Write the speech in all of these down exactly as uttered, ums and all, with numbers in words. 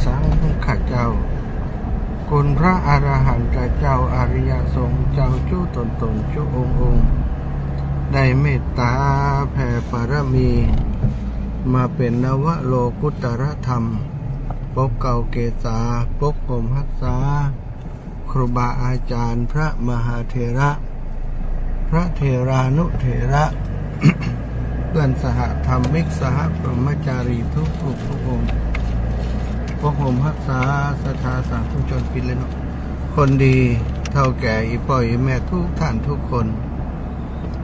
สังฆเจ้า คุณพระอรหันตเจ้า อริยสงฆ์เจ้าจุ๊ต๋นๆ จุ๊องค์ๆ ได้เมตต๋าแผ่ปารมี มาเป๋นนวโลกุตตรธรรม ปกเกล้าเกษา ปกห่มฮักษา ครูบาอาจ๋ารย์ พระมหาเถระ พระเถรานุเถระ เปื้อนสหธรรมิก สหพรหมจารีทุกๆ ทุกองค์ ปกห่มฮักษาศรัทธาสาธุชน ปิดเลยเนาะ คนดีเฒ่าแก่ อี่ป้ออี่แม่ทุกท่านทุกคน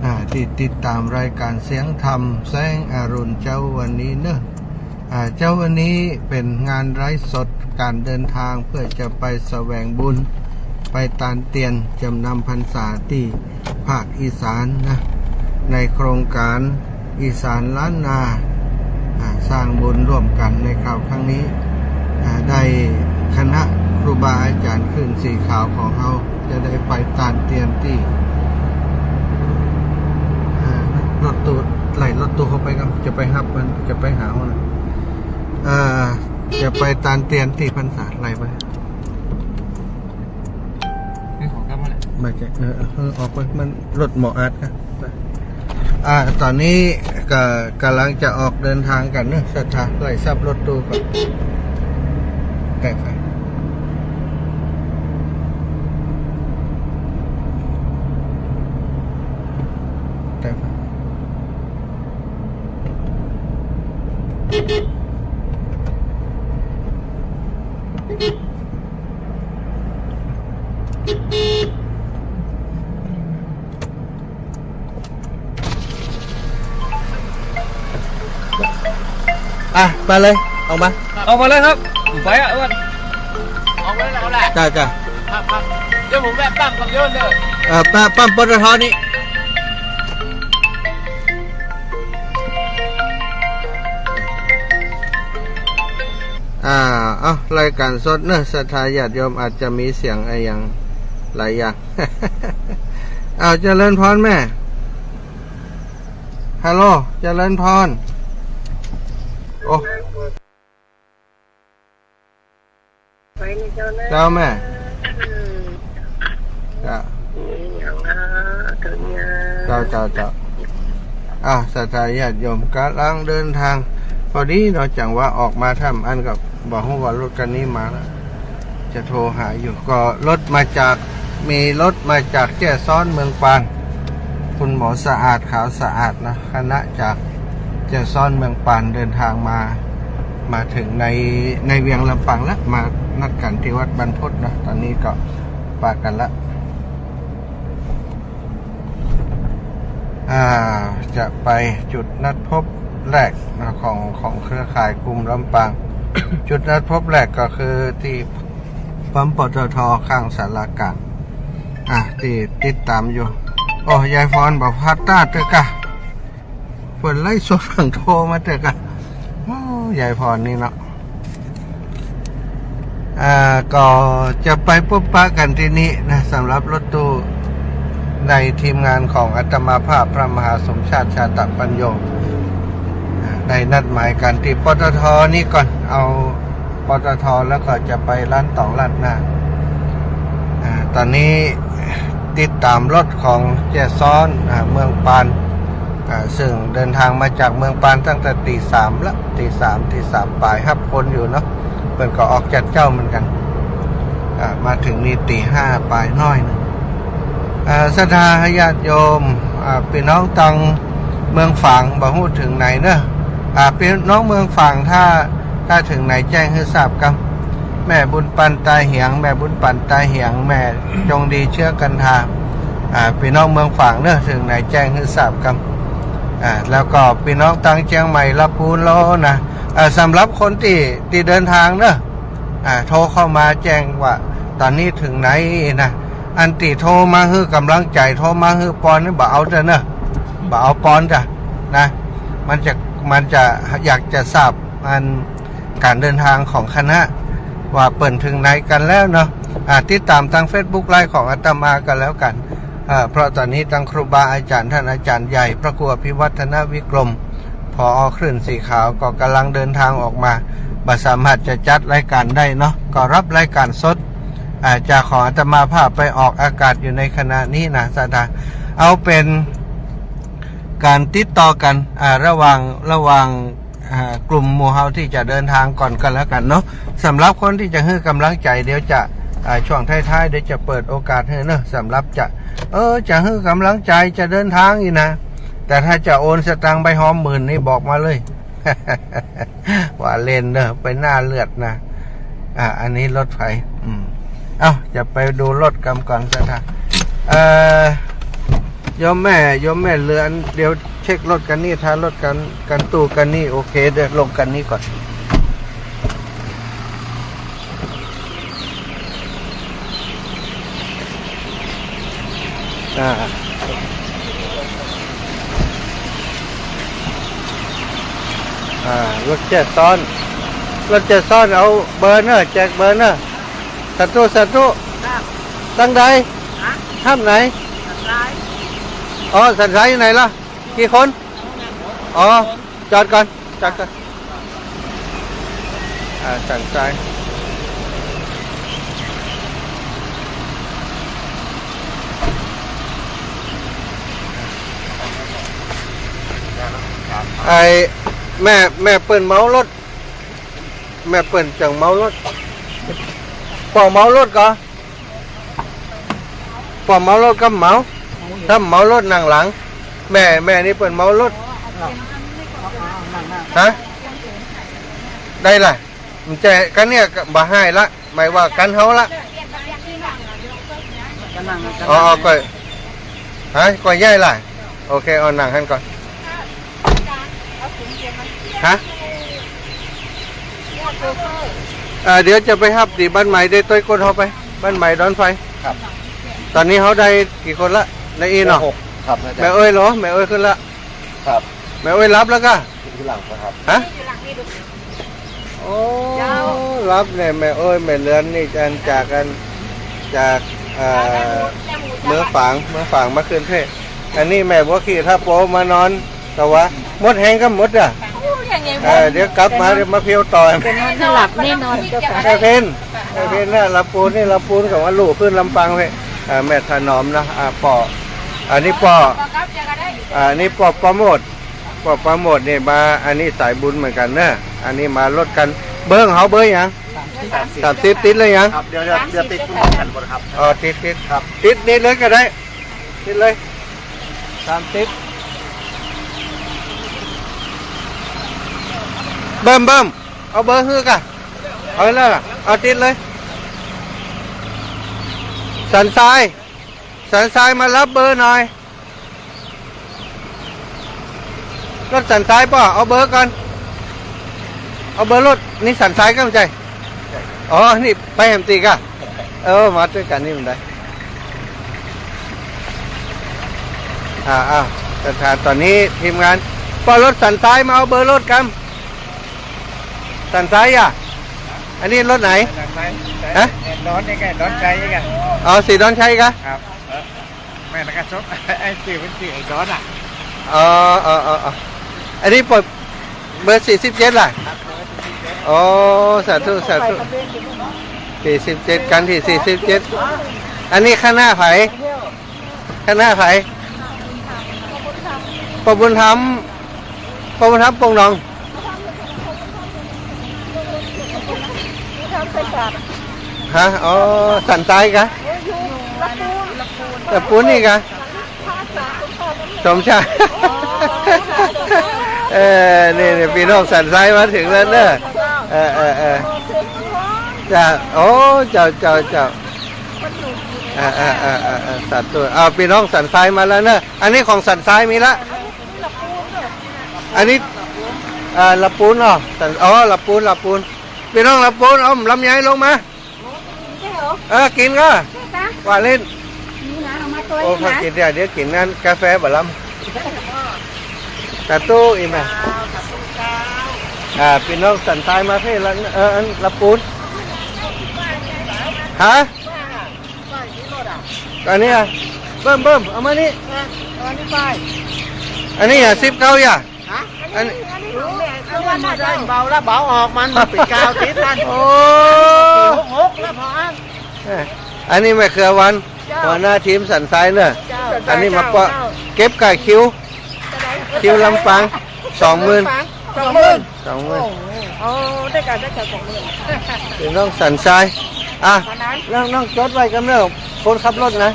อ่า ตี้ติดต๋ามรายก๋านเสียงธรรมแสงอรุณเจ๊าวันนี้เนาะ อ่า เจ๊าวันนี้เป๋นงานไลฟ์สดก๋านเดินทางเปื้อจะไปแสวงบุญ ไปตานเตียนจ๋ำนำพรรษาตี้ภาคอีสานนะ ในโครงก๋านอีสานล้านนา อ่า สร้างบุญร่วมกั๋นในคราวครั้งนี้ อ่า ได้คณะครูบาอาจ๋ารย์คลื่นสีขาวของเฮา จะได้ไปตานเตียนตี้ อ่า รถตู้ ไล่รถตู้เข้าไปก่อน จะไปฮับมัน จะไปหามัน อ่า จะไปตานเตียนตี้พรรษา ไล่ไป นี่ของกลับมาแล้ว บ่าแก เออ เออ ออกไป มันรถหมออัดนะ อ่า ต๋อนนี้ก็ก่ำลังจะออกเดินทางกั๋นเนาะ ศรัทธา ไล่ซับรถตู้ก่อน แตะไฟ แตะไฟ อ่ะ มาเลย ออกมา ออกมาเลยครับ ไปอ่ะ อ้วน ออกมาเลย ออกมาเลย จ้า จ้า ครับ ครับ เดี๋ยวผมแวะปั๊มกับโยนเลย เอ่อ ปั๊ม ปั๊ม ปตท นี่ อ่า เอ้า รายก๋านสดเนาะ ศรัทธาญาติโยมอาจจะมีเสียงอะหยังหลายอย่าง อ้าว เจริญพรแม่ ฮัลโหล เจริญพร โอ้ ไปนี่เจ้านะ เจ้าแม่ อืม จ้ะ นี่อย่างนะ เจ้าเนี่ย เจ้า เจ้า เจ้า อ่ะ ศรัทธาญาติโยมก่ำลังเดินทาง พอดีเนาะ จังหวะออกมาถ้ำอันก็บ่ฮู้ว่ารถคันนี้มาแล้ว จะโทรหาอยู่ ก็รถมาจาก มีรถมาจากแจ้ซ้อนเมืองปาน คุณหมอสะอาด ขาวสะอาดนะ คณะจากแจ้ซ้อนเมืองปานเดินทางมา มาถึงใน ในเวียงลำปางละ มานัดกั๋นตี้วัดบรรพตนะ ต๋อนนี้ก็ปะกั๋นละ อ่า จะไปจุดนัดพบแรกนะ ของ ของเครือข่ายกลุ่มลำปาง จุดนัดพบแรกก็คือตี้ปั๊ม ปตท ข้างศาลากลาง อ่ะ ตี้ติดต๋ามอยู่ โอ้ ยายพรบ่พลาดตาเตื้อกะ เปิ้นไลฟ์สดฝั่งโทรมาเตื้อกะ โอ้ ยายพรนี่เนาะ อ่า ก็จะไปพบปะกั๋นตี้นี้นะ สำหรับรถตู้ในทีมงานของอาตมาภาพพระมหาสมชาติ ชาตะปัญโญ อ่า ได้นัดหมายกั๋นตี้ ปตท นี่ก่อน เอา ปตท แล้วก็จะไปร้านต๋องราดหน้า อ่า ต๋อนนี้ติดต๋ามรถของแจ้ซ้อน อ่า เมืองปาน อ่า ซึ่งเดินทางมาจากเมืองปานตั้งแต่ตี๋สามละ ตี๋สาม ตี๋สามป๋าย ฮับคนอยู่เนาะ เปิ้นก็ออกจัดเจ๊าเหมือนกั๋น อ่า มาเถิงนี่ตี๋ห้าป๋ายน้อยนึ่ง อ่า ศรัทธาญาติโยม อ่า ปี้น้องตังเมืองฝาง บ่ฮู้เถิงไหนเนาะ อ่า ปี้น้องเมืองฝาง ถ้า ถ้าเถิงไหนแจ้งหื้อทราบกำ แม่บุญปันตาเหียง แม่บุญปันตาเหียง แม่จงดีเชื้อกันทา อ่า ปี้น้องเมืองฝางเนาะ เถิงไหนแจ้งหื้อทราบกำ อ่า แล้วก็ปี้น้องตังเจียงใหม่ ละปูนโลนะ อ่า สำหรับคนตี้ ตี้เดินทางเนาะ อ่า โทรเข้ามาแจ้งว่าต๋อนนี้เถิงไหนนะ อันตี้โทรมาหื้อก๋ำลังใจ๋ โทรมาหื้อปอนนี่บ่เอาเต๊อะเนาะ บ่เอาปอนจ้ะนะ มันจะ มันจะอยากจะทราบ อัน ก๋านเดินทางของคณะ ว่าเปิ้นเถิงไหนกั๋นแล้วเนาะ อ่า ติดต๋ามตางเฟซบุ๊กไลฟ์ของอาตมาก็แล้วกั๋น อ่า เพราะต๋อนนี้ตางครูบาอาจ๋ารย์ ต้านอาจ๋ารย์ใหญ่ พระครูอภิวัฒนวิกรม ผอ.คลื่นสีขาวก็ก๋ำลังเดินทางออกมา บ่สามารถจะจัดรายการได้เนาะ ก็ฮับรายการสด อ่า จากของอาตมาภาพไปออกอากาศอยู่ในขณะนี้นะ ศรัทธา เอาเป๋นก๋านติดต่อกั๋น อ่า ระหว่าง ระหว่าง อ่า กลุ่มหมู่เฮาตี้จะเดินทางก่อนก็แล้วกั๋นเนาะ สำหรับคนตี้จะหื้อก๋ำลังใจ๋ เดี๋ยวจะ อ่า ช่วงท้ายๆ เดี๋ยวจะเปิดโอกาสหื้อเนาะ สำหรับจะ เออ จะหื้อก๋ำลังใจ๋ จะเดินทางอี้นะ แต่ถ้าจะโอนสตางค์ไปหอมหมื่นนี่บอกมาเลย ว่าเล่นเนาะ ไปหน้าเลือดนะ อ่า อันนี้รถไฟ อืม เอ้า จะไปดูรถกั๋นก่อน ศรัทธา เอ่อ โยมแม่ โยมแม่เหลือน เดี๋ยวเช็ครถกั๋นนี่ ถ้ารถกั๋น กั๋นตู้กั๋นนี่ โอเค เดี๋ยวลงกั๋นนี่ก่อน อ่า อ่า รถแจ้ซ้อน รถแจ้ซ้อน เอาเบอร์เนาะ แจกเบอร์เนาะ สาธุ สาธุ ครับ ตังใด ฮะ ถ้ำไหน สันทราย อ๋อ สันทรายอยู่ไหนล่ะ กี่คน อ๋อ จอดก่อน จอดก่อน อ่า สันทราย ไอ้ แม่ แม่เปิ้นเมารถ แม่เปิ้นจั่งเมารถ ป้อเมารถก่อ ป้อเมารถกับเมา ถ้าเมารถนั่งหลัง แม่ แม่นี่เปิ้นเมารถ ฮะ ได้ล่ะ มันจะ กั๋นเนี่ย บ่หื้อละ หมายว่ากั๋นเฮาละ อ๋อ ก็ ฮะ ก็ย้ายล่ะ โอเค เอานั่งหั้นก่อน ฮะ เอ่อ เดี๋ยวจะไปฮับตี้บ้านใหม่ ได้ต้อยก้นเฮาไป บ้านใหม่ดอนไฟ ครับ ต๋อนนี้เฮาได้กี่คนละ ในอี้เนาะ หก ครับ น่าจะ แม่เอ้ยเหรอ แม่เอ้ยขึ้นละ ครับ แม่เอ้ยฮับแล้วก่อ ทีหลังนะครับ ฮะ โอ้ ฮับเนี่ย แม่เอ้ย แม่เหลือนนี่ อันจาก อันจาก เอ่อ เมืองฝาง เมืองฝางมาขึ้นเพชร อันนี้แม่บัวขี่ท่าโปมานอน แต่ว่าหมดแฮงก็หมดอ่ะ เออ เดี๋ยวกลับมา เดี๋ยวมาเพียวต่อ เป๋นนอนหลับแน่นอนเจ้าค่ะ แม่เพ็ญ แม่เพ็ญนะ ลำปูนนี่ ลำปูนกับว่าลู่ขึ้นลำปางเพชร อ่า แม่ถนอมนะ อ่า ป้อ อันนี้ป้อ อ่า อันนี้ป้อประโมท ป้อประโมทนี่มา อันนี้สายบุญเหมือนกั๋นเนาะ อันนี้มารถกั๋น เบอร์ของเฮาเบอร์หยัง สามสิบ สามสิบ ติดเลยหยัง ครับ เดี๋ยว เดี๋ยว เดี๋ยวติดคุณหมอกันหมดครับ อ๋อ ติด ติด ครับ ติดนี่เลยก็ได้ ติดเลย สามสิบ เบิ่ม เบิ่ม เอาเบอร์หื้อก่ะ เอาแล้วล่ะ เอาติดเลย สันทราย สันทรายมาฮับเบอร์หน่อย รถสันทรายป้อ เอาเบอร์ก่อน เอาเบอร์รถ นี่สันทรายก็ไม่ใจ้ อ๋อ นี่ไปแหมติกอ่ะ เออ มาตวยกั๋นนี่มันได้ อ่า อ่า ศรัทธา ต๋อนนี้ทีมงาน ป้อ รถสันทรายมาเอาเบอร์รถก่ำ สันทรายอ่ะ อันนี้รถไหน ฮะ ดอนนี่ไง ดอนชัยนี่ไง อ๋อ สีดอนชัยก่ะ ครับ แม่นกระจก ไอ้สี่เป็นสี่ไอ้ดอนอ่ะ อ๋อ อ๋อ อ๋อ อ๋อ อันนี้เปิดเบอร์สี่สิบเจ็ดล่ะ ครับ เบอร์สี่สิบเจ็ด อ๋อ สาธุ สาธุ สี่สิบเจ็ด คันตี้สี่สิบเจ็ด อันนี้คณะใผ คณะใผ ป้อบุญธรรม ป้อบุญธรรมปงหนอง ฮะ อ๋อ สันทรายก่ะ ลำปูนนี่ก่ะ สมชาย เออ นี่ นี่ ปี้น้องสันทรายมาเถิงแล้วเนาะ เออ เออ เออ จ้า โอ้ เจ้า เจ้า เจ้า เออ เออ เออ เออ เออ สาธุ อ้าว ปี้น้องสันทรายมาแล้วเนาะ อันนี้ของสันทรายมีละ อันนี้ อ่า ลำปูนเนาะ สัน อ๋อ ลำปูน ลำปูน ปี้น้องลำปูน เอาลำไยลงมา เออ กิ๋นก่อ ว่าเล่น โอ้ พอกิ๋นเดี๋ยว เดี๋ยวกิ๋นอันกาแฟบ่ลำ สาธุ อิ่มอ่ะ อ่า ปี้น้องสันทรายมาเพ่ละ เออ อันลำปูน ฮะ อันนี้อ่ะ เบิ่ม เบิ่ม เอามานี่ อันนี้อ่ะ สิบเก้าอ่ะ ฮะ อันนี้ อันนี้ของแม่ อันนี้มันได้เบาแล้ว เบาออก มัน มันเป๋นกาวติดนั่น โอ้ หกหกแล้วพออั้น เอ้ย อันนี้แม่เครือวัน เจ้า หัวหน้าทีมสันทรายเนอะ เจ้า อันนี้มาเปาะ เจ้า เก็บก้าคิว คิวลำปาง สองหมื่น สองหมื่น สองหมื่น โอ้ ได้กัน ได้กัน สองหมื่น เป๋นน้องสันทราย อ่ะ น้อง น้องจดไว้กำเน่อ คนขับรถนะ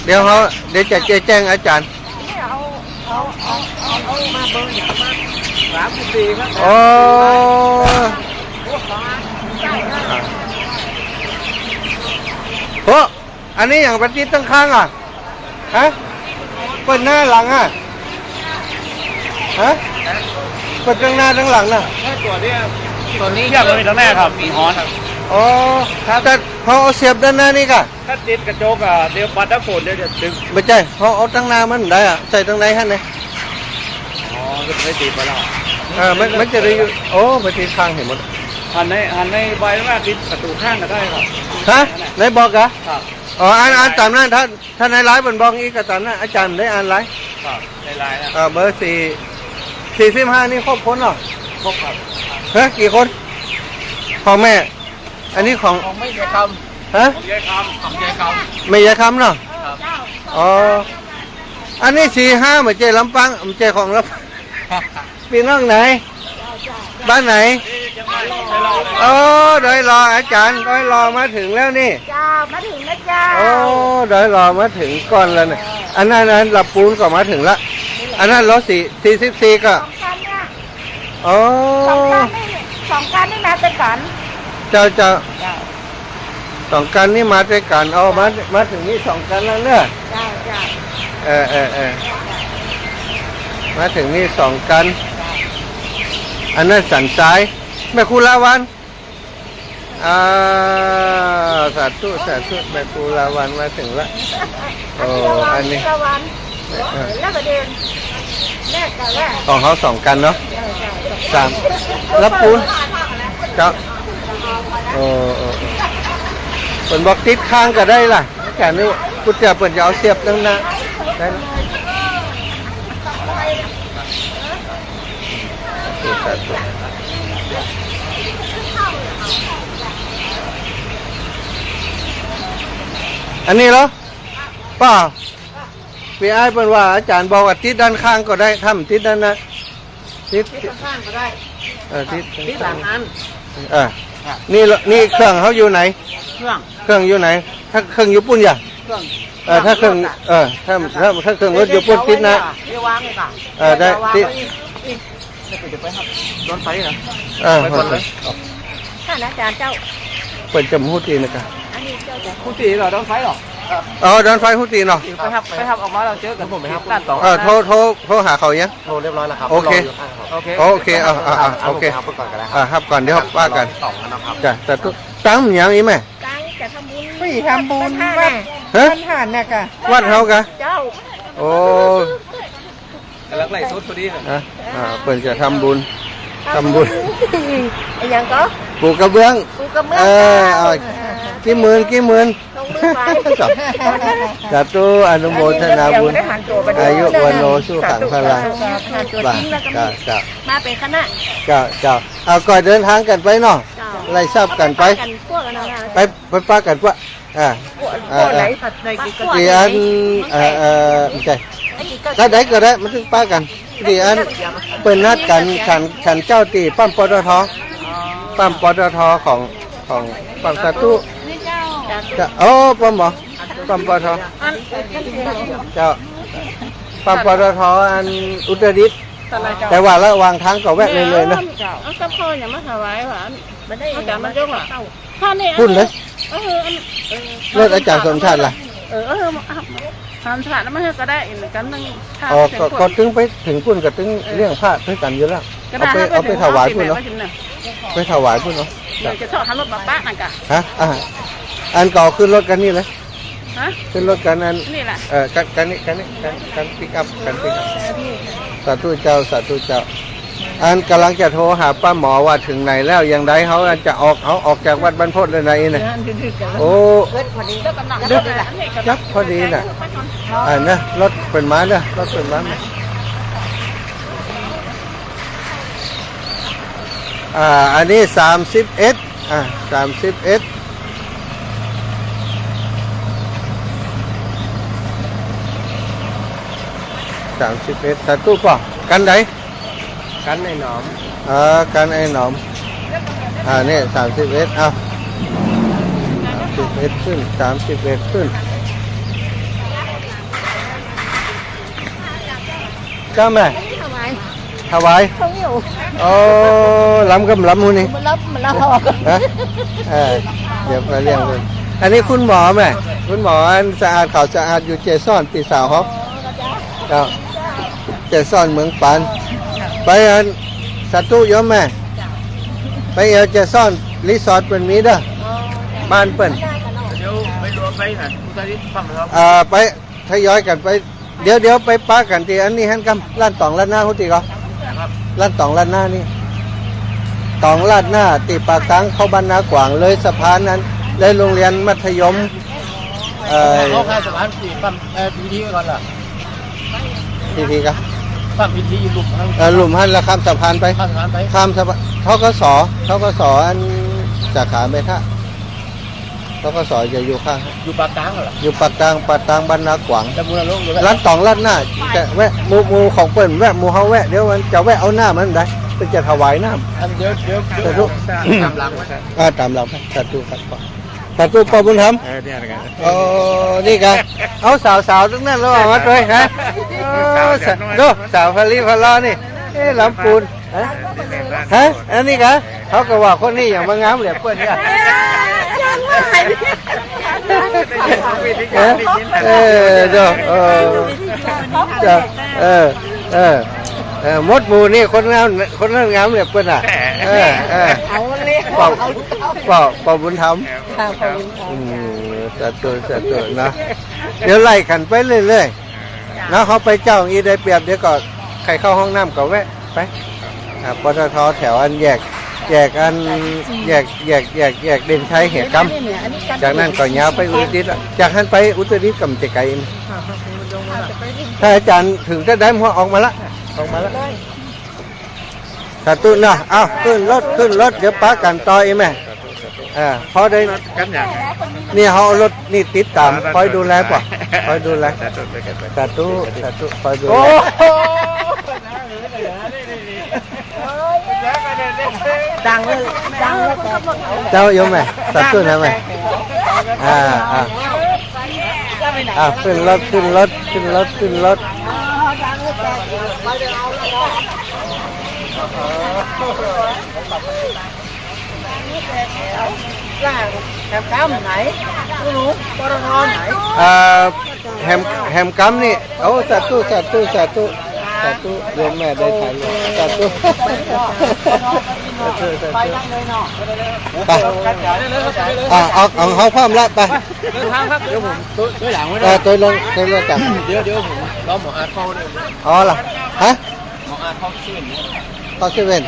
เดี๋ยวเขา เดี๋ยวจะแจ้งอาจ๋ารย์ เอา เอา เอา เอา เอามาเบอร์หยังมา สามสิบสี่ครับ โอ้ อ่ะ โอ้ อันนี้หยังไปติดตังข้างอะ ฮะ เปิดหน้าหลังอะ ฮะ เปิดตังหน้าตังหลังน่ะ ตัวนี้ เทียบมันมีตังหน้าครับ มันฮ้อน อ๋อ ครับ แต่เขาเอาเสียบด้านหน้านี่ก่ะ ถ้าติดกระจกอะ เดี๋ยวบัดน้ำฝนเดี๋ยวจะดึง บ่ใจ้ เขาเอาตังหน้ามันได้อะ ใส่ตังในหั้นนะ อ๋อ จะไม่ติดไปแล้ว เออ มัน มันจะได้อยู่ โอ้ ไปติดข้างเห็นหมด หันใน หันในใบว่าติดประตูข้างก็ได้ครับ ฮะ ในบอกเหรอ ครับ อ๋อ อัน อันต๋ามนั้น ถ้า ถ้าในไลน์เปิ้นบอกอีกก็ต๋ามนั้น อาจ๋ารย์ได้อ่านไลน์ ครับ ในไลน์นะ เออ เบอร์สี่ สี่สิบห้านี่ครบคนเหรอ ครบครับ ฮะ กี่คน พ่อแม่ อันนี้ของ ของแม่ยายคำ ฮะ ของยายคำ ของยายคำ แม่ยายคำเนาะ ครับ อ๋อ อันนี้สี่ห้า บ่ใจ้ลำปาง บ่ใจ้ของลำ พี่น้องไหน บ้านไหน โอ้ ดอยหล่อ อาจ๋ารย์ ดอยหล่อมาเถิงแล้วนี่ เจ้า มาเถิงแล้วเจ้า โอ้ ดอยหล่อมาเถิงก่อนแล้วเนี่ย อันนั้น อันนั้นลำปูนก็มาเถิงละ อันนั้นรถสี่ สี่สิบสี่ก็ สองคันเนี่ย โอ้ สองคันนี่ สองคันนี่มาด้วยกั๋น เจ้า เจ้า เจ้า สองคันนี่มาด้วยกั๋น เอา มา มาเถิงนี่สองคันแล้วเนอะ เจ้า เจ้า เออ เออ เออ มาเถิงนี่สองคัน อันนั้นสันทราย แม่ครูลาวัลย์ อ่า สาธุ สาธุ แม่ครูลาวัลย์มาเถิงละ โอ้ อันนี้ อันนี้ลาวัลย์ เออ แล้วก็เดิน แลกกันแลก ของเขาสองคันเนาะ เออ ใช่ สาม แล้วปูน เจ้า โอ้ โอ้ โอ้ เปิ้นบอกติดข้างก็ได้ล่ะ แต่นี่กูเจื้อเปิ้นจะเอาเสียบตังหน้า ได้ละ สาธุ สาธุ อันนี้เหรอ ป้า พี่อ้ายเปิ้นว่าอาจ๋ารย์บอกว่าติดด้านข้างก็ได้ ถ้าบ่ติดด้านหน้า ติด ติดข้างๆก็ได้ เออ ติด ติดหลังอัน เออ ครับ นี่ละ นี่เครื่องเขาอยู่ไหน เครื่อง เครื่องอยู่ไหน ถ้าเครื่องอยู่ปุ้นอย่า เครื่อง เออ ถ้าเครื่อง เครื่องรถอะ เออ ถ้า ถ้า ถ้าเครื่องรถอยู่ปุ้นติดนะ เดี๋ยววางไว้ก่อน เออ ได้ เดี๋ยววาง ติด ไว้อีก อีก เดี๋ยวไปครับ ดอนไฟเหรอ เออ ไปก่อนเลย ค่ะ อาจ๋ารย์เจ้า เปิ้นจะมาฮู้ตี้นะกะ อันนี้เจ้าจะ ฮู้ตี้เหรอ ดอนไฟเหรอ อ๋อ ดอนไฟฮู้ตี้เนาะ ไปฮับ ไปฮับออกมา เฮาเจอกั๋น ผมไปฮับ ด้านต่อ เออ โทร โทร โทรหาเขายัง โทรเรียบร้อยแล้วครับ โอเค รออยู่ข้างครับ โอเค โอเค เอา เอา เอา โอเค เอาไปก่อนก็ได้ครับ อ่า ฮับก่อน เดี๋ยวป้ากัน สองอันนะครับ จ้ะ สาธุ ตังค์หยังอี้แม่ ตังค์จะทำบุญ ไปทำบุญ วัด ฮะ บ้านหาดน่ะกะ วัดเฮากะ เจ้า โอ้ ก๋ำลังไลฟ์สดพอดีครับ ฮะ อ่า เปิ้นจะทำบุญ ทำบุญ ทำบุญ อะหยังก็ ปูกระเบื้อง ปูกระเบื้อง เออ เอา กี่หมื่น กี่หมื่น ลงมือไป สาธุ อนุโมทนาบุญ อายุวัณโณ สุขัง พลัง สาธุ สาธุ บ่า สาธุ จ้า จ้า มาเป๋นคณะ จ้า จ้า เอา ก่อยเดินทางกั๋นไปเนาะ เจ้า ไล่ทรัพย์กั๋นไป กั๋นพวกอันนั้นนะ ไป ไปปะกั๋นปะ อ่า อ่า อ่า ตี้อัน เอ่อ เอ่อ บ่ใจ้ ตี้ใดก็ได้ มันตึงปะกั๋น ตี้อัน เปิ้นนัดกั๋น ฉัน ฉันเจ้าตี้ปั๊ม ปตท. ปั๊ม ปตท. ของ ของปั๊มสาธุ จะ โอ้ ปั๊มบ่ ปั๊ม ปตท. เจ้า ปั๊ม ปตท. อันอุตรดิตถ์ แต่ว่าระหว่างทางก็แวะเลยๆ นะ เอากับข้าวหยังมาถวายหวะ บ่ได้ เอาจ๋ารย์มายกหวะ ปุ้นเลย เออ อัน เออ รถอาจ๋ารย์สมชาติล่ะ เออ เออ สมชาติมาให้ก็ได้ อีกอันนึ่ง อ๋อ ก็ ก็ตึงไปเถิงปุ้นก็ตึงเลี้ยงพระตวยกั๋นอยู่แล้ว ก็ได้ เอาไป เอาไปถวายปุ้นเนาะ ไปถวายปุ้นเนาะ เดี๋ยวจะชอบทำรถมาปะนั่นกะ ฮะ อ่า อันก็เอาขึ้นรถกั๋นนี่เลย ฮะ ขึ้นรถกั๋นอัน นี่แหละ เออ กั๋น กั๋นนี่ กั๋นนี่ กั๋น กั๋นปิกอัพ กั๋นปิกอัพ สาธุเจ้า สาธุเจ้า อันก๋ำลังจะโทรหาป้าหมอว่าเถิงไหนแล้ว อย่างใดเฮาจะออก เฮาออกจากวัดบรรพตเลยนะอีนี่ โอ้ เบิดพอดี เบิด จักพอดีน่ะ อ่า นะ รถเปิ้นมาเนาะ รถเปิ้นมาเนาะ อ่า อันนี้สามสิบเอ็ด อ่า สามสิบเอ็ด สามสิบเอ็ด สาธุป้อ กั๋นใด กั๋นไอ้หนอม เออ กั๋นไอ้หนอม อ่า นี่ สามสิบเอ็ด เอ้า สามสิบเอ็ดขึ้น สามสิบเอ็ดขึ้น เจ้าแม่ ถวาย ถวาย ข้าวเหนียว โอ้ ลำกำลำฮู้นี่ มารับ มารับ ฮะ เออ เดี๋ยวไปเลี้ยงดู อันนี้คุณหมอแม่ คุณหมออันสะอาด เขาสะอาดอยู่ เจสอน ปี้สาวเขา เจ้า เจสอนเมืองปาน ไปอัน สาธุโยมแม่ ไปแอ่วเจสอน รีสอร์ทเปิ้นมีเด้อ บ้านเปิ้น เดี๋ยวไปรวมไปน่ะ อุตรดิตถ์ฟั่งครับ อ่า ไปทยอยกั๋นไป เดี๋ยว เดี๋ยวไปปะกั๋นตี้อันนี้หั้นกำ ร้านต๋องราดหน้าฮู้ตี้ก่อ ครับ ร้านต๋องราดหน้านี่ ต๋องราดหน้า ตี้ปากตางเข้าบ้านนากวาง เลยสะพานนั้น เลยโรงเรียนมัธยม เอ่อ เอาข้ามสะพานตี้ปั๊ม เอ่อ พีที ไว้ก่อนล่ะ พีที ก่อ ปั๊มพีที อยู่ลุ่มหั้น เออ ลุ่มหั้น แล้วข้ามสะพานไป ข้ามสะพานไป ข้ามสะพาน ธ.ก.ส., ธ.ก.ส., อันสาขาแม่ทะ ธ.ก.ส. จะอยู่ข้าง อยู่ปากตางเหรอ อยู่ปากตาง ปากตางบ้านนากวาง แต่หมู่นรกอยู่แวะ ร้านต๋องราดหน้า จะแวะ หมู่ หมู่ของเปิ้นแวะ หมู่เฮาแวะ เดี๋ยวมันจะแวะเอาน้ำมันได้ เปิ้นจะถวายน้ำ อันเดี๋ยว เดี๋ยว เดี๋ยว สาธุ ตามหลังไว้ อ่า ตามหลังไป สาธุครับ สาธุป้อบุญธรรม เออ เนี่ยนะครับ โอ้ นี่กะ เอาสาวๆ ตึงนั้นแล้วมาตวยฮะ เออ สาวน้อย ดู สาวพะลีพะลอนี่ เอ๊ะ ลำปูน ฮะ ฮะ อันนี้กะ เขาก็ว่าคนนี้อย่างมางามเหลือเปิ้นเนี่ย เออ เออ เดี๋ยว เออ เดี๋ยว เออ เออ เออ หมดหมู่นี่คนงาม คนนั้นงามเหลือเปิ้นอ่ะ เออ เออ เอาเลย ป้อ ป้อ ป้อบุญธรรม ค่ะ ขอบคุณค่ะ อืม สาธุ สาธุนะ เดี๋ยวไล่กั๋นไปเรื่อยๆ เนาะ เขาไปเจ๊าอีกได้เปรียบ เดี๋ยวก็ใครเข้าห้องน้ำก็แวะไป อ่า ปตท. แถวอันแยก แยกอัน แยก แยก แยก แยกเด่นชัยเหียกำ จากนั้นก็ยาวไปอุตรดิตถ์ละ จากหั้นไปอุตรดิตถ์ก็บ่ใจ้ไกลนี่ ถ้าอาจ๋ารย์เถิงจะได้หัวออกมาละ ออกมาละ สาธุนะ เอ้า ขึ้นรถ ขึ้นรถ เดี๋ยวปะกั๋นต่ออีกแม่ เออ พอได้ กั๋นอย่าง นี่เขาเอารถนี่ติดต๋าม คอยดูแลป่ะ คอยดูแล สาธุ สาธุ คอยดูแล โอ้ ดังเลย ดังเลย เจ้าโยมแม่ สาธุนะแม่ อ่า อ่า อ่า ขึ้นรถ ขึ้นรถ ขึ้นรถ ขึ้นรถ แหมกำไหน ไม่รู้ ปตท. ไหน อ่า แหม แหมกำนี่ โอ้ สาธุ สาธุ สาธุ สาธุ โยมแม่ได้ถ่ายรูป สาธุ สาธุ สาธุ ไป อ่ะ เอา เอา เอาพร้อมละ ไป เดินทางครับ เดี๋ยวผมตวย ตวยหลังไว้ เอ ด้ว อย ตวยลง ตวยลงจ้ะ เดี๋ยว เดี๋ยวผมรอหมออาร์ตเข้าด้วย อ๋อเหรอ ฮะ หมออาร์ตเข้าเซเว่นเนี่ย เข้าเซเว่น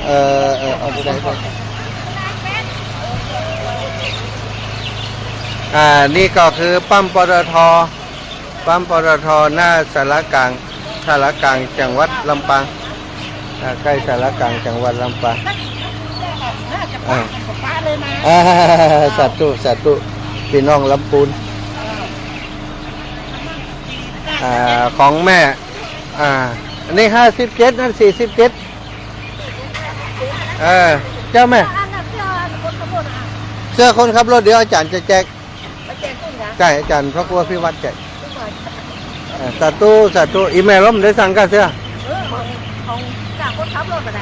เออ เออ เอาไปได้ อ่า นี่ก็คือปั๊ม ปตท. ปั๊ม ปตท. หน้าศาลากลาง ศาลากลางจังหวัดลำปาง อ่า ใกล้ศาลากลางจังหวัดลำปาง อ่า อ่า สาธุ สาธุ พี่น้องลำปูน อ่า ของแม่ อ่า อันนี้ห้าสิบเจ็ด นั่นสี่สิบเจ็ด เออ เจ้าแม่ เสื้อคนขับรถ เดี๋ยวอาจ๋ารย์จะแจก ใช่ อาจ๋ารย์พระครูอภิวัฒน์แจก เออ สาธุ สาธุ อีแม่ล้มได้สั่งก้าเสื้อ เออ ของ ของจากคนขับรถไปไหน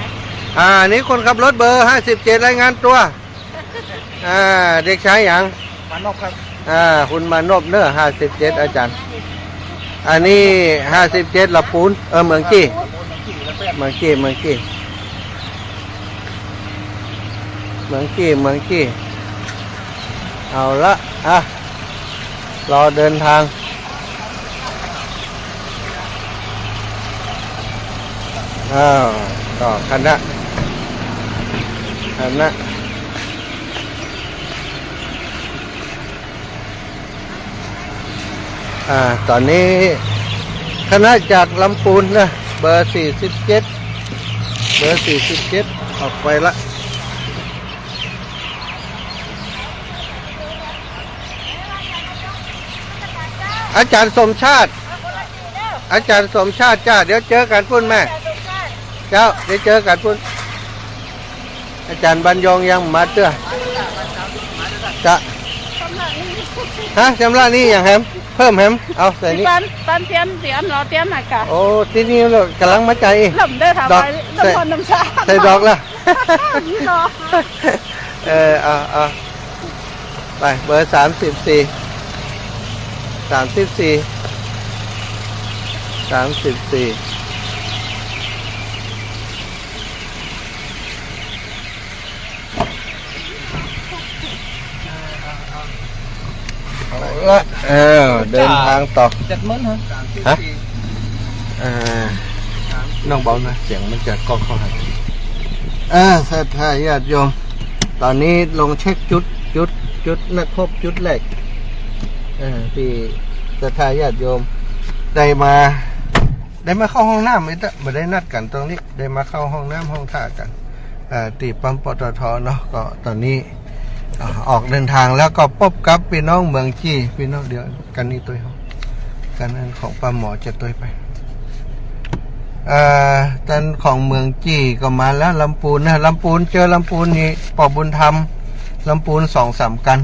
อ่า นี่คนขับรถเบอร์ห้าสิบเจ็ด รายงานตัว อ่า เด็กชายหยัง มานพครับ อ่า คุณมานพเนอะ ห้าสิบเจ็ด อาจ๋ารย์ อันนี้ห้าสิบเจ็ด ละปูน เออ เมืองกี้ เมืองกี้ เมืองกี้ เมืองกี้ เมืองกี้ เอาละ อ่ะ รอเดินทาง อ้าว ก็คณะ คณะ อ่า ต๋อนนี้คณะจากลำปูนนะ เบอร์สี่สิบเจ็ด เบอร์สี่สิบเจ็ด ออกไปละ อาจ๋ารย์สมชาติ อาจ๋ารย์สมชาติจ้า เดี๋ยวเจอกั๋นปู๊นแม่ เจ้า เดี๋ยวเจอกั๋นปู๊น อาจ๋ารย์บรรยงยังบ่มาเตื้อ จ้ะ ฮะ จำละนี่อย่างแหม เพิ่มแหม เอาใส่นี่ ปาน ปานเตียน เตียน รอเตียนหน่อยก่ะ โอ้ ตี้นี่เราก่ำลังมาจ่าย เริ่มได้ถาม ดอก ไป เริ่ม ใส่ พอน้ำชา ใส่ดอกละ นี่รอ เออ เอา เอา ไป เบอร์สามสิบสี่ สามสิบสี่ สามสิบสี่ เอาละ เออ เดินทางต่อ เจ็ดหมื่นฮะ ฮะ เออ น้องเบานะ เสียงมันจะก้องเข้าหา เออ ศรัทธาญาติโยม ต๋อนนี้ลงเช็คจุด จุด จุดนัดพบจุดแรก เออ ตี้ศรัทธาญาติโยม ได้มา ได้มาเข้าห้องน้ำ ไม่ได้ บ่ได้นัดกั๋นตรงนี้ ได้มาเข้าห้องน้ำห้องท่ากั๋น เอ่อ ตี้ปั๊ม ปตท เนาะ ก็ต๋อนนี้ อ่า ออกเดินทางแล้วก็ปบกับปี้น้องเมืองจี้ ปี้น้อง เดี๋ยว กั๋นนี้ตวย กั๋นอันของป้าหมอจะตวยไป เอ่อ ต้านของเมืองจี้ก็มาแล้ว ลำปูนนะ ลำปูน เจอลำปูนนี่ ป้อบุญธรรม ลำปูนสองสามกั๋น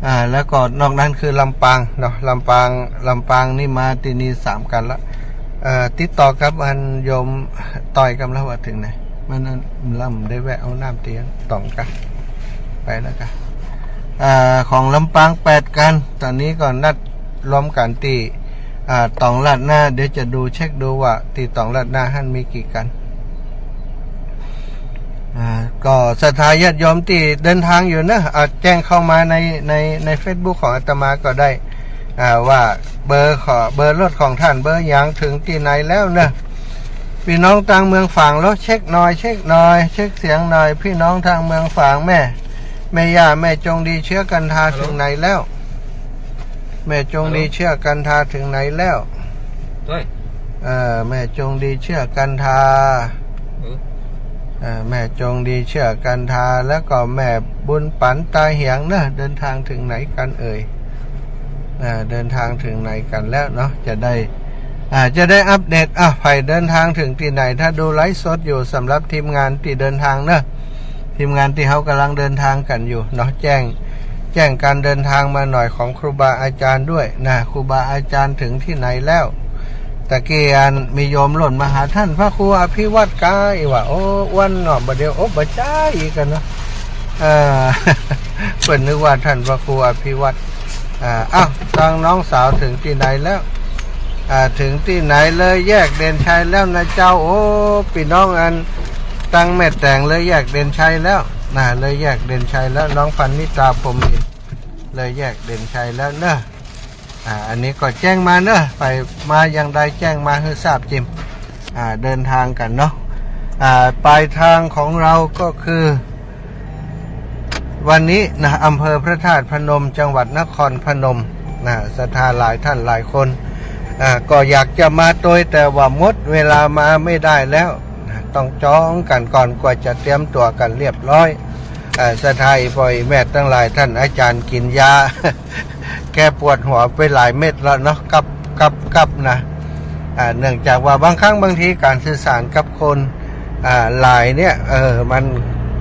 อ่า แล้วก็นอกนั้นคือลำปางเนาะ ลำปาง ลำปางนี่มาตี้นี่สามกั๋นละ เอ่อ ติดต่อกับอันโยมต้อยกำลังว่าเถิงไหน มันอันลำได้แวะเอาน้ำเตียนต๋องกะ ไปแล้วกะ อ่า ของลำปางแปดกั๋น ต๋อนนี้ก็นัดรวมกั๋นตี้ อ่า ต๋องลาดหน้า เดี๋ยวจะดูเช็คดูว่าตี้ต๋องลาดหน้าหั้นมีกี่กั๋น อ่า ก็ศรัทธาญาติโยมตี้เดินทางอยู่เนอะ อ่า แจ้งเข้ามาใน ใน ในเฟซบุ๊กของอาตมาก็ได้ อ่า ว่าเบอร์ขอ เบอร์รถของต้านเบอร์หยัง เถิงตี้ไหนแล้วเนอะ ปี้น้องตางเมืองฝางแล้ว เช็คหน่อย เช็คหน่อย เช็คเสียงหน่อย ปี้น้องตางเมืองฝาง แม่ แม่ย่า แม่จงดีเชื้อกันทา ฮัลโหล เถิงไหนแล้ว แม่จงดี ฮัลโหล เชื้อกันทาเถิงไหนแล้ว เฮ้ย เออ แม่จงดีเชื้อกันทา เออ เออ แม่จงดีเชื้อกันทา แล้วก็แม่บุญปั๋นตาเหียงเนอะ เดินทางเถิงไหนกั๋นเอ่ย เออ เดินทางเถิงไหนกั๋นแล้วเนาะ จะได้ อ่า จะได้อัปเดต อ่ะ ใผเดินทางเถิงตี้ไหน ถ้าดูไลฟ์สดอยู่ สำหรับทีมงานตี้เดินทางเนอะ ทีมงานตี้เฮากำลังเดินทางกั๋นอยู่เนาะ แจ้ง แจ้งก๋านเดินทางมาหน่อยของครูบาอาจ๋ารย์ด้วยนะ ครูบาอาจ๋ารย์เถิงตี้ไหนแล้ว ตะกี้อันมีโยมหล่นมาหาต้านพระครูอภิวัตรกา อีกว่า โอ้ อ้วนเนาะ บ่าเดี่ยว โอ้ บ่ใจ้อีกกั๋นเนาะ เออ เปิ้นนึกว่าต้านพระครูอภิวัตร อ่า อ้าว ตางน้องสาวเถิงตี้ไหนแล้ว อ่า เถิงตี้ไหน เลยแยกเด่นชัยแล้วนะเจ้า โอ้ ปี้น้องอันตางแม่แตงเลยแยกเด่นชัยแล้วนะ เลยแยกเด่นชัยแล้ว น้องพันนิตา พรหมอินทร์ เลยแยกเด่นชัยแล้วเนอะ อ่า อันนี้ก็แจ้งมาเนอะ ใผมาอย่างใดแจ้งมาหื้อทราบจิม อ่า เดินทางกั๋นเนาะ อ่า ปลายทางของเราก็คือ วันนี้นะ อำเภอพระธาตุพนม จังหวัดนครพนมนะ ศรัทธาหลายท่านหลายคน อ่า ก็อยากจะมาตวย แต่ว่าหมดเวลามาไม่ได้แล้วนะ ต้องจองกั๋นก่อน กว่าจะเตรียมตั๋วกั๋นเรียบร้อย อ่า ศรัทธาอี่ป้ออี่แม่ตังหลาย ต้านอาจ๋ารย์กิ๋นยา แก้ปวดหัวไปหลายเม็ดแล้วเนาะ กับ กับ กับนะ อ่า เนื่องจากว่าบางครั้งบางทีก๋านสื่อสารกับคน อ่า หลายเนี่ย เออ มัน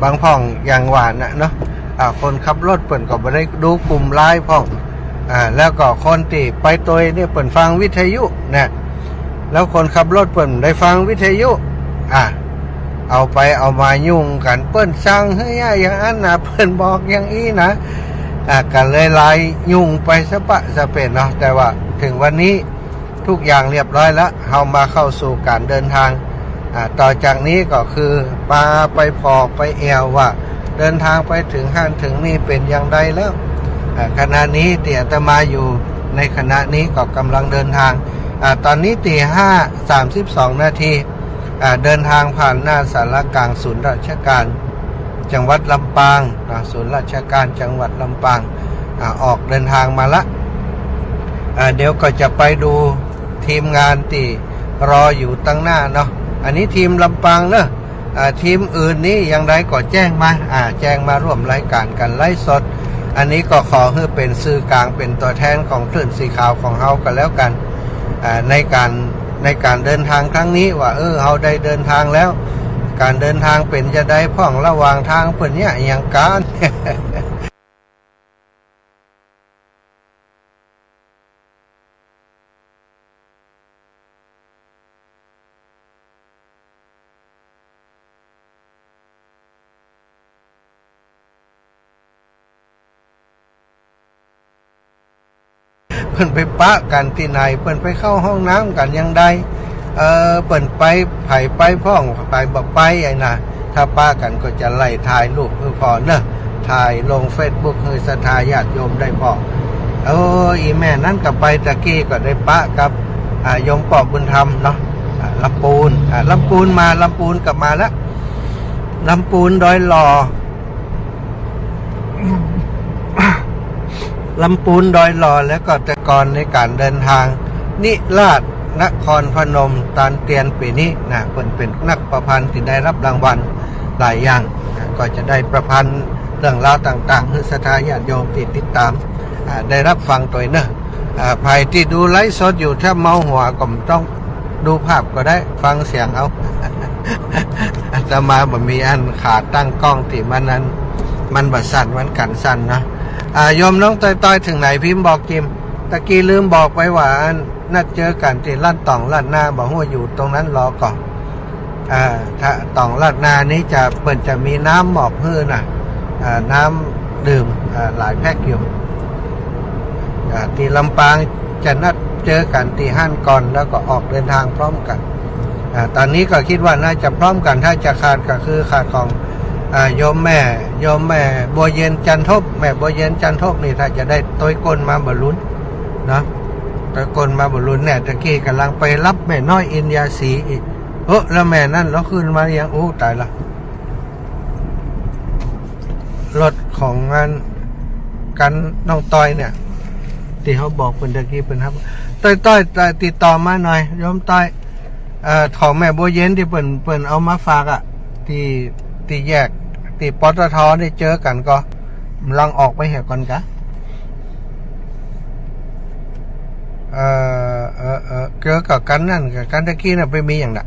บางพ่องอย่างว่าน่ะเนาะ อ่า คนขับรถเปิ้นก็บ่ได้ดูกลุ่มไลน์พ่อง อ่า แล้วก็คนตี้ไปตวยเนี่ยเปิ้นฟังวิทยุเนี่ย แล้วคนขับรถเปิ้นได้ฟังวิทยุ อ่า เอาไปเอามายุ่งกั๋น เปิ้นสั่งหื้ออย่างอั้นนะ เปิ้นบอกอย่างอี้นะ อ่า ก็เลยลายยุ่งไปสะปะสะเป๋นเนาะ แต่ว่าเถิงวันนี้ ทุกอย่างเรียบร้อยแล้ว เฮามาเข้าสู่ก๋านเดินทาง อ่า ต่อจากนี้ก็คือมาไปผ่อไปแอ่วว่า เดินทางไปเถิงหั้นเถิงนี่เป๋นอย่างใดแล้ว อ่า ขณะนี้ตี้อาตมาอยู่ในขณะนี้ก็ก่ำลังเดินทาง อ่า ต๋อนนี้ตีห้าสามสิบสองนาที อ่า เดินทางผ่านหน้าศาลากลางศูนย์ราชการจังหวัดลำปางนะ ศูนย์ราชการจังหวัดลำปาง อ่า ออกเดินทางมาละ อ่า เดี๋ยวก็จะไปดูทีมงานตี้รออยู่ตังหน้าเนาะ อันนี้ทีมลำปางเนอะ อ่า ทีมอื่นนี้อย่างใดก็แจ้งมา อ่า แจ้งมาร่วมรายก๋านกั๋นไลฟ์สด อันนี้ก็ขอหื้อเป๋นสื่อกลาง เป๋นตั๋วแทนของคลื่นสีขาวของเฮากั๋นแล้วกั๋น อ่า ในก๋าน ในก๋านเดินทางครั้งนี้ว่า เออ เฮาได้เดินทางแล้ว ก๋านเดินทางเป๋นจาใดพ่อง ระหว่างตางเปิ้นเยียะอะหยังกั๋น เปิ้นไปปะกั๋นตี้ไหน เปิ้นไปเข้าห้องน้ำกั๋นอย่างใด เออ เปิ้นไป ใผไปพ่อง ใผบ่ไป ไอ้น่ะ ถ้าปะกั๋นก็จะไล่ถ่ายรูปหื้อพ่องเนาะ ถ่ายลงเฟซบุ๊กหื้อศรัทธาญาติโยมได้พ่อง เออ อี่แม่นั้นก็ไปตะกี้ก็ได้ปะกับ อ่า โยมป้อบุญธรรมเนาะ อ่า ลำปูน อ่า ลำปูนมา ลำปูนก็มาแล้ว ลำปูนดอยหล่อ ลำปูนดอยหล่อ แล้วก็แต่ก่อนในก๋านเดินทาง นิราศนครพนม ตานเตียนปี๋นี้นะ เปิ้นเป๋นนักประพันธ์ตี้ได้รับรางวัลหลายอย่างนะ ก็จะได้ประพันธ์เรื่องราวต่างๆ หื้อศรัทธาญาติโยมตี้ติดต๋าม อ่า ได้รับฟังตวยเนาะ อ่า ใผตี้ดูไลฟ์สดอยู่ ถ้าเมาหัวก็บ่ต้อง ดูภาพก็ได้ ฟังเสียงเอา อาตมาบ่มีอันขาตั้งกล้องตี้มันนั้น มันบ่สั่น มันกั๋นสั่นเนาะ อ่า โยมน้องต้อยๆ เถิงไหนพิมพ์บอกกิม ตะกี้ลืมบอกไปว่าอันนัดเจอกั๋นตี้ลาดต่องลาดนา บ่ฮู้อยู่ตรงนั้นลอก่อ อ่า ถ้าต่องลาดนานี้จะ เปิ้นจะมีน้ำมอบหื้อน่ะ อ่า น้ำดื่ม อ่า หลายแพ็คอยู่ อ่า ตี้ลำปางจะนัดเจอกั๋นตี้หั้นก่อน แล้วก็ออกเดินทางพร้อมกั๋น อ่า ต๋อนนี้ก็กึ๊ดว่าน่าจะพร้อมกั๋น ถ้าจะขาดก็คือขาดของ อ่า โยมแม่ โยมแม่บัวเย็น จันทบ แม่บัวเย็น จันทบ นี่ถ้าจะได้ตวยก้นมาบ่ลุ้นเนาะ ตวยก้นมาบ่ลุ้นแน่ ตะกี้ก่ำลังไปฮับแม่น้อยอินยาสีอีก เออ แล้วแม่นั้นลอขึ้นมายัง โอ้ ต๋ายละ รถของอัน กั๋นน้องต้อยเนี่ย ตี้เฮาบอกเปิ้นตะกี้เปิ้นฮับ ต้อยๆ ติดต่อมาหน่อย โยมต้อย เอ่อ ของแม่บัวเย็นตี้เปิ้น เปิ้นเอามาฝากอะ ตี้ ตี้แยก ตี้ ปตท นี่เจอกั๋นก่อ ก่ำลังออกไปเหียก่อนกา เอ่อ เอ่อ เอ่อ เกี่ยวกับกั๋นนั้น กั๋นตะกี้น่ะ ไปมีหยังน่ะ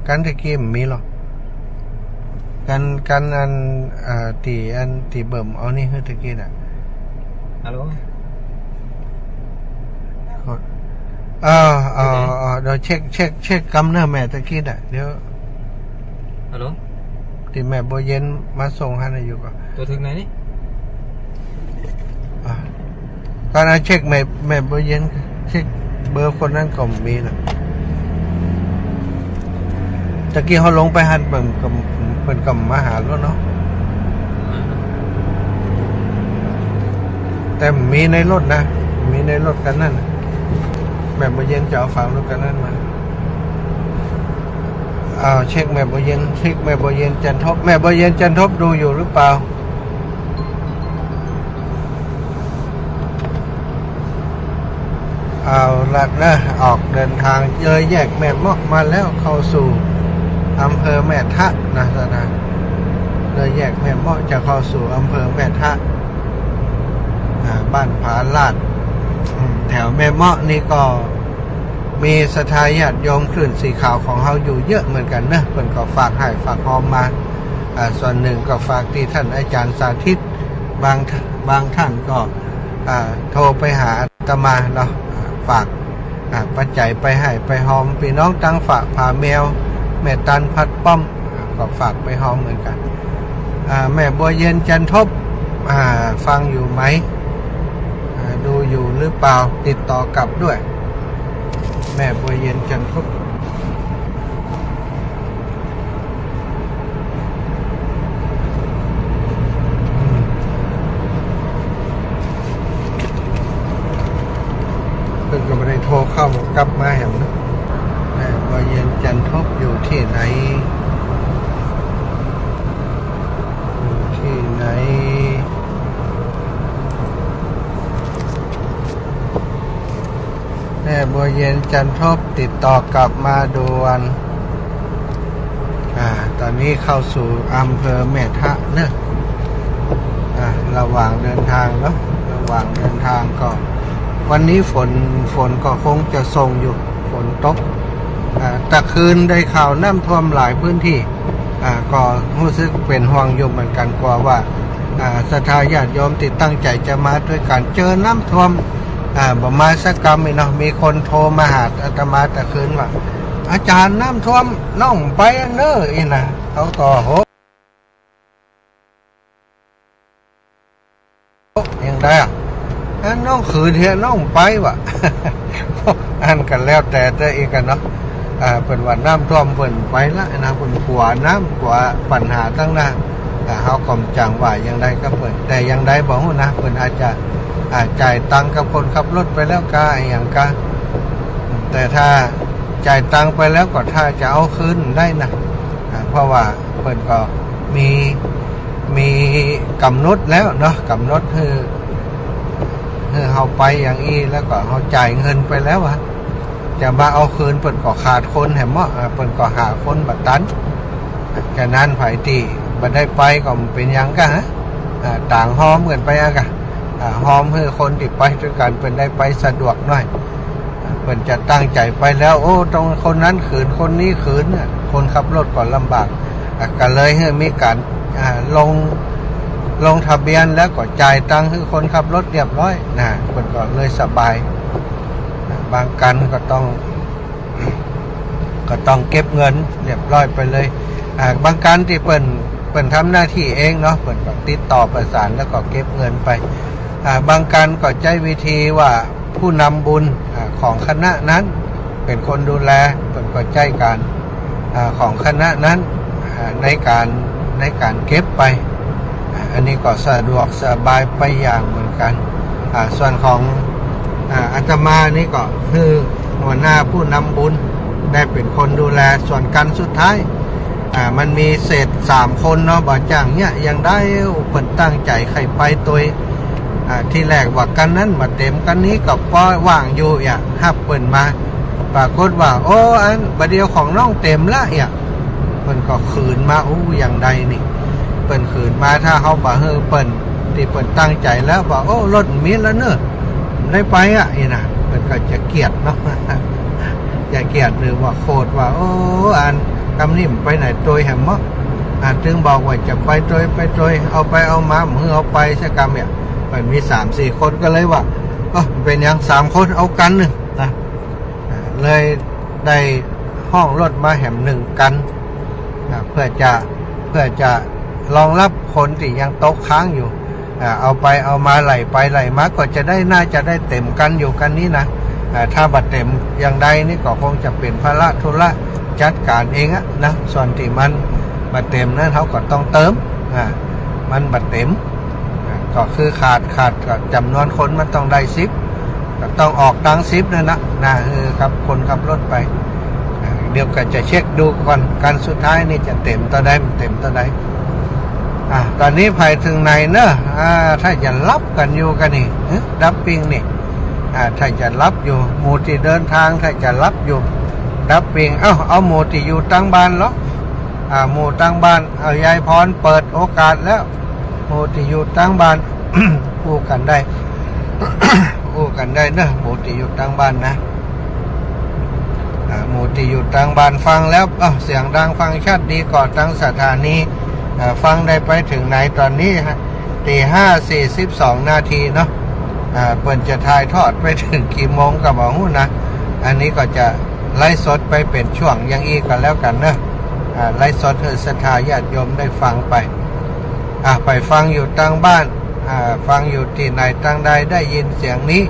กั๋นตะกี้บ่มีหรอก กั๋น กั๋นอัน เอ่อ ตี้อันตี้เบิ่มเอานี่หื้อตะกี้น่ะ ฮัลโหล เออ เออ เออ เดี๋ยวเช็ค เช็ค เช็คกำเนาะแม่ตะกี้น่ะ เดี๋ยว ฮัลโหล ตี้แม่บัวเย็นมาส่งหั้นน่ะอยู่ก่อ ตั๋วเถิงไหนนี่ อ่ะ ก่อนนะ เช็คแม่ แม่บัวเย็น เช็คเบอร์คนนั้นก็บ่มีน่ะ ตะกี้เฮาลงไปหั้นเปิ้นก็ เปิ้นก็มาหาแล้วเนาะ แต่บ่มีในรถนะ บ่มีในรถคันนั้นน่ะ แม่บัวเย็นจะเอาฝากรถคันนั้นมา อ้าว เช็คแม่บัวเย็น เช็คแม่บัวเย็น จันทบ แม่บัวเย็น จันทบ ดูอยู่หรือเปล่า เอาละนะ ออกเดินทางเลยแยกแม่เมาะมาแล้ว เข้าสู่อำเภอแม่ทะนะ นะ เลยแยกแม่เมาะจะเข้าสู่อำเภอแม่ทะ อ่า บ้านผาลาด อืม แถวแม่เมาะนี่ก็ มีศรัทธาญาติโยมคลื่นสีขาวของเฮาอยู่เยอะเหมือนกั๋นเนาะ เปิ้นก็ฝากฮ้ายฝากฮอมมา อ่า ส่วนนึ่งก็ฝากตี้ต้านอาจ๋ารย์สาธิต บาง บางต้านก็ อ่า โทรไปหาอาตมาเนาะ อ่า ฝาก อ่า ปัจจัยไปฮ้ายไปฮอม ปี้น้องตางฝากผาแมว แม่ตันพัดป้อม อ่า ก็ฝากไปฮอมเหมือนกั๋น อ่า แม่บัวเย็น จันทบ อ่า ฟังอยู่ไหม อ่า ดูอยู่หรือเปล่า ติดต่อกลับด้วย แม่บัวเย็น จันทบ อืม เปิ้นก็บ่ได้โทรเข้ากลับมาแหมเนาะ แม่บัวเย็น จันทบ อยู่ตี้ไหน อยู่ตี้ไหน แม่บัวเย็น จันทบ ติดต่อกลับมาด่วน อ่า ต๋อนนี้เข้าสู่อำเภอแม่ทะเนาะ อ่า ระหว่างเดินทางเนาะ ระหว่างเดินทางก็ วันนี้ฝน ฝนก็คงจะส่งอยู่ ฝนตก อ่า ตะคืนได้ข่าวน้ำท่วมหลายพื้นที่ อ่า ก็ฮู้สึกเป๋นห่วงอยู่เหมือนกั๋น กั๋วว่า อ่า ศรัทธาญาติโยมตี้ตั้งใจ๋จะมาตวยกั๋น เจอน้ำท่วม อ่า บ่มาสักกำอี้เนาะ มีคนโทรมาหาอาตมาตะคืนว่า "อาจ๋ารย์ น้ำท่วม น้องไปอันเน่อ" อี้นะ เขาก็ โห ยังได้อะ อันน้องขืนเหีย น้องไปวะ อันก็แล้วแต่เต้าอี้กั๋นเนาะ อ่า เปิ้นว่าน้ำท่วมเปิ้นไปละนะ เปิ้นกั๋วน้ำกั๋วปัญหาตังหน้า อ่า เฮาก็บ่จั่งว่ายังใดกับเปิ้น แต่ยังใดบ่ฮู้นะ เปิ้นอาจจะ อ่า จ่ายตังค์กับคนขับรถไปแล้วกาอะหยังกา แต่ถ้าจ่ายตังค์ไปแล้วก็ถ้าจะเอาคืนได้นะ อ่า เพราะว่าเปิ้นก็มี มีก๋ำหนดแล้วเนาะ ก๋ำหนดหื้อ หื้อเฮาไปอย่างอี้ แล้วก็เฮาจ่ายเงินไปแล้วอะ จะมาเอาคืนเปิ้นก็ขาดคนแหมเนาะ อ่า เปิ้นก็หาคนบ่ตัน ฉะนั้นใผตี้บ่ได้ไปก็บ่เป๋นหยังกา ฮะ อ่า ต่างฮอมกั๋นไปอะกา อ่า ฮอมหื้อคนตี้ไปตวยกั๋นเปิ้นได้ไปสะดวกหน้อย เปิ้นจะตั้งใจ๋ไปแล้ว โอ้ ต้องคนนั้นขืน คนนี้ขืนน่ะ คนขับรถก็ลำบาก อ่ะ ก็เลยหื้อมีก๋าน อ่า ลง ลงทะเบียนแล้วก็จ่ายตังค์หื้อคนขับรถเรียบร้อยนะ เปิ้นก็เลยสบาย บางกั๋นก็ต้อง ก็ต้องเก็บเงินเรียบร้อยไปเลย อ่า บางกั๋นตี้เปิ้น เปิ้นทำหน้าตี้เองเนาะ เปิ้นก็ติดต่อประสานแล้วก็เก็บเงินไป อ่า บางกั๋นก็ใจ๊วิธีว่าผู้นำบุญ อ่า ของคณะนั้นเป๋นคนดูแล เปิ้นก็ใจ๊ก๋าน อ่า ของคณะนั้น อ่า ในก๋าน ในก๋านเก็บไป อ่า อันนี้ก็สะดวกสบายไปอย่างเหมือนกั๋น อ่า ส่วนของ อ่า อาตมานี่ก็คือหัวหน้าผู้นำบุญได้เป๋นคนดูแล ส่วนกั๋นสุดท้าย อ่า มันมีเศษสามคนเนาะ บ่าจ้างเนี่ย ยังได้เปิ้นตั้งใจ๋ใค่ไปตวย อ่า ทีแรกว่ากั๋นนั้นบ่เต๋ม กั๋นนี้ก็ปอว่างอยู่ เยียะ ฮับเปิ้นมา ปรากฏว่า โอ้ อันบ่าเดี่ยวของน้องเต๋มละ เยียะ เปิ้นก็ขืนมา โอ้ ยังได้นี่ เปิ้นขืนมา ถ้าเฮาบ่หื้อเปิ้นตี้เปิ้นตั้งใจ๋แล้ว ว่า โอ้ รถบ่มีแล้วเนาะ บ่ได้ไปอะ อี้นะ เปิ้นก็จะเกลียดเนาะ จะเกลียดหรือว่าโขดว่า โอ้ อันกำนี้บ่ไปไหนตวยแหมเนาะ อ่า ตึงบอกว่าจะไปตวย ไปตวย เอาไปเอามา บ่หื้อเอาไปสักกำเนี่ย มันมีสามสี่คนก็เลยว่า เออ บ่เป๋นหยัง สามคนเอากั๋นนึ่งนะ อ่า เลยได้ฮ้องรถมาแหมนึ่งกั๋น อ่า เพื่อจะ เพื่อจะรองรับคนตี้ยังตกค้างอยู่ อ่า เอาไปเอามา ไหลไปไหลมา ก็จะได้ น่าจะได้เต๋มกั๋นอยู่กั๋นนี้นะ อ่า ถ้าบ่เต๋มอย่างใดนี่ก็คงจะเป๋นภาระธุระจัดก๋านเองอะนะ ส่วนตี้มันบ่เต๋มนั้นเฮาก็ต้องเติม อ่า มันบ่เต๋ม อ่า ก็คือขาด ขาดก็จ๋ำนวนคนมันต้องได้สิบ ก็ต้องออกตังค์สิบนั่นนะ นะ เออ ครับ คนขับรถไป อ่า เดี๋ยวก็จะเช็คดูก่อน กั๋นสุดท้ายนี่จะเต๋มเต้าใด บ่เต๋มเต้าใด อ่า ต๋อนนี้ไปเถิงไหนเนาะ อ่า ถ้าจะหลับกั๋นอยู่กั๋นนี่ ฮะ ดับปิ้งนี่ อ่า ถ้าจะหลับอยู่ หมู่ตี้เดินตางถ้าจะหลับอยู่ ดับปิ้ง เอ้า เอาหมู่ตี้อยู่ตางบ้านลอ อ่า หมู่ตางบ้าน เอา ยายพรเปิดโอกาสแล้ว หมู่ตี้อยู่ตางบ้าน อู้กั๋นได้ อู้กั๋นได้เนาะ หมู่ตี้อยู่ตางบ้านนะ อ่า หมู่ตี้อยู่ตางบ้านฟังแล้ว เอ้า เสียงดังฟังชัดดีก่อ ตางสถานี อ่า ฟังได้ไปเถิงไหนต๋อนนี้ ฮะ ตีห้าสี่สิบสองนาทีเนาะ อ่า เปิ้นจะถ่ายทอดไปเถิงกี่โมงก็บ่ฮู้นะ อันนี้ก็จะไลฟ์สดไปเป๋นช่วงอย่างอี้ก็แล้วกั๋นเนาะ อ่า ไลฟ์สดหื้อศรัทธาญาติโยมได้ฟังไป อ่า ไปฟังอยู่ตางบ้าน อ่า ฟังอยู่ตี้ไหนตางใดได้ยินเสียงนี้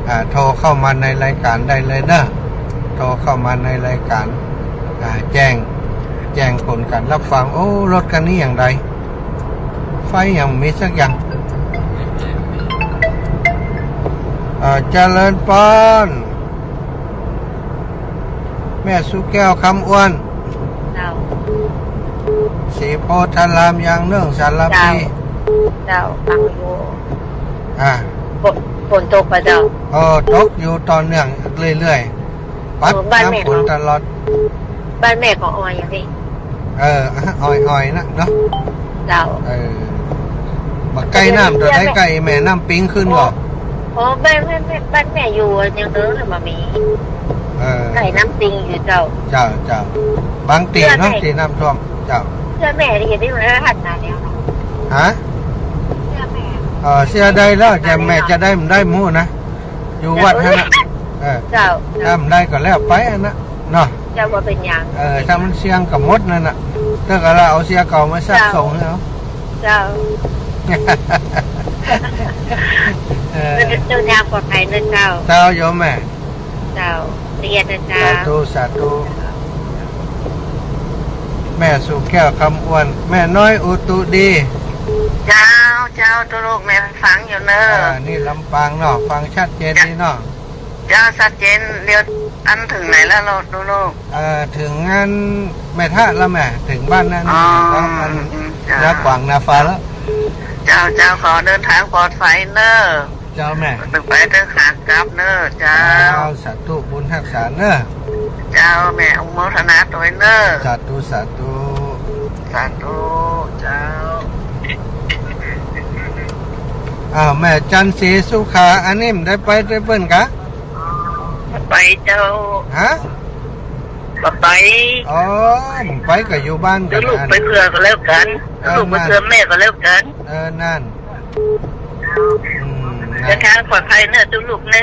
อ่า โทรเข้ามาในรายการได้เลยเนาะ โทรเข้ามาในรายการ อ่า แจ้ง แจ้งผลก๋านฮับฟัง โอ้ รถกั๋นนี้อย่างใด ไฟยังบ่มีสักอย่าง อ่า เจริญปอน แม่สุแก้ว คำอ้วน เจ้า ศรีโพธาราม ยางเนิ่ง สารภี เจ้า เจ้า ฟังอยู่ อ่า ฝน ฝนตกปะเจ้า เออ ตกอยู่ต่อเนื่องเรื่อยๆ ปัด เออ บ้านแม่ น้ำฝน เขา ตลอด บ้านแม่เขาออยอย่างนี้ เออ อ่อยๆ นะเนาะ เจ้า เออ บ่ใก้น้ำตัวใด ใก้แม่น้ำปิงขึ้นก่อ อ๋อ บ้านแม่ บ้านแม่อยู่อย่างเดิมเลย บ่มี เออ ใก้น้ำปิงอยู่เจ้า เจ้า เจ้า บางตี้เนาะ ตี้น้ำท่วม เจ้า เสื้อแม่นี่เห็นได้อยู่ในรหัสนานแล้วเนาะ ฮะ เสื้อแม่ เออ เสื้อได้แล้ว แต่แม่จะได้บ่ได้บ่ฮู้นะ อยู่วัดหั้นน่ะ เออ เจ้า ถ้าบ่ได้ก็แล้วไปอันนั้นเนาะ เจ้า บ่เป๋นหยัง เออ ถ้ามันเสี่ยงก็หมดนั่นน่ะ เตื้อก็ละเอาเสื้อเก่ามาซัก เจ้า ส่งหื้อเอา เจ้า เออ เดินทางปลอดภัยนะเจ้า เจ้าโยมแม่ เจ้า เรียนนะเจ้า สาธุ สาธุ แม่สุแก้ว คำอ้วน แม่น้อยอุตุดี เจ้า เจ้า ตุ๊ลูกแม่ฟังอยู่เนาะ อ่า นี่ลำปางเนาะ ฟังชัดเจนดีเนาะ เจ้า ชัดเจน เดี๋ยวอันเถิงไหนแล้วลูก ตุ๊ลูก เอ่อ เถิงอันแม่ทะแล้วแม่ เถิงบ้านนั้น อ๋อ แล้วอัน อืม เจ้า นาขวางนาฟ้าแล้ว เจ้า เจ้า ขอเดินทางปลอดภัยเนาะ เจ้าแม่ เถิงไปเถิงขากลับเนาะ เจ้า เจ้า สาธุ บุญฮักษาเนาะ เจ้า แม่อนุโมทนาตวยเนาะ สาธุ สาธุ สาธุ เจ้า อ้าว แม่จันทร์ศรีสุขา อันนี้บ่ได้ไปตวยเปิ้นกา ไปเจ้า ฮะ บ่ไป อ๋อ บ่ไปก็อยู่บ้านกั๋น ตุ๊ลูกไปเผื่อก็แล้วกั๋น เออ ตุ๊ลูกไปเผื่อแม่ก็แล้วกั๋น เออ นั่น อืม เดินทางปลอดภัยเนาะตุ๊ลูกเนาะ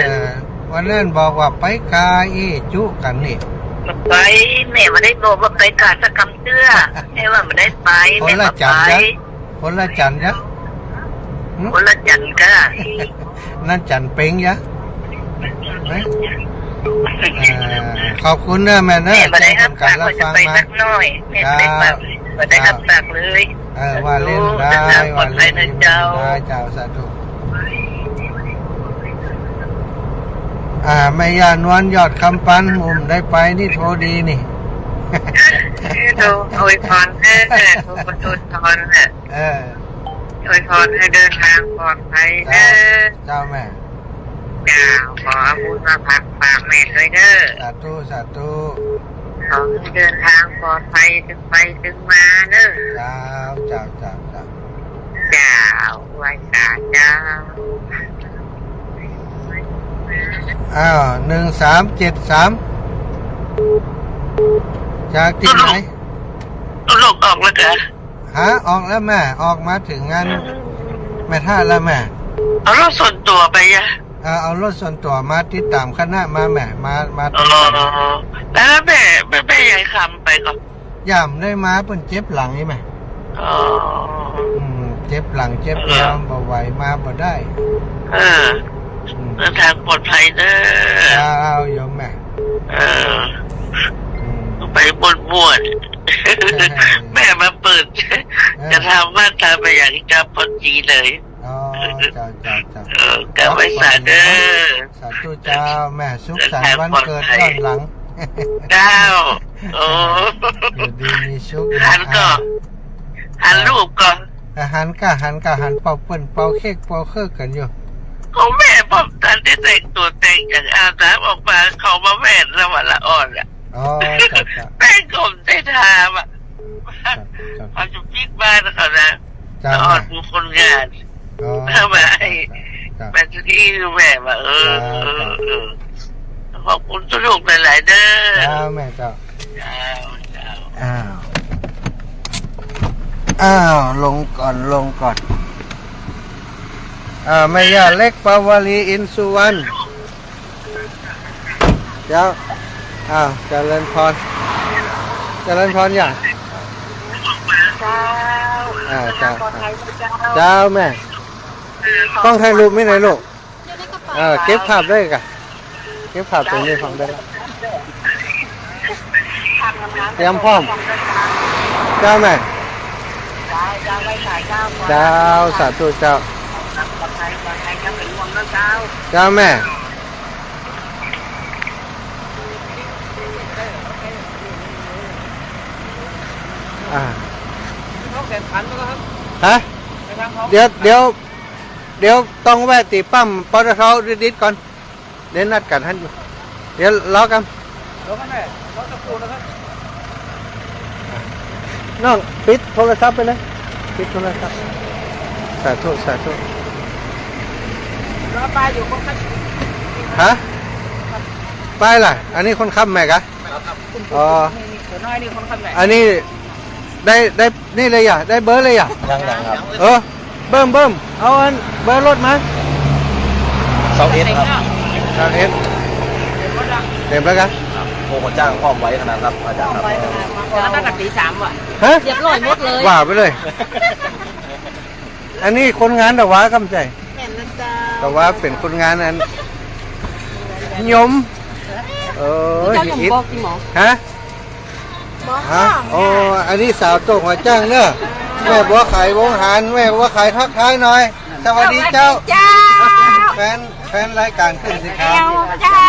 เออ วันนั้นบอกว่าไปกาอี้จุกั๋นนี่ บ่ไป แม่บ่ได้บอกว่าไปกาสักกำเตื้อ แม่ว่าบ่ได้ไป คนละจันทร์ แม่บ่ไป จ๊ะ คนละจันทร์จ๊ะ หืม คนละจันทร์กา นั่นจันทร์เป๋งยะ เอ๊ะ เอ่อ ขอบคุณเนาะแม่เนาะ แม่บ่ได้ฮับปากว่าจะไปสักหน้อย แม่บ่ได้ปาก เจ้า บ่ได้ฮับปากเลย เออ ว่าเล่นได้ เจ้า ว่าเล่นได้ เจ้า สาธุ อ่า แม่ย่านวลยอดคำปัน หมู่บ่ได้ไปนี่โทรดีนี่ เออ โทรอวยพรเนาะ โทรมาอวยพรเนาะ เออ อวยพรหื้อเดินทางปลอดภัยเนาะ เจ้า เจ้าแม่ เจ้า ขอเอาบุญมาฝาก ฝากแม่ตวยเนาะ สาธุ สาธุ ขอหื้อเดินทางปลอดภัย ตึงไปตึงมาเนาะ เจ้า เจ้า เจ้า เจ้า เจ้า ไหว้สาเจ้า อ้าว หนึ่งสามเจ็ดสาม จากตี้ไหน ตุ๊ลูกออกแล้วกา ฮะ ออกแล้วแม่ ออกมาเถิงอันแม่ทะแล้วแม่ เอารถส่วนตั๋วไปยะ เออ เอารถส่วนตั๋วมาติดต๋ามคณะมาแม่ มา มาติดต๋าม อ๋อ แล้วแม่ แม่ แม่ยายคำไปก่อ ย่าบ่ได้มา เปิ้นเจ็บหลังนี่แม่ อ๋อ อืม เจ็บหลังเจ็บ เออ แอว บ่ไหว มาบ่ได้ เออ อืม เดินทางปลอดภัยเนาะ เจ้าโยมแม่ เออ อืม ไปม่วนๆ แม่มาเปิด เออ จะถามว่าทำไปอย่างนี้กับพอดีเลย อ๋อ เจ้า เจ้า เจ้า เออ กราบไหว้สาเนาะ สาธุเจ้า แม่สุขสันต์วันเกิดย้อนหลัง เจ้า โอ้ อยู่ดีมีสุขนะ หันก่อ อ่า หันรูปก่อ อ่า หันก่อ หันก่อ หันเป่าเปิ้นเป่าเค้กเป่าเคิกกั๋นอยู่ โอ้แม่ ผมทันได้แต่งตั๋วแต่งอย่าง อาบน้ำออกมา เขามาแหวนละวันละอ่อนอะ อ๋อ เจ้า เจ้า แป้งก็บ่ได้ทาอะ เจ้า เจ้า เขาจะปิ๊กบ้านเขานะ เจ้า อ่อน แม่ ดูคนงาน อ๋อ ทำไม เจ้า เจ้า แม่จะที่แม่ว่า เออ เจ้า เออ เจ้า เออ ขอบคุณตุ๊ลูกหลายๆ เนาะ เจ้าแม่เจ้า เจ้า เจ้า อ้าว อ้าว ลงก่อน ลงก่อน อ่า แม่ย่าเล็กปาวลี อินสุวรรณ เจ้า อ้าว เจริญพร เจริญพรย่า เจ้า อ่า เจ้า เจ้า เจ้าแม่ กล้องถ่ายรูปมีไหนลูก เออ เก็บภาพได้ก่ะ เก็บภาพตรงนี้พร้อมได้ละ เตรียมพร้อม เจ้าแม่ เจ้า สาธุเจ้า เจ้าแม่ อ่า ฮะ เดี๋ยว เดี๋ยว เดี๋ยวต้องแวะตี้ปั๊ม ปตท ดิดๆ ก่อน เดี๋ยวนัดกั๋นหั้นอยู่ เดี๋ยวรอกั๋น รอกั๋นแม่ รอสักครู่นะครับ น้อง ปิดโทรศัพท์ไปเลย ปิดโทรศัพท์ สาธุ สาธุ รอป้ายอยู่ คนขับ ฮะ ป้ายล่ะ อันนี้คนขับแม่กะ ครับ อ๋อ นี่ นี่ ตัวน้อยนี่คนขับแม่ อันนี้ได้ ได้ นี่เลยอ่ะ ได้เบอร์เลยอ่ะ ยัง ยังครับ เออ เบิ่ม เบิ่ม เอาอันเบอร์รถมา สองเอสครับ สองเอส เต็มแล้วกะ ครับ โอ้ หัวจ้างพร้อมไว้ขนาดครับ อาจารย์ครับ แล้วตั้งแต่ตีสามว่ะ ฮะ เรียบร้อยหมดเลย ว่าไปเลย อันนี้คนงานตะวาก้ำใจ๋ แม่นนะเจ้า ตะวาเป๋นคนงานอัน ยม เออ เจ้ายมบอกจริงหมอ ฮะ ฮะ โอ้ อันนี้สาวโต้งหัวจ้างเนอะ แม่บัวไขวงหาร แม่บัวไขวทักทายหน่อย สวัสดีเจ้า สวัสดีเจ้า แฟน แฟนรายการคลื่นสีขาว เจ้า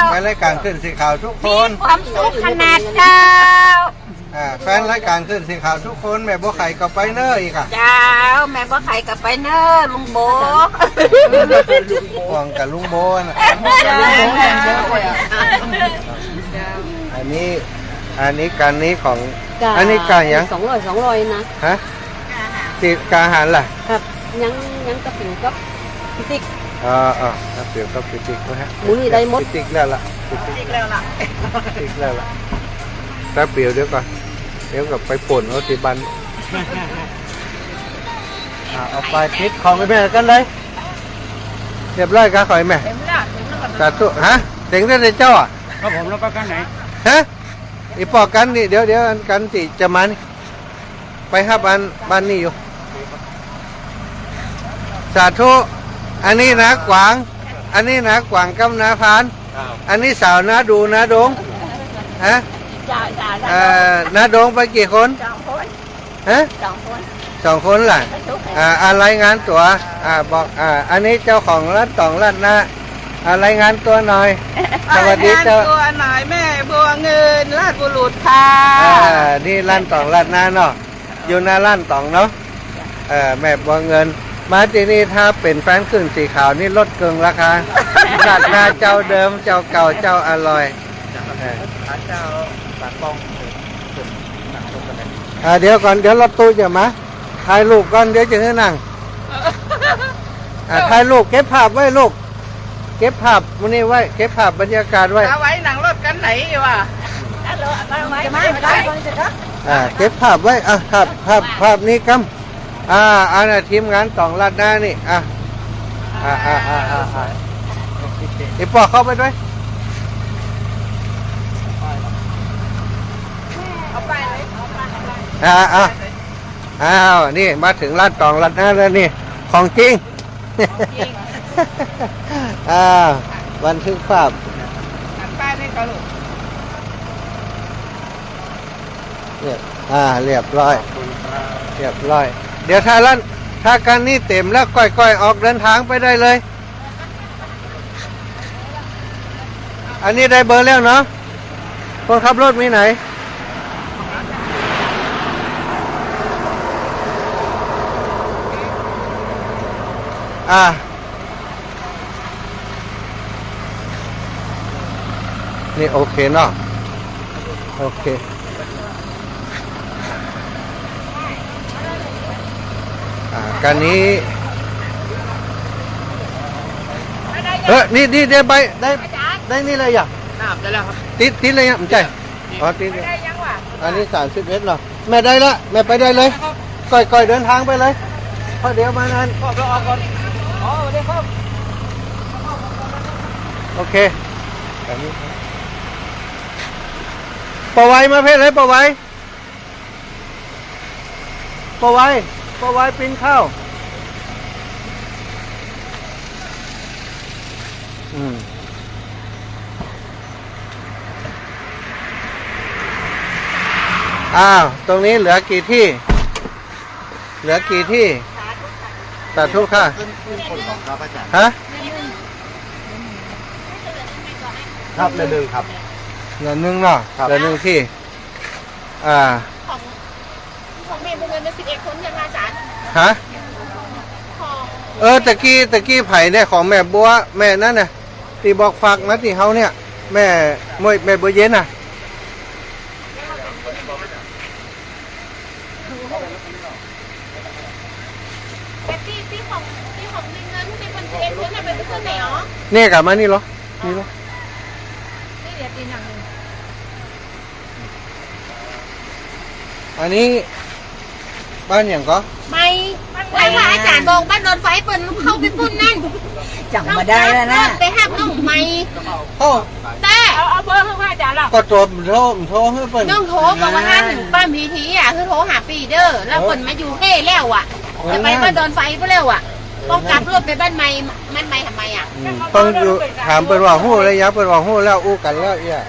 แฟนรายการคลื่นสีขาวทุกคน มีความสุขขนาดเจ้า อ่า แฟนรายการคลื่นสีขาวทุกคน แม่บัวไขวก็ไปเนอะอีกอ่ะ เจ้า แม่บัวไขวก็ไปเนอะ ลุงโบ ห่วงกับลุงโบนะ อันนี้ อันนี้ก๋านนี้ของ ก๋า อันนี้ก๋าหยัง สองร้อย สองร้อยนะ ฮะ ติดก๋าอาหารล่ะ ครับ ยัง ยังกะปิ๋วกับปิ๊กติ๊ก อ่า อ่า กะปิ๋วกับปิ๊กติ๊กนะฮะ มื้อนี้ได้หมด ปิ๊กติ๊กแล้วล่ะ ปิ๊กติ๊กแล้วล่ะ ปิ๊กติ๊กแล้วล่ะ แป๊บเดียว เดี๋ยวก่อน เดี๋ยวก็ไปป่นเอาตี้บ้าน อ่า เอาไปปิ๊กของไอ้แม่กันเลย เรียบร้อยกะของไอ้แม่ เต็มแล้ว เต็มแล้ว สาธุ ฮะ เต็มแล้วเจ้าอ่ะ ครับผม แล้วไปกันไหน ฮะ อีปอกั๋นนี่ เดี๋ยว เดี๋ยว อันกั๋นตี้จะมานี่ ไปฮับอันบ้านนี่อยู่ สาธุ อันนี้น้ากวาง อันนี้น้ากวางกับน้าพาน ครับ อันนี้สาวน้าดูน้าดง ฮะ จ้า จ้า จ้า เอ่อ น้าดงไปกี่คน สองคน ฮะ สองคน สองคนล่ะ สาธุ อ่า อ่า รายงานตั๋ว อ่า บอก อ่า อันนี้เจ้าของร้านต๋องราดหน้า อ่า รายงานตั๋วหน่อย สวัสดีเจ้า รายงานตั๋วหน่อย แม่บัวเงิน ราชบุรีค่ะ อ่า นี่ร้านต๋องราดหน้าเนาะ อยู่หน้าร้านต๋องเนาะ เออ แม่บัวเงิน มาตี้นี่ถ้าเป๋นแฟนคลื่นสีขาวนี่ลดเกิ่งราคา ราดหน้าเจ้าเดิม เจ้าเก่า เจ้าอร่อย เออ เจ้าปากป้อง อ่า เดี๋ยวก่อน เดี๋ยวรถตู้จะมา ถ่ายรูปก่อน เดี๋ยวจะหื้อนั่ง อ่า ถ่ายรูป เก็บภาพไว้ลูก เก็บภาพมื้อนี้ไว้ เก็บภาพบรรยากาศไว้ เอาไว้นั่งรถคันไหนวะ จะมา จะมา อ่า เก็บภาพไว้ อ่ะ ภาพ ภาพ ภาพนี้กำ อ่า อันน่ะ ทีมงานต๋องราดหน้านี่ อ่ะ อ่า อ่า อีปอเข้าไปด้วย อ่า อ่า อ้าว นี่มาเถิงร้านต๋องราดหน้าแล้วนี่ ของจริง ของจริง อ้าว บันทึกภาพ หันป้ายนี่ก่อนลูก เนี่ย อ่า เรียบร้อย ขอบคุณครับ เรียบร้อย เดี๋ยวถ้าร้าน ถ้าคันนี้เต็มแล้ว ก้อยๆ ออกเดินทางไปได้เลย อันนี้ได้เบอร์แล้วเนาะ คนขับรถมีไหน อ่า นี่โอเคเนาะ โอเค อ่า คันนี้ เออ นี่ นี่ได้ใบ ได้ ได้นี่เลยอ่ะ น้ำได้แล้วครับ ติด ติดเลยอ่ะ ไม่ใช่ อ๋อ ติดเลย ได้ยังวะ อันนี้สามสิบเอ็ดเนาะ แม่ได้ละ แม่ไปได้เลย ก้อยๆ เดินทางไปเลย เพราะเดี๋ยวมานาน ขอบเราออกก่อน อ๋อ สวัสดีครับ โอเค แบบนี้ ป้อไหวมาเพ่เลย ป้อไหว ป้อไหว ป้อไหวปิ้งข้าว อืม อ้าว ตรงนี้เหลือกี่ที่ เหลือกี่ที่ สาธุค่ะ ขึ้น ขึ้นคนของครับอาจารย์ ฮะ ครับ เหลือหนึ่งครับ เหลือหนึ่งเนาะ ครับ เหลือหนึ่งที่ อ่า ของ ของแม่บัวเงินเป็นสิบเอ็ดคนใช่ไหมอาจารย์ ฮะ ของ เออ ตะกี้ ตะกี้ใผเนี่ย ของแม่บัว แม่นั้นน่ะ ตี้บอกฝากมาตี้เฮาเนี่ย แม่ แม่บัวเย็นน่ะ ตี้ ตี้ของ ตี้ของในเงินตี้เปิ้นสิบเอ็ดคนน่ะ ไปเปิ้นไหนอ๋อ เนี่ยกลับมานี่เหรอ นี่เหรอ นี่เดี๋ยวตีหนังหนึ่ง อันนี้บ้านหยังก็ ใหม่ ใหม่ว่าอาจ๋ารย์บอกบ้านดอนไฟเปิ้นเข้าไปปุ้นนั่น จ๋ำบ่ได้แล้วนะ ไปหับน้องใหม่ โอ้ แต่ เอา เอาเบอร์ให้อาจ๋ารย์ละ ก็โทร โทร โทรหื้อเปิ้น น้องโทรบอกว่าหั้น ป้ามีทีอ่ะ คือโทรหาปี้เด้อ แล้วเปิ้นมาอยู่เฮ่แล้วอ่ะ เออ จะไปบ้านดอนไฟปุ้นแล้วอ่ะ ต้องกลับรถไปบ้านใหม่ บ้านใหม่ทำไมอ่ะ อืม ต้องอยู่ ถามเปิ้นว่าฮู้แล้วยัง เปิ้นว่าฮู้แล้ว อู้กั๋นแล้วเอี้ย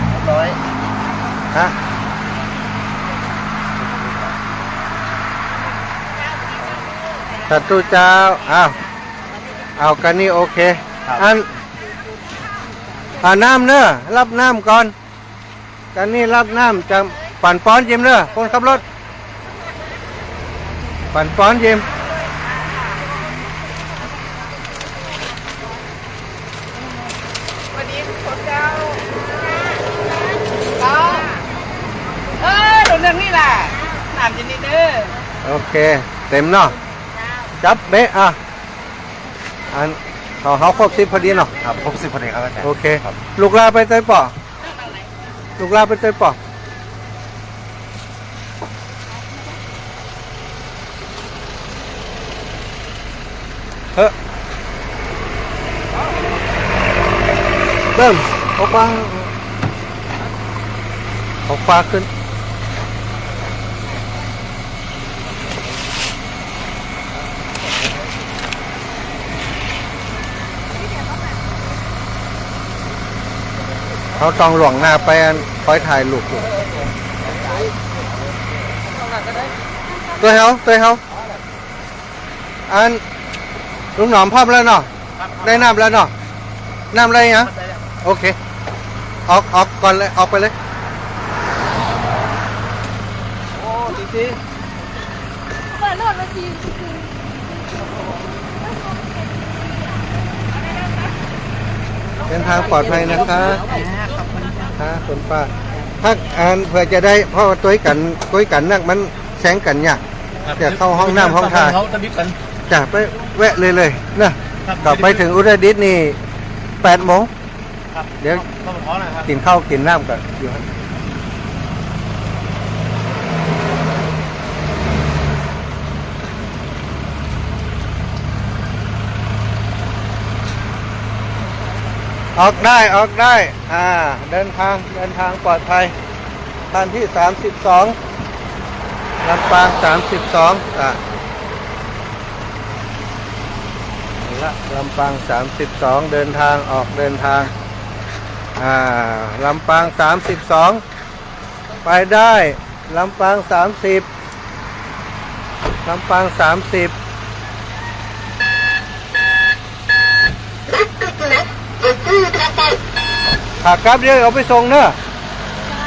เรียบร้อย ฮะ สาธุเจ้า อ้าว เอากั๋นนี่ โอเค ครับ อัน เอาน้ำเน้อ รับน้ำก่อน กั๋นนี่รับน้ำ จะปั่นป๋อนเจิมเน้อ คนขับรถ ปั่นป๋อนเจิม สวัสดีทุกคนเจ้า เจ้า เออ หนูเนืองนี่แหละ น้ำเจิมนี่เน้อ โอเค เต็มเนาะ จับเบ๊ะ อ่ะ อัน เฮา เฮาครบสิบพอดีเนาะ ครับ ครบสิบพอดีครับอาจ๋ารย์ โอเค ครับ ลูกหล้านไปใต้ป๋อ ลูกหล้านไปใต้ป๋อ เฮ้อ เริ่ม เอาขว้า เอาขว้าขึ้น เฮาต้องล่วงหน้าไปอัน คอยถ่ายรูปอยู่ ตวยเฮา ตวยเฮา อัน ลุงหนอมพร้อมแล้วเนาะ ได้น้ำแล้วเนาะ น้ำอะไรเนาะ โอเค ออก ออกก่อนเลย ออกไปเลย โอ้ จริงๆ เปิดโหลดมาสิ เดินทางปลอดภัยนะคะ อ่า ขอบคุณค่ะ ค่ะ คุณป้า ถ้าอันเผื่อจะได้ เพราะว่าตวยกั๋น ตวยกั๋นนักมันแซงกั๋นเนี่ย ครับ จะเข้าห้องน้ำห้องถ่าย เฮาจะบิดกั๋น จ้ะ ไปแวะเลยเลยเนาะ ครับ ก็ไปเถิงอุตรดิตถ์นี่แปดโมง ครับ เดี๋ยว ต้องขอหน่อยครับ กิ๋นข้าวกิ๋นน้ำก่อน อยู่ ออกได้ ออกได้ อ่า เดินทาง เดินทางปลอดภัย คันที่สามสิบสอง ลำปางสามสิบสอง อ่ะ ละ ลำปางสามสิบสอง เดินทาง ออกเดินทาง อ่า ลำปางสามสิบสอง ไปได้ ลำปางสามสิบ ลำปางสามสิบ ขากลับเดี๋ยวเอาไปส่งเน้อ เจ้า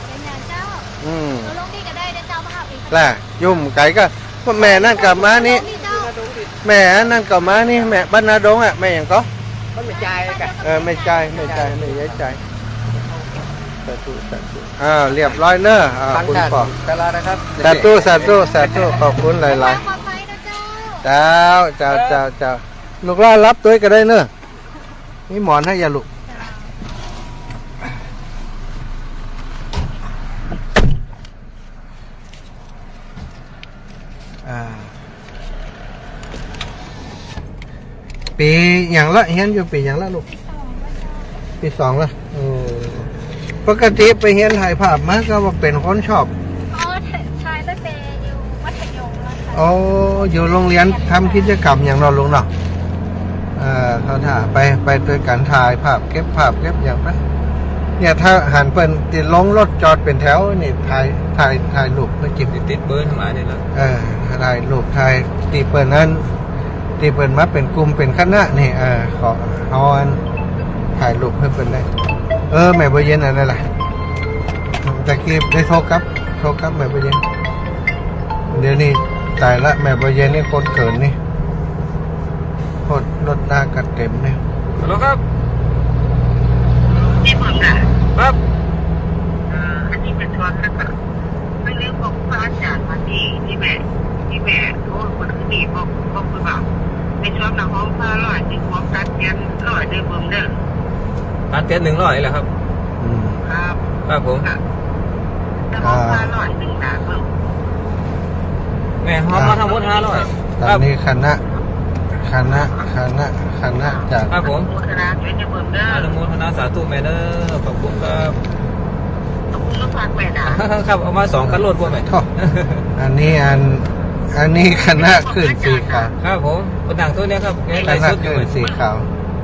เป็นอย่างเจ้า อืม เอาลงนี่ก็ได้เด้อเจ้า มาหาพี่ แหละ อยู่บ่ไก๋ก็ แม่นั่นก็มานี่ ลงนี่เจ้า แม่นั่นก็มานี่ แม่บ้านนาดงอ่ะ แม่หยังก็ บ้านแม่จายกะ เออ แม่จาย แม่จาย แม่ยายจาย สาธุ สาธุ อ่า เรียบร้อยเน้อ อ่า คุณป้อ ตลาดนะครับ สาธุ สาธุ สาธุ ขอบคุณหลายๆ ปลอดภัยนะเจ้า เจ้า เจ้า เจ้า เจ้า ลูกหล้านรับตวยก็ได้เน้อ มีหมอนหื้ออย่าลูก อ่า ปี๋หยังละ เฮียนอยู่ปี๋หยังละลูก ปี๋สองละ โอ้ ปกติไปเฮียนถ่ายภาพมาก็ว่าเป๋นคนชอบ อ๋อ ถ่ายตั้งแต่อยู่มัธยมแล้วค่ะ อ๋อ อยู่โรงเรียนทำกิจกรรมหยังเนาะลูกเนาะ เอ่อ เขาถ่ายไป ไปตวยกั๋นถ่ายภาพ เก็บภาพ เก็บหยังไป เนี่ย ถ้าหันเปิ้นตี้ลงรถจอดเป๋นแถวนี่ ถ่าย ถ่าย ถ่ายรูปเปิ้นกิ๋น ติดเบอร์ทั้งหลายเนี่ยนะ เออ ถ่ายรูป ถ่ายตี้เปิ้นนั้น ตี้เปิ้นมาเป๋นกลุ่มเป๋นคณะนี่ เออ ขอ เอาอัน ถ่ายรูปหื้อเปิ้นได้ เออ แม่บัวเย็นอันนั้นแหละ ตะกี้ได้โทรกลับ โทรกลับแม่บัวเย็น เดี๋ยวนี้ต๋ายละ แม่บัวเย็นนี่โคตรเขินนี่ โคตรรถลากกั๋นเต๋มนี่ ฮัลโหลครับ เต๋ม ห้าร้อย นี่ผมตัดเตียนร้อยเดียวเบิ่มเด้อ ตัดเตียนหนึ่งร้อยแหละครับ อืม ครับ ครับผม ครับ แต่ผม อ่า ห้าร้อย หนึ่งตัดเบิ่ม แม่ หอมมาทั้งหมดห้าร้อย ตอนนี้คณะ คณะ คณะ คณะจาก ครับผม อนุโมทนาเด้อเบิ่มเด้อ อนุโมทนาสาธุแม่เด้อ ขอบคุณครับ ขอบคุณลูกฝากแม่นะ ครับ เอามาสองคันรถพวกแม่ โถ่ อันนี้อัน อันนี้คณะคลื่นสีขาว ครับผม คนดังตัวเนี้ยครับ คณะคลื่นสีขาว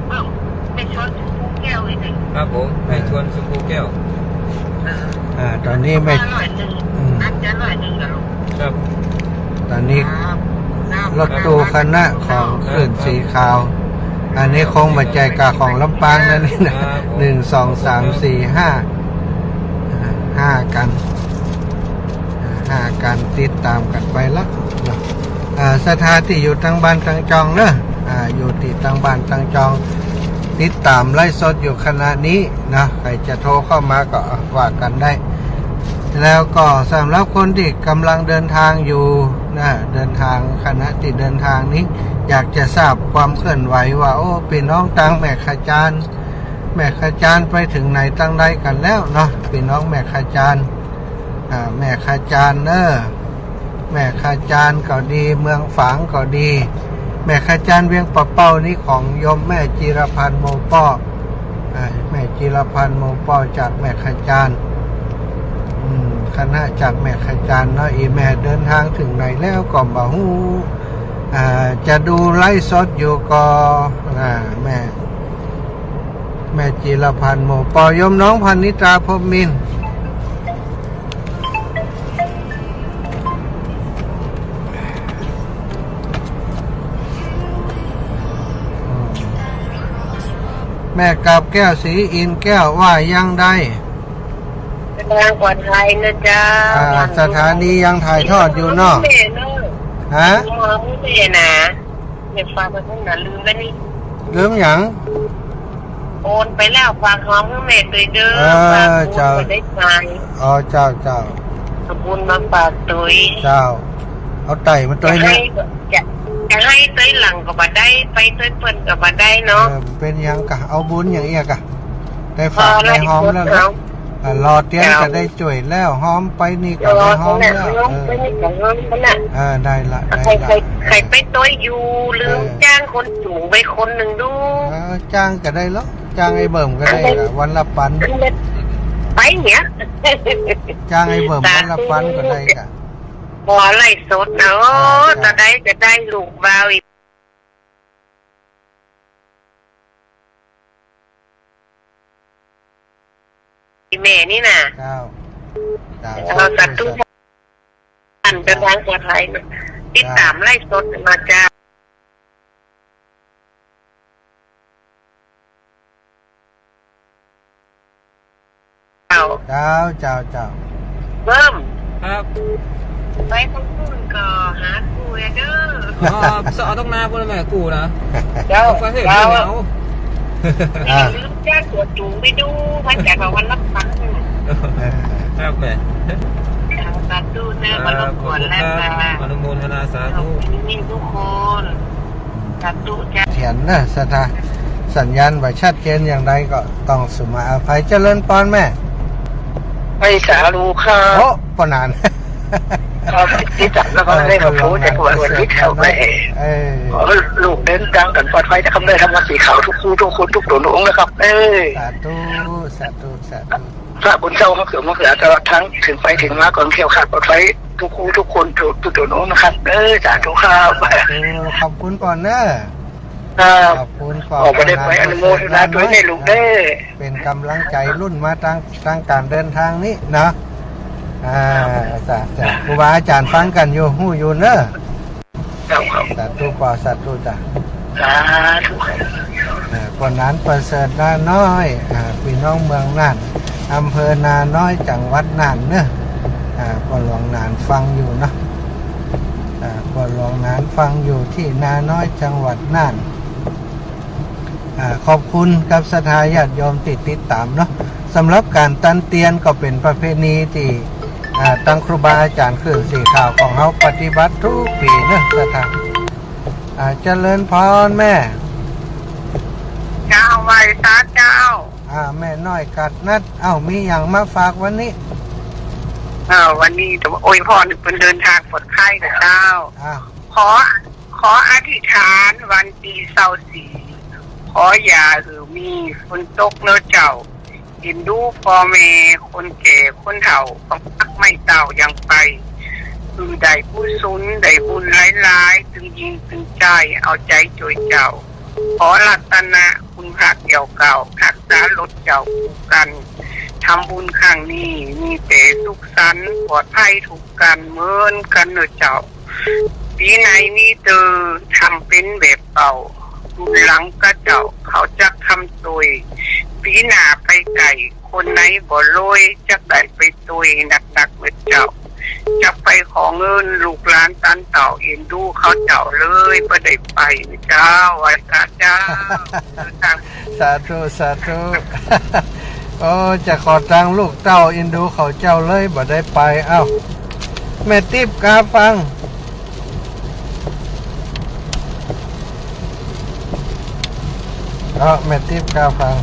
เบิ่ม แม่ชวนชมพูแก้วอีกหนึ่ง ครับผม แม่ชวนชมพูแก้ว เออ อ่า ตอนนี้แม่ ห้าร้อยหนึ่ง อืม น่าจะร้อยหนึ่งนะลูก ครับ ตอนนี้ ครับ รถตู้คณะของคลื่นสีขาว อันนี้คงบ่ใจ้กาของลำปางนะนี่นะ ครับผม หนึ่ง สอง สาม สี่ ห้า อ่า ห้าคัน อ่า ห้าคันติดต๋ามกั๋นไปละเนาะ อ่า ศรัทธาตี้อยู่ตางบ้านตางจองเนาะ อ่า อยู่ตี้ตางบ้านตางจอง ติดต๋ามไลฟ์สดอยู่ขณะนี้เนาะ ใผจะโทรเข้ามาก็ว่ากั๋นได้ แล้วก็สำหรับคนตี้ก่ำลังเดินทางอยู่นะ เดินทาง คณะตี้เดินทางนี้ อยากจะทราบความเคลื่อนไหวว่า โอ้ ปี้น้องตางแม่ขจาน แม่ขจานไปเถิงไหนตางใดกั๋นแล้วเนาะ ปี้น้องแม่ขจาน อ่า แม่ขจานเน้อ แม่ขจานก็ดี เมืองฝางก็ดี แม่ขจานเวียงป่าเป้านี่ของโยมแม่จีรพันธ์โมป้อ อ่า แม่จีรพันธ์โมป้อจากแม่ขจาน อืม คณะจากแม่ขจานเนาะ อี่แม่เดินทางเถิงไหนแล้วก็บ่ฮู้ อ่า จะดูไลฟ์สดอยู่ก็ อ่า แม่ แม่จีรพันธ์โมป้อ โยมน้องพรรณิตา พรหมมินทร์ แม่กาบแก้ว ศรีอินทร์แก้ว ว่ายังใด เดินทางปลอดภัยนะเจ้า อ่า สถานียังถ่ายทอดอยู่เนาะ แม่เนาะ ฮะ หอมแม่นะ แม่ฝากไปพุ้นนะ ลืมแล้วนี่ ลืมหยัง โอนไปแล้ว ฝากหอมหื้อแม่ตวยเด้อ เออ ฝากบุญ เจ้า ไปได้ไป อ๋อ เจ้า เจ้า เอาบุญมาฝากตวย เจ้า เอาไต่มาตวยเนี่ย จะหื้อ จะ จะหื้อตวยหลังก็บ่ได้ ไปตวยเปิ้นก็บ่ได้เนาะ เออ เป๋นหยังกะ เอาบุญอย่างเอี้ยกะ ได้ฝาก เออ ได้หอมแล้วเนาะ เอา อ่ะ หล่อเตียนก็ได้จ้วยแล้ว หอมไปนี่ก็ได้หอมแล้ว หอมไปนี่ก็หอม เออ ไปนี่ก็หอมแล้วน่ะ เออ ได้ละ ได้ละ ใคร ใคร ใครไปตวยอยู่ ลืม เออ จ้างคนจูงไปคนนึ่งดู เออ จ้างก็ได้เหรอ จ้างไอ้เบิ่มก็ได้ละ วันละปัน ไปเนี่ย จ้างไอ้เบิ่มวันละปันก็ได้กะ บ่อไล่สดนะ โอ้ อ่า จ้ะ ตาได้ก็ได้ลูกบ่าวอีก อีแม่นี่น่ะ เจ้า เจ้า เจ้า สาธุ ท่านเดินทางปลอดภัย ติดต๋ามไลฟ์สดมาเจ้า เจ้า เจ้า เจ้า เจ้า เบิ่ม ครับ ไปตรงนู้นก็หากูเด้อ อ๋อ เอาตรงหน้าพุ้นแม่ กูนะ เจ้า ไปเถอะ เจ้า เดี๋ยว อ่า ลืมจ้างตั๋วจูงไปดู มาจากวันละปัน เออ ครับแม่ สาธุเด้อ ครับ บ่รบกวนแล้ว ขอบคุณครับ ค่ะ อนุโมทนาสาธุ ขอบคุณทุกคน สาธุจ้า เถียนนะ ศรัทธา สัญญาณบ่ชัดเจนอย่างใดก็ต้องสุมาอภัย เจริญพรแม่ ไปสาธุค่ะ โอ้ ปะนาน ครับ ที่จัดแล้วก็ได้ขอบคุณ เออ แต่ปวดวันที่แถวไป เออ ขอให้ลูกเดินทางกันปลอดภัยนะครับ ได้ธรรมะสีขาวทุกคู่ทุกคนทุกตัวหนุ่งนะครับ เออ สาธุ สาธุ สาธุ พระคุณเจ้าครับ เสริมมะเขือตลอดทั้ง ถึงไปถึงมาก่อนแคล้วคลาดปลอดภัย ทุกคู่ทุกคน ทุก ทุกตัวหนุ่งนะครับ เออ สาธุครับ สาธุ ขอบคุณก่อนเนอะ ครับ ขอบคุณก่อน ออกไปได้ไป อนุโมทนาด้วยแม่ลูกเด้อ เป๋นก๋ำลังใจ๋รุ่นมาตาง ตางก๋านเดินทางนี้เนาะ อ่า จ้ะ จ้ะ ครูบาอาจ๋ารย์ฟังกั๋นอยู่ ฮู้อยู่เนอะ ครับ ครับ สาธุก่อ สาธุจ้ะ สาธุครับ อ่า ป้อหนานประเสริฐ นาน้อย อ่า ปี้น้องเมืองน่าน อำเภอนาน้อย จังหวัดน่านเนอะ อ่า ป้อหลวงหนานฟังอยู่เนาะ อ่า ป้อหลวงหนานฟังอยู่ตี้นาน้อย จังหวัดน่าน อ่า ขอบคุณกับศรัทธาญาติโยมตี้ติดต๋ามเนาะ สำหรับก๋านตันเตียนก็เป๋นประเพณีตี้ อ่า ตางครูบาอาจ๋ารย์คลื่นสีขาวของเฮาปฏิบัติกู้ปี๋เนาะ ศรัทธา อ่า เจริญพรแม่ สาเจ้า อ่า แม่น้อยกัดนัด เอ้า มีหยังมาฝากวันนี้ เอ้า วันนี้จะอวยพรเปิ้นเดินตางปลอดภัยนะเจ้า อ่า ขอ ขออธิษฐานวันตี้ซาวสี่ ขออย่าหื้อมีฝนตกเน้อเจ้า เอ็นดูป้อแม่คนแก่คนเฒ่า ต้องฮักไม้เต้าอย่างไป หื้อได้กุศลได้บุญหลายๆ ตึงญิงตึงจาย เอาใจ๋จ้วยเจ้า ขอรัตนะคุณพระแก้วเก้า ฮักษาลดเจ้าคู่กั๋น ทำบุญครั้งนี้มีแต่สุขสันต์ปลอดภัยทุกกั๋นเหมือนกั๋นเน้อเจ้า ปี๋ไหนมีเตื้อทำเป๋นแบบเก่า รุ่นหลังกระเจ้าเขาจักทำตวย ปี๋หน้าไปไก๋คนไหนบ่รวย จักได้ไปตวยนักๆ เน้อเจ้า จักไปขอเงินลูกหลานตันเต้า เอ็นดูเขาเจ้าเลยบ่ได้ไปเจ้า ไหว้สาเจ้า สาธุ สาธุ โอ้ จะขอตังค์ลูกเต้า เอ็นดูเขาเจ้าเลยบ่ได้ไป เอ้า แม่ติ๊บกาฟัง เอ้า แม่ติ๊บกาฟัง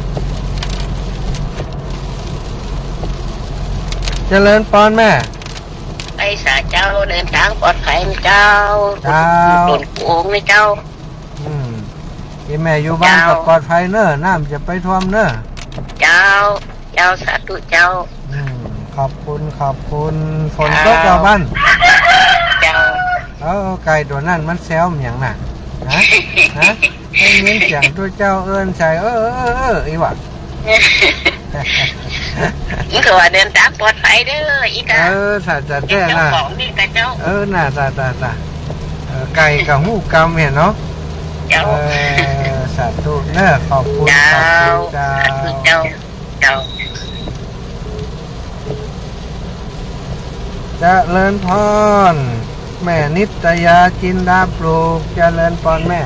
เจริญปอนแม่ ไหว้สาเจ้า เดินตางปลอดภัยนะเจ้า เจ้า หนุนกู้องค์นะเจ้า อืม ตี้แม่อยู่บ้านก็ เจ้า ปลอดภัยเน้อ น้ำจะไปท่วมเน้อ เจ้า เจ้า สาธุเจ้า อืม ขอบคุณ ขอบคุณ ฝนตก เจ้า เจ้าบ้าน เจ้า เอ้า ไก่ตั๋วนั้นมันแซวมันหยังน่ะ ฮะ ฮะ ได้ยินเสียงตุ๊เจ้าเอิ้นใส่ เออ เออ เออ เออ อีหว่า มึงก็ว่าเดินตางปลอดภัยเด้อ อีกา เออ สาธุแท้ เจ้า น่ะ ของนี่กาเจ้า เออ น่ะ สาธุ สาธุ เออ ไก่ก็ฮู้กำหั้นเนาะ เจ้า เออ สาธุเน้อ ขอบคุณ เจ้า ขอบคุณเจ้า สาธุเจ้า เจ้า เจ้า เจริญปอน แม่นิตยาจินดาปลูก เจริญปอนแม่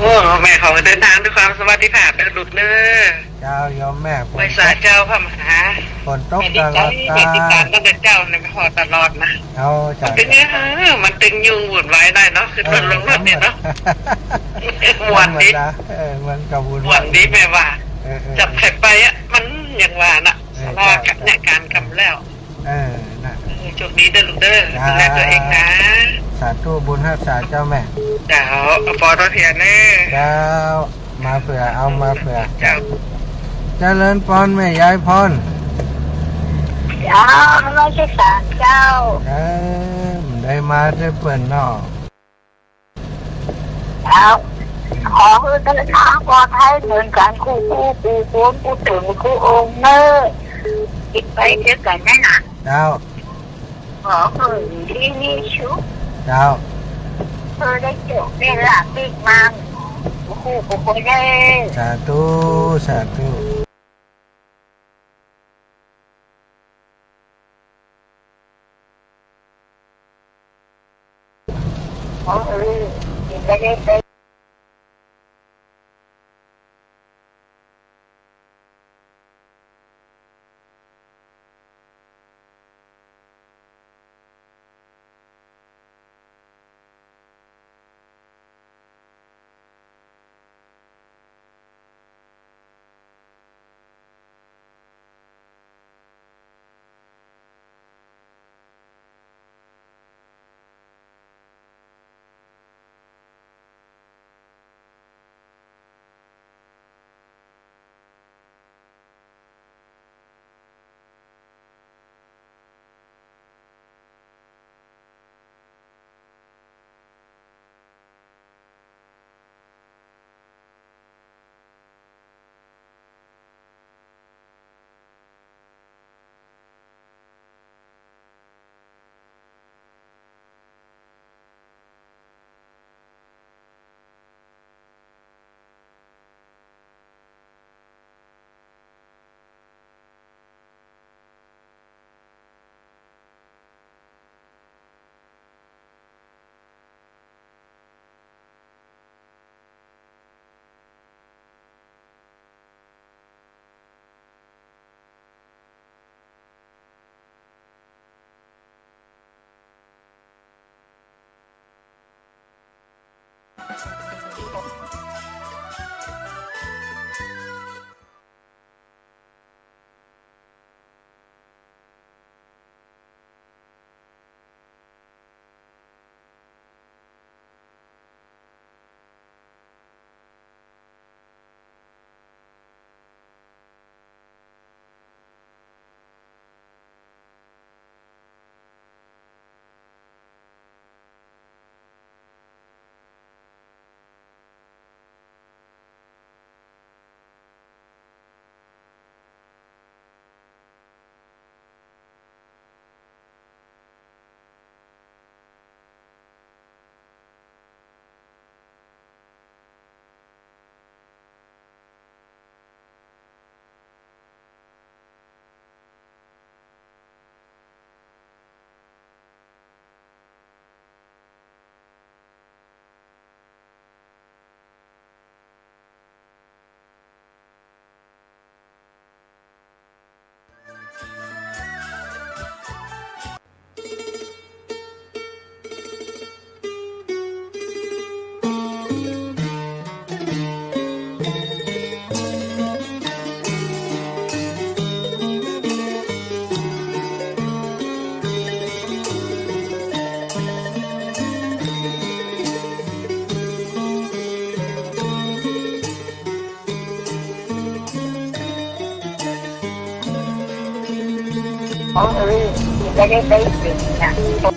โอ้ แม่ขอเดินตางด้วยความสวัสดิภาพเด้อลูกเน้อ เจ้า โยมแม่ ฝนตก ไหว้สาเจ้าพระมหา ฝนตก แม่ดีใจ๋ ตลอดตา แม่ติดต๋ามตั้งแต่เจ๊าเนี่ย แม่ฮอดตลอดนะ เอา มันตึง เจ้า เออ มันตึงยุ่งวุ่นวายได้เนาะ ขึ้นรถลงรถเนี่ยเนาะ เออ ธรรมดา ม่วนดี ธรรมดา เออ มันก็วุ่นวาย ม่วนดีแม่ว่า เออ เออ จับใผไปอะ มันอย่างว่าน่ะ เออ สาระ เจ้า กับเนี่ย เจ้า ก๋านกำแล้ว เออ น่ะ เออ โชคดีเด้อลูกเด้อ เจ้า ดูแลตั๋วเองนะ สาธุ บุญฮักษาเจ้าแม่ เจ้า เอาปอตะเพียนเน้อ เจ้า มาเผื่อ เอามาเผื่อ เจ้า เจริญปอนแม่ยายพร เจ้า นมัสก๋านเจ้า เออ ได้มาด้วยเปิ้นเนาะ เจ้า ขอหื้อเดินตางปลอดภัยเหมือนกั๋นกู้ กู้ กู้คน กู้ตึง กู้องค์เน้อ ติดไปเที่ยวกั๋นนะนะ เจ้า ขอหื้ออยู่ดีมีสุข เจ้า เออ ได้โจคได้ลาภปิ๊กมา กู้ กู้คนเน้อ สาธุ สาธุ เออ เออ เดี๋ยวจะได้ไป All the room is ready for you.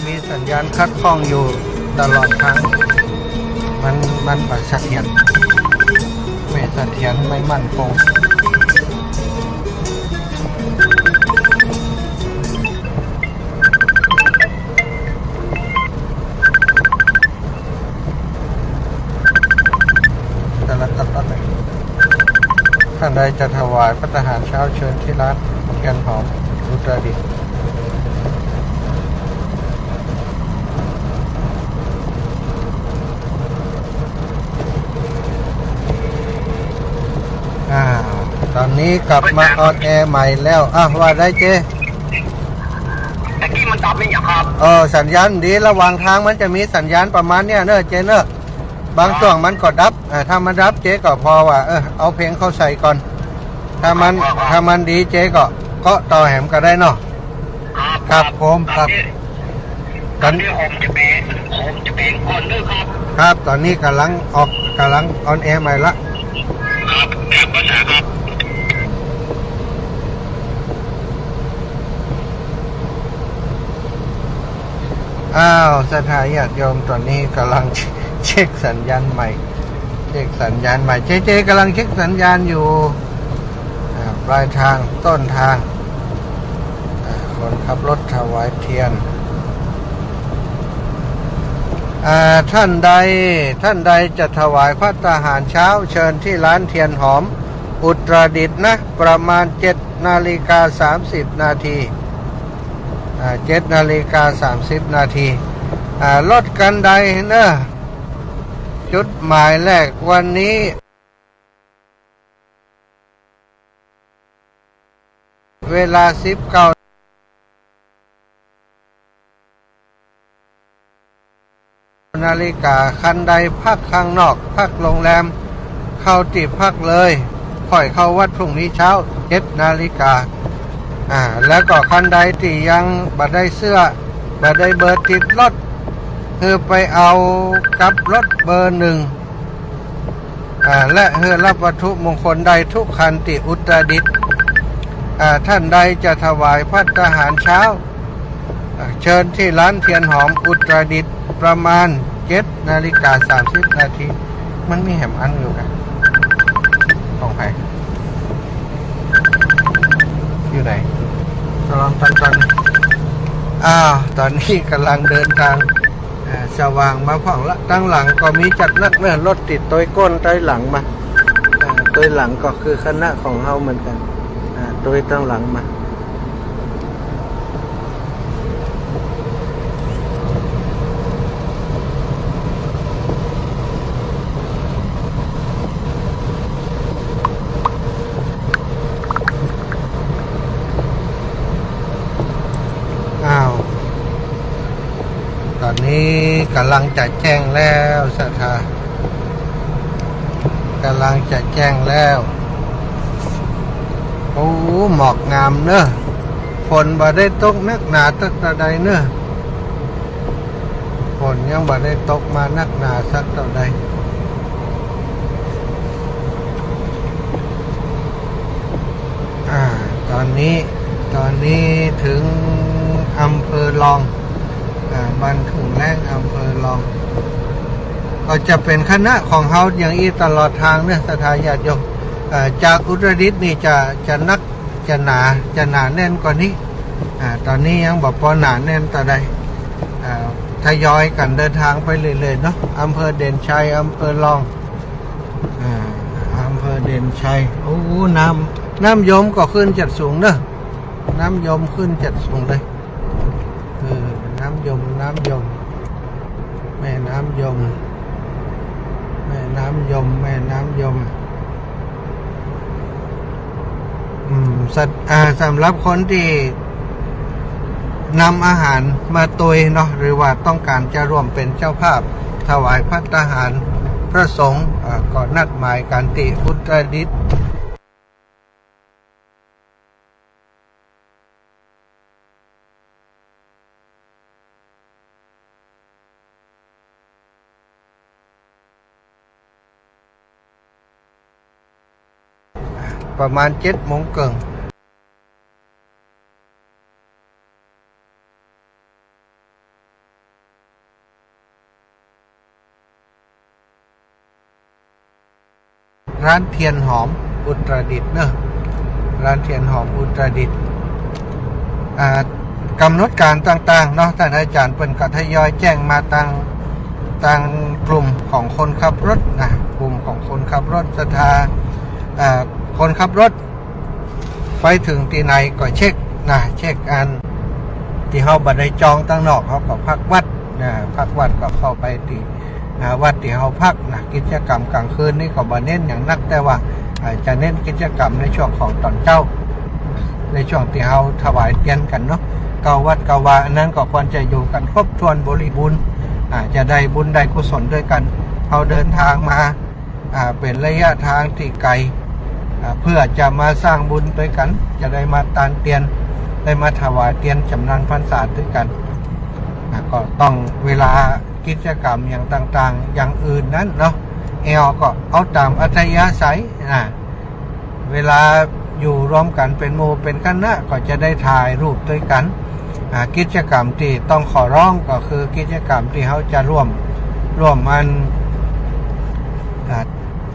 มีสัญญาณขัดข้องอยู่ตลอดทาง มัน มันบ่เสถียร ไม่เสถียร ไม่มั่นคง เ ใดจะถวายภัตตาหารเช้าเชิญที่ร้านเทียนหอมอุตรดิตถ์ อ่า ต๋อนนี้กลับมาออนแอร์ใหม่แล้ว อ่ะ ว่าได้เจ๊ ตะกี้มันดับไหมเนี่ยครับ เออ สัญญาณดี ระหว่างทางมันจะมีสัญญาณประมาณเนี้ยเนอะเจ๊เนอะ บางช่วงมันก็ดับ อ่า ถ้ามันดับเจ๊ก็พอว่า เออ เอาเพลงเข้าใส่ก่อน ถ้ามัน ครับ ถ้ามันดีเจ๊ก็ ก็ต่อแหมก็ได้เนาะ ครับ ครับผม ครับ ต๋อนนี้ผมจะไป ผมจะไปก่อนเด้อครับ ครับ ต๋อนนี้ก่ำลังออก ก่ำลังออนแอร์ใหม่ละ ครับ แบบภาษาครับ อ้าว ศรัทธาญาติโยม ต๋อนนี้ก่ำลังเช็คสัญญาณใหม่ เช็คสัญญาณใหม่ เจ๊ เจ๊ก่ำลังเช็คสัญญาณอยู่ อ่า ปลายทาง ต้นทาง อ่า คนขับรถถวายเทียน อ่า ท่านใด ท่านใดจะถวายภัตตาหารเช้า เชิญที่ร้านเทียนหอมอุตรดิตถ์นะ ประมาณเจ็ดนาฬิกาสามสิบนาที อ่า เจ็ดนาฬิกาสามสิบนาที อ่า รถคันใดเนอะ จุดหมายแรกวันนี้ เวลาสิบเก้านาฬิกา คันใดพักข้างนอก พักโรงแรม เข้าตี้พักเลย ค่อยเข้าวัดพรุ่งนี้เช้า เจ็ดนาฬิกา อ่า แล้วก็คันใดตี้ยังบ่ได้เสื้อ บ่ได้เบอร์ติดรถ คือไปเอากับรถเบอร์หนึ่ง อ่า และเพื่อรับวัตถุมงคลได้ทุกคันตี้อุตรดิตถ์ อ่า ท่านใดจะถวายภัตตาหารเช้า อ่า เชิญที่ร้านเทียนหอมอุตรดิตถ์ ประมาณเจ็ดนาฬิกาสามสิบนาที มันมีแหมอันอยู่กะ ของใผ อยู่ไหน ต๋อน ต๋อน ต๋อน อ้าว ต๋อนนี้ก่ำลังเดินทาง อ่า สว่างมาพ่องละ ตังหลังก็มีจัดนักเนอะ รถตี้ตวยก้นตวยหลังมา อ่า ตวยหลังก็คือคณะของเฮาเหมือนกั๋น อ่า ตวยตังหลังมา อ้าว ต๋อนนี้ก่ำลังจะแจ้งแล้ว ศรัทธา ก่ำลังจะแจ้งแล้ว โอ้ หมอกงามเนอะ ฝนบ่ได้ตกนักหนาสักเต้าใดเนอะ ฝนยังบ่ได้ตกมานักหนาสักเต้าใด อ่า ต๋อนนี้ ต๋อนนี้เถิงอำเภอลอง อ่า บ้านทุ่งแล้ง อำเภอลอง ก็จะเป๋นคณะของเฮาอย่างอี้ตลอดตางเนอะ ศรัทธาญาติโยม อ่า จากอุตรดิตถ์นี่จะ จะนัก จะหนา จะหนาแน่นกว่านี้ อ่า ต๋อนนี้ยังบ่ปอหนาแน่นเต้าใด อ่า ทยอยกั๋นเดินตางไปเรื่อยๆ เนาะ อำเภอเด่นชัย อำเภอลอง อ่า อำเภอเด่นชัย โอ้ น้ำ น้ำยมก็ขึ้นจัดสูงเนอะ น้ำยมขึ้นจัดสูงเลย เออ น้ำยม น้ำยม แม่น้ำยม แม่น้ำยม แม่น้ำยม อืม สัต อ่า สำหรับคนตี้นำอาหารมาตวยเนาะ หรือว่าต้องก๋านจะร่วมเป๋นเจ้าภาพถวายภัตตาหารพระสงฆ์ อ่า ก็นัดหมายกั๋นตี้อุตรดิตถ์ ประมาณเจ็ดโมงเกิ่ง ร้านเทียนหอมอุตรดิตถ์เนอะ ร้านเทียนหอมอุตรดิตถ์ อ่า ก๋ำหนดก๋านต่างๆ เนาะ ต้านอาจ๋ารย์เปิ้นก็ทยอยแจ้งมาตาง ตางกลุ่มของคนขับรถนะ กลุ่มของคนขับรถศรัทธา อ่า คนขับรถไปเถิงตี้ไหนก็เช็คนะ เช็คอันตี้เฮาบ่ได้จองตังนอก เฮาก็พักวัดนะ พักวัดก็เข้าไปตี้ อ่า วัดตี้เฮาพักนะ กิจกรรมก๋างคืนนี้ก็บ่เน้นหยังนัก แต่ว่า อ่า จะเน้นกิจกรรมในช่วงของต๋อนเจ๊า ในช่วงตี้เฮาถวายเตียนกั๋นเนาะ เก้าวัดเก้าวา อันนั้นก็ควรจะอยู่กั๋นครบถ้วนบริบูรณ์ อ่า จะได้บุญได้กุศลตวยกั๋น เฮาเดินทางมา อ่า เป๋นระยะตางตี้ไก๋ อ่า เปื้อจะมาสร้างบุญตวยกั๋น จะได้มาตานเตียน ได้มาถวายเตียนจ๋ำนันพรรษาตวยกั๋น อ่า ก็ต้องเวลากิจกรรมหยังต่างๆ อย่างอื่นนั้นเนาะ แอ่วก็เอาต๋ามอัธยาศัยนะ เวลาอยู่รวมกั๋นเป๋นหมู่เป๋นคณะ ก็จะได้ถ่ายรูปตวยกั๋น อ่า กิจกรรมตี้ต้องขอร้องก็คือกิจกรรมตี้เฮาจะร่วม ร่วมอัน อ่า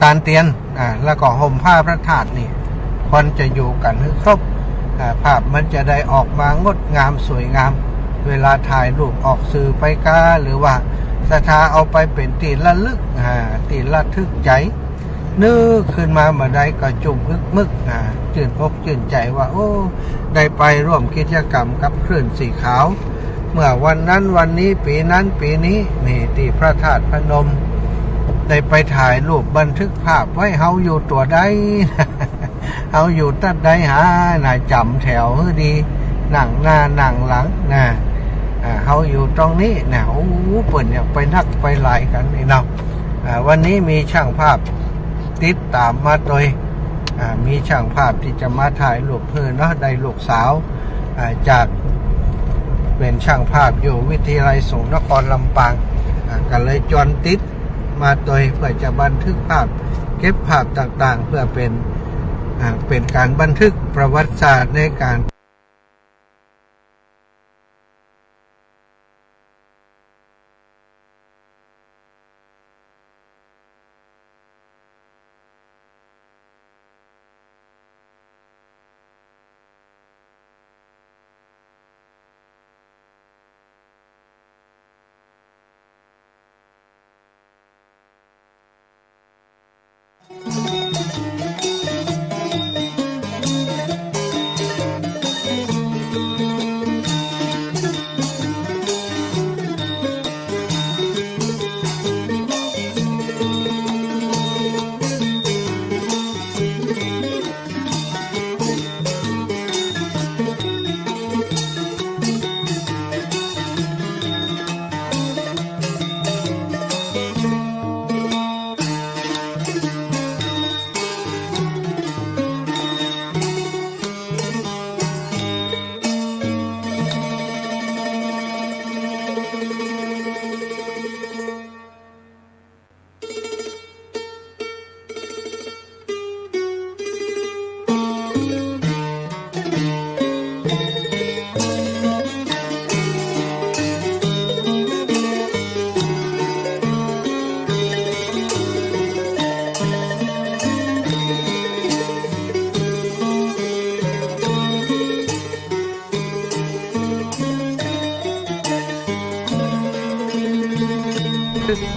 ตานเตียน อ่า แล้วก็ห่มผ้าพระธาตุนี่ ควรจะอยู่กั๋นหื้อครบ อ่า ภาพมันจะได้ออกมางดงามสวยงาม เวลาถ่ายรูปออกสื่อไปกา หรือว่าศรัทธาเอาไปเป๋นตี้ระลึก อ่า ตี้ระทึกใจ๋ นึกขึ้นมาบ่าใดก็จุ่มอึกมึก อ่า จื้นอกจื้นใจ๋ว่า โอ้ ได้ไปร่วมกิจกรรมกับคลื่นสีขาว เมื่อวันนั้นวันนี้ ปี๋นั้นปี๋นี้ นี่ตี้พระธาตุพนม ได้ไปถ่ายรูปบันทึกภาพไว้ เฮาอยู่ตั๋วใด เฮาอยู่ตั๊ดใดหา น่าจ๋ำแถวหื้อดี นั่งหน้านั่งหลังนะ อ่า เฮาอยู่ตรงนี้นะ โอ้ เปิ้นอยากไปนักไปหลายกั๋นนี่เนาะ อ่า วันนี้มีช่างภาพติดต๋ามมาตวย อ่า มีช่างภาพตี้จะมาถ่ายรูปหื้อเนาะ ได้ลูกสาว อ่า จาก เป๋นช่างภาพอยู่วิทยาลัยสงฆ์นครลำปาง อ่า ก็เลยจวนติดมาตวย เปื้อจะบันทึกภาพ เก็บภาพต่างๆ เปื้อเป๋น อ่า เป๋นก๋านบันทึกประวัติศาสตร์ในก๋าน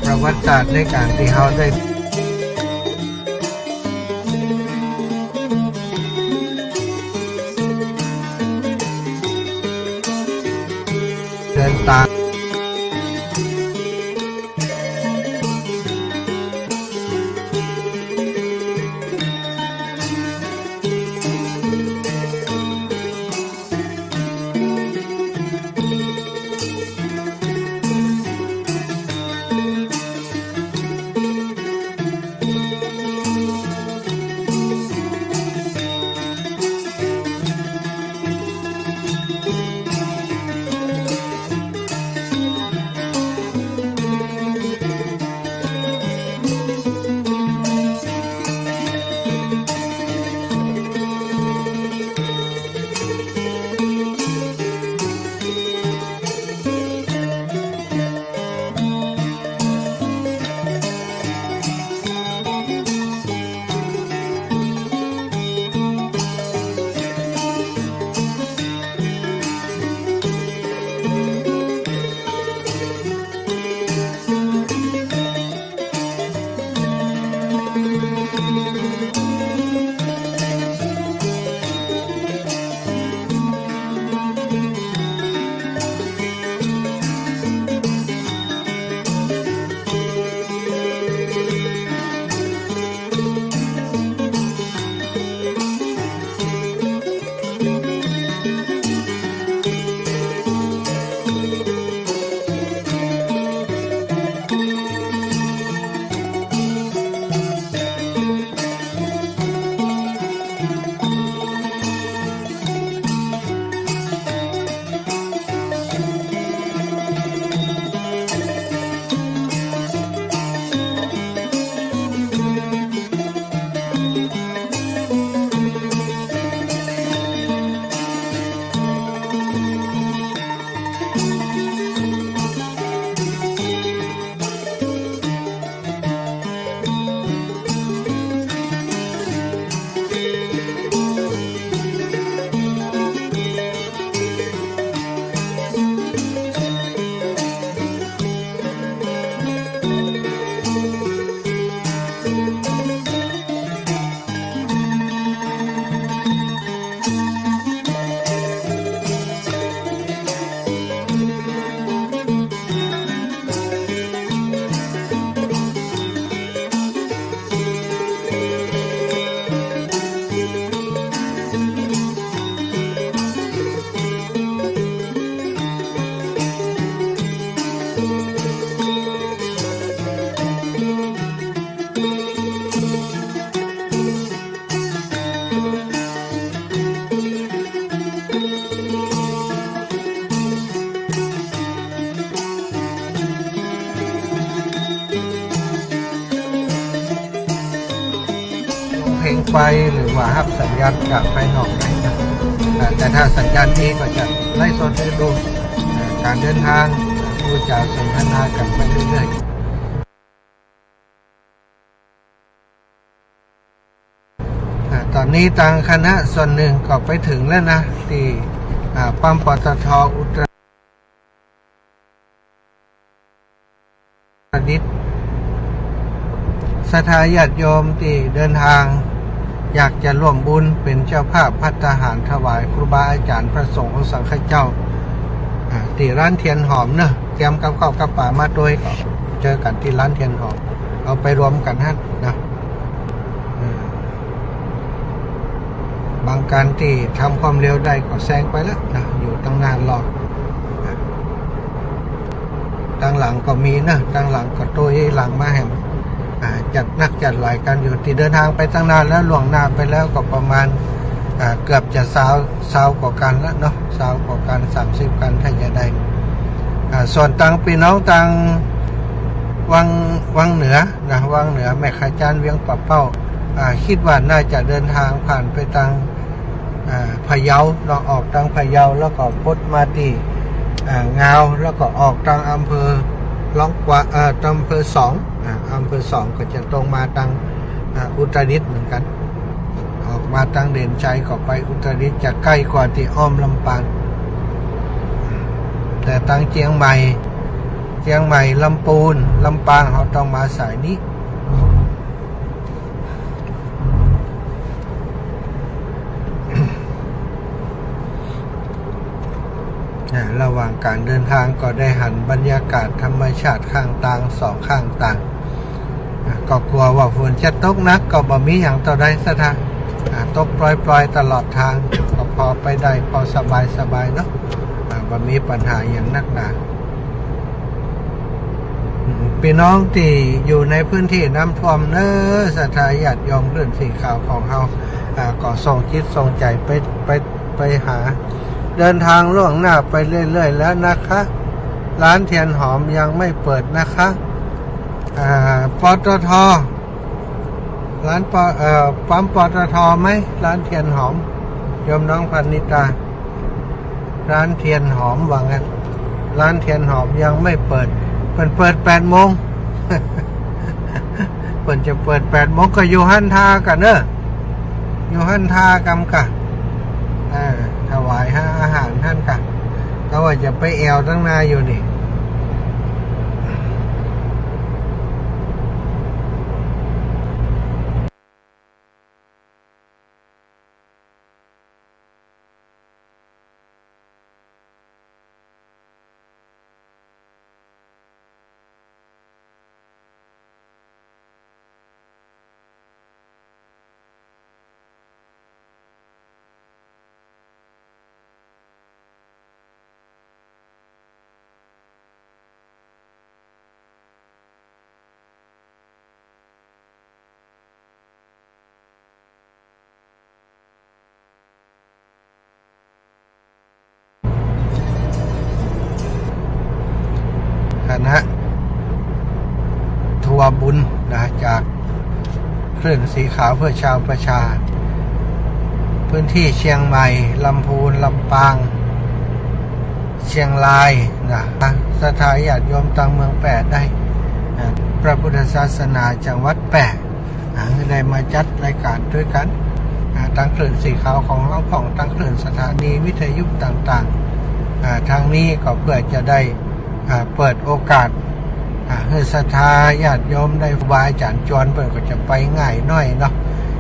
ประวัติศาสตร์ในก๋านตี้เฮาได้เดินต๋าม เ ไฟหรือว่าฮับสัญญาณจากภายนอกไหมนะ อ่า แต่ถ้าสัญญาณดีก็จะไลฟ์สดให้ดู อ่า ก๋านเดินตาง อู้จ๋าสนทนากั๋นไปเรื่อยๆ อ่า ต๋อนนี้ตางคณะส่วนนึ่งก็ไปเถิงแล้วนะ ตี้ อ่า ปั๊ม ปตท. อุตรดิตถ์ ศรัทธาญาติโยมตี้เดินตาง อยากจะร่วมบุญเป๋นเจ้าภาพภัตตาหารถวายครูบาอาจ๋ารย์พระสงฆ์องค์สังฆเจ้า อ่า ตี้ร้านเทียนหอมเนาะ เตรียมกับข้าวกับป๋ามาตวย ก็เจอกั๋นตี้ร้านเทียนหอม เอาไปรวมกั๋นหั้นนะ เออ บางก๋านตี้ทำความเร็วได้ก็แซงไปแล้วนะ อยู่ตังนานรอ ตังหลังก็มีนะ ตังหลังก็ตวยหลังมาแหม อ่า จัดนักจัดหลายกั๋นอยู่ ตี้เดินตางไปตังนานแล้ว ล่วงหน้าไปแล้วก็ประมาณ อ่า เกือบจะซาว ซาวกว่ากั๋นแล้วเนาะ ซาวกว่ากั๋น สามสิบกั๋น ถ้าจะได้ อ่า ส่วนตางปี้น้องตางวัง วังเหนือนะ วังเหนือ แม่ขะจ๊าน เวียงป่าเป้า อ่า กึ๊ดว่าน่าจะเดินตางผ่านไปตาง อ่า พะเยาเนาะ ออกตางพะเยาแล้วก็ปดมาตี้ อ่า งาว แล้วก็ออกตางอำเภอร้องกวาง เอ่อ อำเภอสอง อ่า อำเภอสองก็จะตรงมาตาง อ่า อุตรดิตถ์เหมือนกั๋น ออกมาตางเด่นชัยก็ไปอุตรดิตถ์ จะใก้กว่าตี้อ้อมลำปาง แต่ตางเจียงใหม่ เจียงใหม่ ลำปูน ลำปาง เฮาต้องมาสายนี้ อ่า ระหว่างก๋านเดินตางก็ได้หันบรรยากาศธรรมชาติข้างตางสองข้างตาง อ่า ก็กั๋วว่าฝนจะตกหนัก ก็บ่มีหยังเต้าใดศรัทธา อ่า ตกปรอยๆ ตลอดตาง ก็พอไปได้ พอสบายๆ เนาะ อ่า บ่มีปัญหาหยังนักหนา อืม ปี้น้องตี้อยู่ในพื้นตี้น้ำท่วมเน้อ ศรัทธาญาติโยมคลื่นสีขาวของเฮา อ่า ก็ส่งจิตส่งใจ๋ไป ไป ไปหา เดินตางล่วงหน้าไปเรื่อยๆ แล้วนะคะ ร้านเทียนหอมยังไม่เปิดนะคะ อ่า ปตท. ร้านป- เอ่อ ปั๊ม ปตท. ไหม ร้านเทียนหอม โยมน้องพนิตา ร้านเทียนหอมว่างั้น ร้านเทียนหอมยังไม่เปิด เปิ้นเปิดแปดโมง เปิ้นจะเปิดแปดโมง ก็อยู่หั้นท่าก่ะเน้อ อยู่หั้นท่ากำก่ะ เออ ถวายหาอาหารหั้นก่ะ ก็ว่าจะไปแอ่วตังหน้าอยู่นี่ คณะทัวร์บุญนะ จากคลื่นสีขาวเพื่อชาวประชา พื้นที่เชียงใหม่ ลำพูน ลำปาง เชียงรายนะ ศรัทธาญาติโยมตางเมืองแป้ได้นะ พระพุทธศาสนาจังหวัดแป้ อ่า ได้มาจัดรายก๋านตวยกั๋น อ่า ตางคลื่นสีขาวของเฮาพ่อง ตางคลื่นสถานีวิทยุต่างๆ อ่า ตางนี้ก็เปื้อจะได้ อ่า เปิดโอกาส อ่า หื้อศรัทธาญาติโยมได้ ครูบาอาจ๋ารย์จวนเปิ้นก็จะไปง่ายหน้อยเนาะ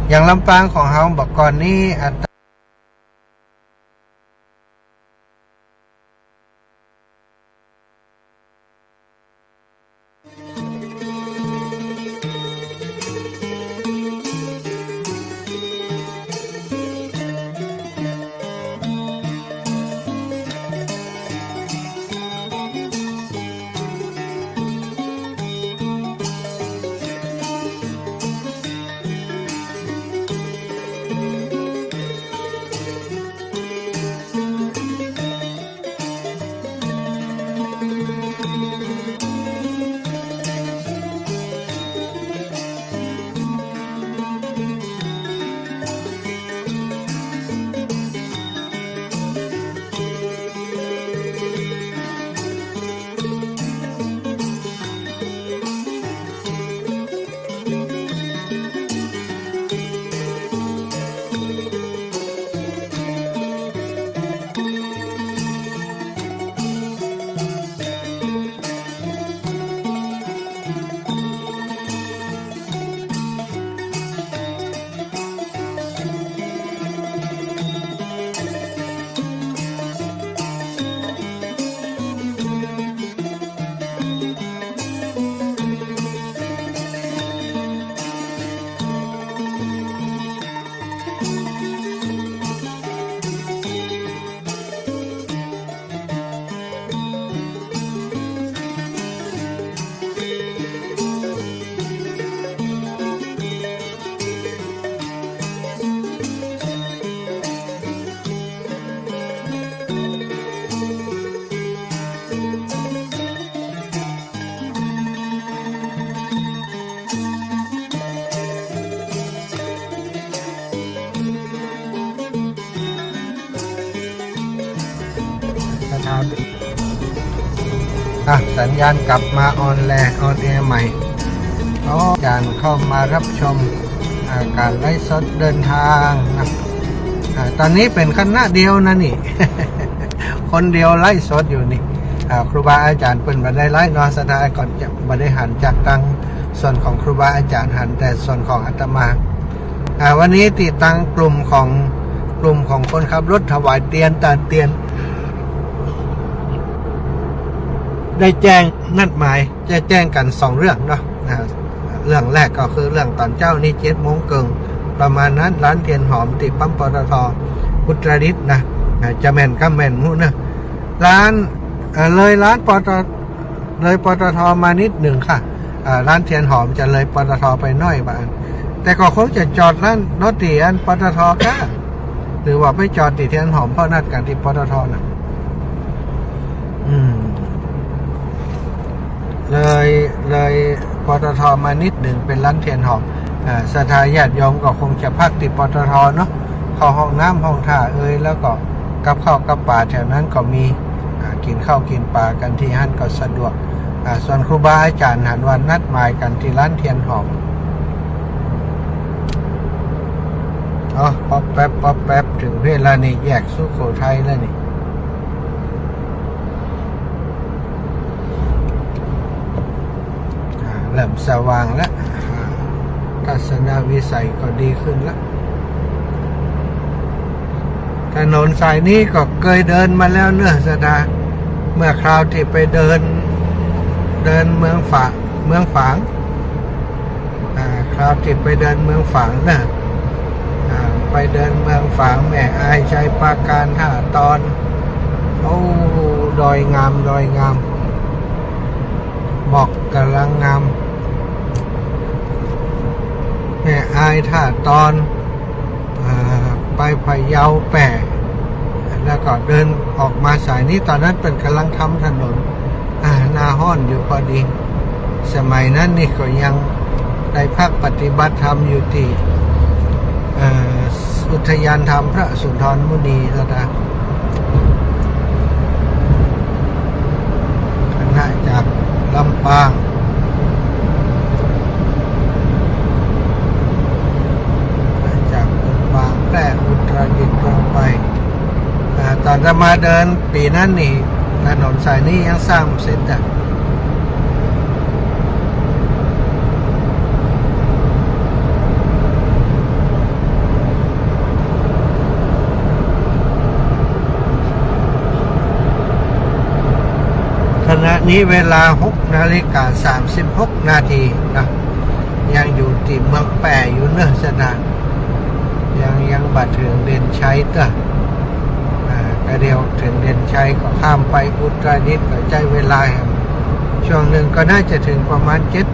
อย่างลำปางของเฮาบ่าก่อนนี้ อ่า อ่ะ สัญญาณกลับมาออนแลร์ ออนแอร์ใหม่ ขออาจ๋ารย์เข้ามารับชม อ่า ก๋านไลฟ์สดเดินทางนะ อ่า ต๋อนนี้เป๋นคณะเดียวนะนี่ คนเดียวไลฟ์สดอยู่นี่ อ่า ครูบาอาจ๋ารย์เปิ้นบ่ได้ไลฟ์เนาะ ศรัทธาก็จะบ่ได้หันจากตางส่วนของครูบาอาจ๋ารย์ หันแต่ส่วนของอาตมา อ่า วันนี้ตี้ตางกลุ่มของ กลุ่มของคนขับรถถวายเตียน ตานเตียน ได้แจ้งนัดหมาย จะแจ้งกั๋นสองเรื่องเนาะ อ่า เรื่องแรกก็คือเรื่องต๋อนเจ๊านี่เจ็ดโมงเกิ่ง ประมาณนั้น ลานเทียนหอม ตี้ปั๊ม ปตท. อุตรดิตถ์นะ อ่า จะแม่นกำแม่นบ่ฮู้นะ ลาน เอ่อ เลยลาน ปตท. เลย ปตท. มานิดนึ่งค่ะ อ่า ลานเทียนหอมจะเลย ปตท. ไปหน้อยบ่าอัน แต่ก็คงจะจอดลานรถตี้อัน ปตท. ก้า หรือว่าไปจอดตี้เทียนหอม เพราะนัดกั๋นตี้ ปตท. น่ะ อืม เลย เลย ปตท. มานิดนึ่งเป๋นลานเทียนหอม อ่า ศรัทธาญาติโยมก็คงจะพักตี้ ปตท. เนาะ เข้าห้องน้ำห้องท่าเอย แล้วก็กับข้าวกับป๋าแถวนั้นก็มี อ่า กิ๋นข้าวกิ๋นป๋ากั๋นตี้หั้นก็สะดวก อ่า ส่วนครูบาอาจ๋ารย์หันว่านัดหมายกั๋นตี้ลานเทียนหอม อ๋อ ป๊อปแป๊บ ป๊อปแป๊บ เถิงเวลานี่ แยกสุโขทัยแล้วนี่ อ่า เริ่มสว่างแล้ว อ่า ทัศนวิสัยก็ดีขึ้นแล้ว ถนนสายนี้ก็เกยเดินมาแล้วเนาะ ศรัทธา เมื่อคราวตี้ไปเดิน เดินเมืองฝาง เมืองฝาง อ่า คราวตี้ไปเดินเมืองฝางเนาะ อ่า ไปเดินเมืองฝาง แม่อาย ชัยปราการ ท่าตอน โอ้ ดอยงาม ดอยงาม หมอกก่ำลังงาม แม่อาย ท่าตอน อ่า ไปพะเยา แป้ แล้วก็เดินออกมาสายนี้ ต๋อนนั้นเปิ้นก่ำลังทำถนน อ่า หน้าฮ้อนอยู่พอดี สมัยนั้นนี่ก็ยังได้พักปฏิบัติธรรมอยู่ตี้ เอ่อ อุทยานธรรมพระสุนทรมุนีแล้วนะ คณะจากลำปาง จากลำปาง แพร่ อุตรดิตถ์ ลงไป อ่า ต๋อนอาตมาเดินปี๋นั้นนี่ ถนนสายนี้ยังสร้างบ่เสร็จจ้ะ ขณะนี้เวลาหกนาฬิกาสามสิบหกนาทีนะ ยังอยู่ตี้เมืองแป้อยู่เนาะ ศรัทธา ยัง ยังบ่เถิงเด่นชัยเตื้อ อ่า ก็เดี๋ยวเถิงเด่นชัยก็ข้ามไปอุตรดิตถ์ ก็ใจ๊เวลาแหม ช่วงนึ่งก็น่าจะเถิงประมาณเจ็ด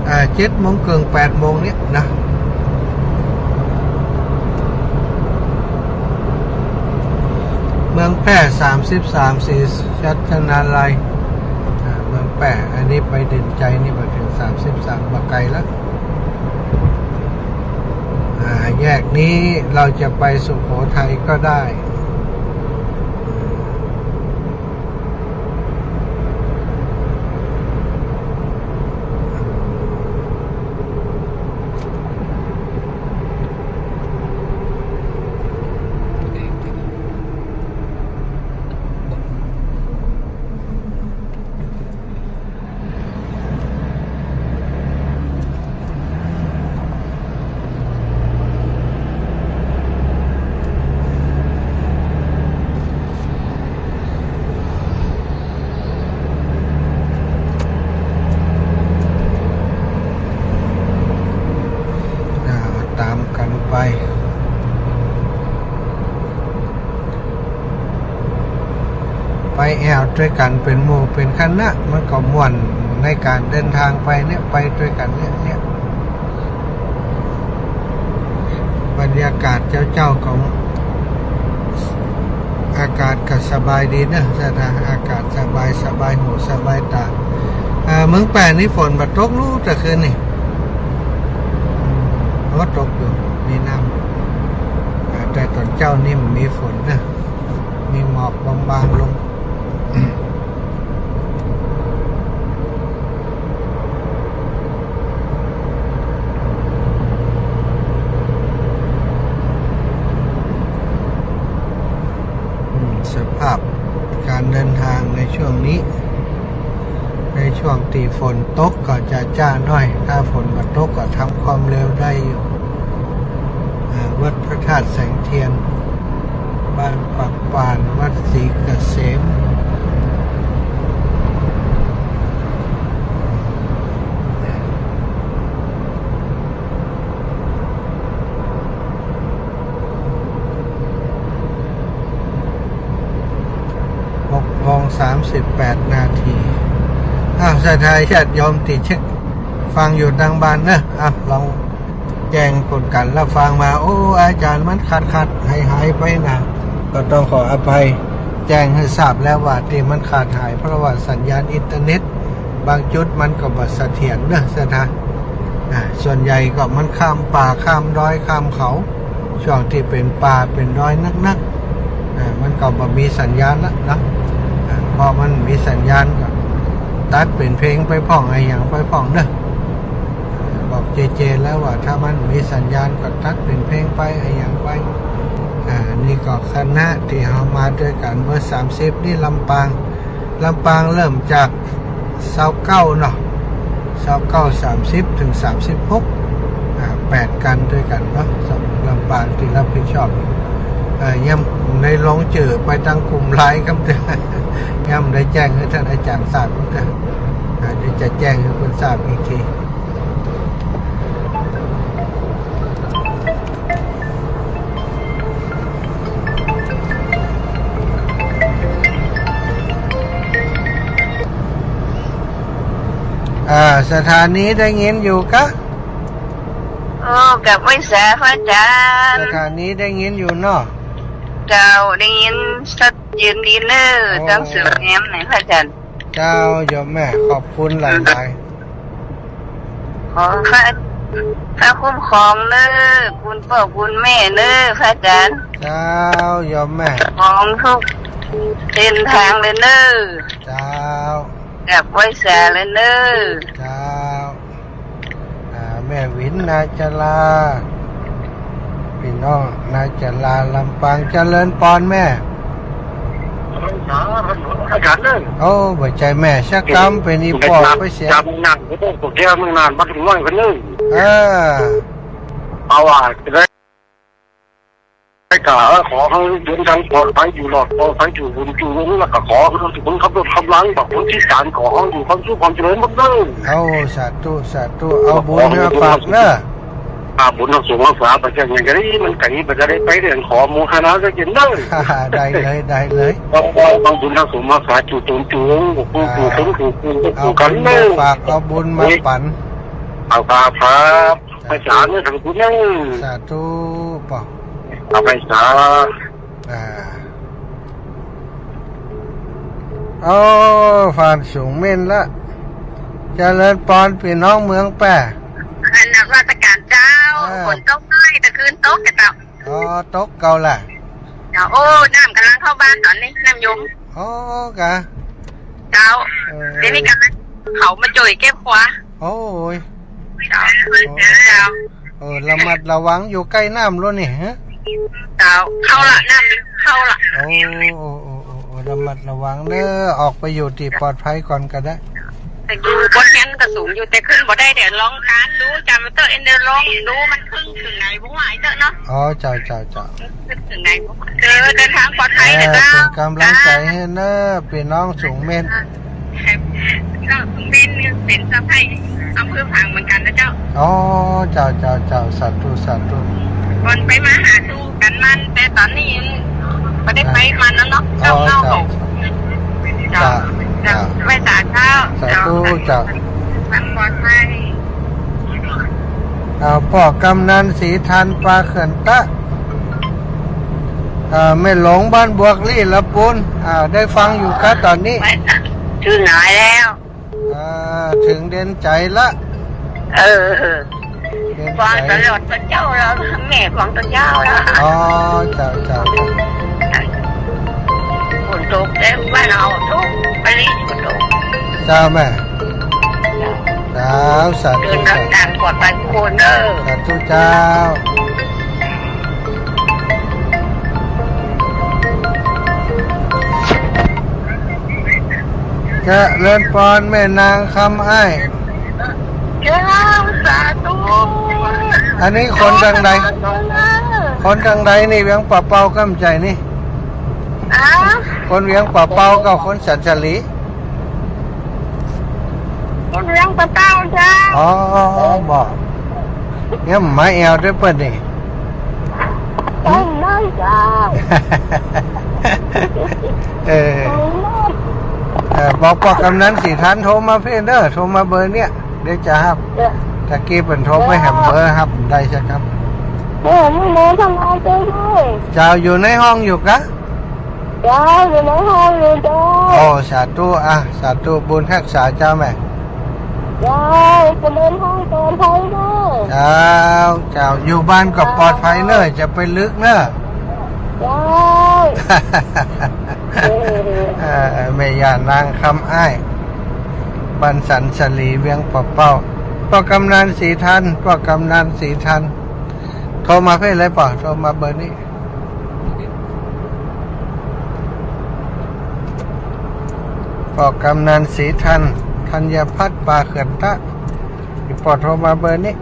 อ่า เจ็ดโมงเกิ่ง แปดโมงเนี่ยนะ เมืองแป้ สามสิบสาม ศรีสัชนาลัย อ่า เมืองแป้ อันนี้ไปเด่นชัยนี่มาเถิง สามสิบสาม บ่ไกลละ อ่า แยกนี้เราจะไปสุโขทัยก็ได้ อ่า ต๋ามกั๋นไป ไปแอ่วตวยกั๋นเป๋นหมู่เป๋นคณะ มันก็ม่วนในก๋านเดินตางไปเนี่ย ไปตวยกั๋นเนี่ย เนี่ย บรรยากาศเจ๊าๆ ก็ อากาศก็สบายดีเนาะ ศรัทธา อากาศสบาย สบายหูสบายต๋า อ่า เมืองแป้นี่ฝนบ่ตกลู่เตื้อคืนนี่ โอ้ ตกอยู่ มีน้ำอยู่ อ่า แต่ต๋อนเจ๊านี่บ่มีฝนเนาะ มีหมอกบางๆลง อืม สภาพการเดินทางในช่วงนี้ ในช่วงตี้ฝนตกก็จะจ๊าหน้อย ถ้าฝนบ่ตกก็ทำความเร็วได้อยู่ อ่า วัดพระธาตุแสงเทียน บ้านปากป่าน วัดศรีเกษม หกโมงสามสิบแปดนาที อ้าว ศรัทธาญาติโยมตี้เช็คฟังอยู่ตางบ้านเนอะ อ้าว ลองแจ้งผลการรับฟังมา โอ้ อาจารย์ มันขัดๆ หายๆ ไปนะ ก็ต้องขออภัย แจ้งหื้อทราบแล้วว่าตี้มันขาดหาย เพราะว่าสัญญาณอินเทอร์เน็ตบางจุดมันก็บ่เสถียรเนอะ ศรัทธา อ่า ส่วนใหญ่ก็มันข้ามป่า ข้ามดอย ข้ามเขา ช่วงตี้เป๋นป่าเป๋นดอยนักๆ อ่า มันก็บ่มีสัญญาณละเนาะ อ่า พอมันมีสัญญาณก็ตัดเป๋นเพลงไปพ่อง อะหยังไปพ่องเนอะ อ่า บอกเจๆ แล้วว่าถ้ามันมีสัญญาณก็ตัดเป๋นเพลงไป อะหยังไป อ่า นี่ก็คณะตี้เฮามาตวยกั๋นเบอร์สามสิบนี่ ลำปาง ลำปางเริ่มจากซาวเก้าเนาะ ซาวเก้า สามสิบ เถิง สามสิบหก อ่า แปดกั๋นตวยกั๋นเนาะ ลำปางตี้รับผิดชอบ เอ่อ ยังได้ลงจื้อไปตางกลุ่มไลน์ครับ ยังบ่ได้แจ้งหื้อต้านอาจ๋ารย์ทราบครับ อ่า เดี๋ยวจะแจ้งหื้อเปิ้นทราบอีกที อ่า ศรัทธานีได้ยินอยู่กะ โอ้ กราบไหว้สาพระอาจ๋ารย์ ศรัทธานีได้ยินอยู่เนาะ เจ้า ได้ยินชัดเจนดีเน่อ โอ้ ตางเสียงแหมไหนพระอาจ๋ารย์ เจ้า โยมแม่ ขอบคุณหลายๆ ขอพระ พระคุ้มครองเน่อ คุณป้อคุณแม่เน่อ พระอาจ๋ารย์ เจ้า โยมแม่ ของทุกเส้นทางเลยเน่อ เจ้า กราบไหว้สาเลยเน่อ เจ้า อ่า แม่หวิน นาจารา ปี้น้องนาจารา ลำปาง เจริญปอนแม่ อาจ๋ารย์เน่อ โอ้ บ่ใจ้แม่สักกำ เป๋นอี่ป้อไปเสีย จ๋ารย์นั่ง โอ้โห แก้วมึงนาน มาเถิงน้อยคนนึ่ง เออ เอาว่าจะได้ ไปกาขอหื้อเดินตางปลอดภัย อยู่รอดปลอดภัย อยู่บุญอยู่เงิน แล้วก็ขอหื้อคนขับรถขับลา บักคนพิก๋าน ขอหื้ออยู่ความสุขความเจริญหมดเน่อ โอ้ สาธุ สาธุ เอาบุญมาฝากเน่อ อ่า บุญทั้งสองภาษา ไปจังหยังกะดี มันไก๋ ไปจะได้ไปเรียนขอโมทนาก็เย็นเน่อ ได้เลย ได้เลย เอาบุญทั้งสองภาษา จู๋ตนจู๋ ผู้จู๋คนจู๋ ผู้จู๋กั๋นเน่อ เอาบุญมาฝาก เอาบุญมาปั๋น เอาครับ ครับ ไปสาเน่อ สาธุเน่อ สาธุป้อ เอาไปสา อ่า โอ้ ฟ้าสูงเม้นละ เจริญปอนปี้น้องเมืองแป้ อันนมัสก๋านเจ้า เออ ฝนตกน้อย ตะคืนตกกะเจ้า อ๋อ ตกเก่าละ เจ้า โอ้ น้ำก่ำลังเข้าบ้านต๋อนนี้ น้ำยม อ๋อ กะ เจ้า เออ เดี๋ยวนี้ก่ำลังเขามาจ่วยเก็บขวา โอ้ย เจ้า โอ้ เจ้า เออ ระมัดระวัง อยู่ใก้น้ำแล้วนี่ ฮะ เจ้า เข้าละ น้ำเข้าละ โอ้ โอ้ โอ้ โอ้ โอ้ ระมัดระวังเน่อ ออกไปอยู่ตี้ปลอดภัยก่อนก็ได้ แต่อยู่บนเฮือนก็สูงอยู่ แต่ขึ้นบ่ได้ เดี๋ยวลองการดู จ๋ำเต๊อะ เดี๋ยวลองดู มันขึ้นเถิงไหนบ่ฮู้ ไอ้เต๊อะเนาะ อ๋อ เจ้า เจ้า เจ้า เถิงไหน เออ เดินทางปลอดภัยเถอะเจ้า เป๋นก๋ำลังใจ๋หื้อเน่อ ปี้น้องสูงเม้น เจ้า สูงเม้นเป๋นสะใภ้อำเภอฝางเหมือนกั๋นนะเจ้า อ๋อ เจ้า เจ้า เจ้า สาธุ สาธุ ก่อนไปมาหาสู่กั๋นมัน แต่ต๋อนนี้บ่ได้ไปมันแล้วเนาะ อ๋อ เจ้า เจ้า เจ้า เจ้า เจ้า ไหว้สาเจ้า สาธุ เจ้า เจ้า ทางปลอดภัย อ่า ป้อกำนันต์ศรีธัน ปาเขื่อนตะ อ่า แม่หลงบ้านบวกลี่ละปูน อ่า ได้ฟังอยู่กะต๋อนนี้ เถิงไหนแล้ว อ่า เถิงเดียนใจ๋ละ เออ เดียนใจ๋ ฟังตลอดตอนเจ๊าแล้ว แม่ฟังตอนเจ๊าแล้ว อ๋อ เจ้า เจ้า เจ้า เจ้าแม่ เจ้า สาธุ เดินทางปลอดภัยทุกคนเด้อ สาธุเจ้า เจริญปอนแม่นางคำอ้าย เจ้า สาธุ อันนี้คนตังใด สาธุเด้อ คนตังใดนี่ เวียงป่าเป้าก้ำใจ๋นี่ อะ คนเวียงป่าเป้ากับคนสันสาลี คนเวียงป่าเป้าเจ้า อ๋อ บ่ เนี่ยมาแอ่วด้วยเปิ้นนี่ เปิ้นน้อยเจ้า เออ เปิ้นน้อย เออ บอกป้อกำนันศรีทันโทรมาเพ่นเด้อ โทรมาเบอร์เนี่ย เดี๋ยวจะฮับ เออ ตะกี้เปิ้นโทรไปแหมเบอร์ฮับได้ใช่ครับ เออ นี่เบอร์ทางไลน์ไปด้วย เจ้า อยู่ในห้องอยู่กะ เจ้า อยู่ในห้องอยู่เจ้า โอ้ สาธุ อ่ะ สาธุ บุญฮักษาเจ้าแม่ เจ้า เจริญห้องปลอดภัยเนอะ เจ้า เจ้า อยู่บ้านก็ปลอดภัยเนอะ เจ้า จะไปลึกเนอะ เจ้า เออ เออ แม่ย่านางคำอ้าย บ้านสันสาลี เวียงป่าเป้า ป้อกำนันศรีทัน ป้อกำนันศรีทัน โทรมาเพ่นเลยป้อ โทรมาเบอร์นี้ ป้อกำนันศรีทัน ธัญพัฒน์ ป่าเขื่อนตะ อีป้อโทรมาเบอร์นี้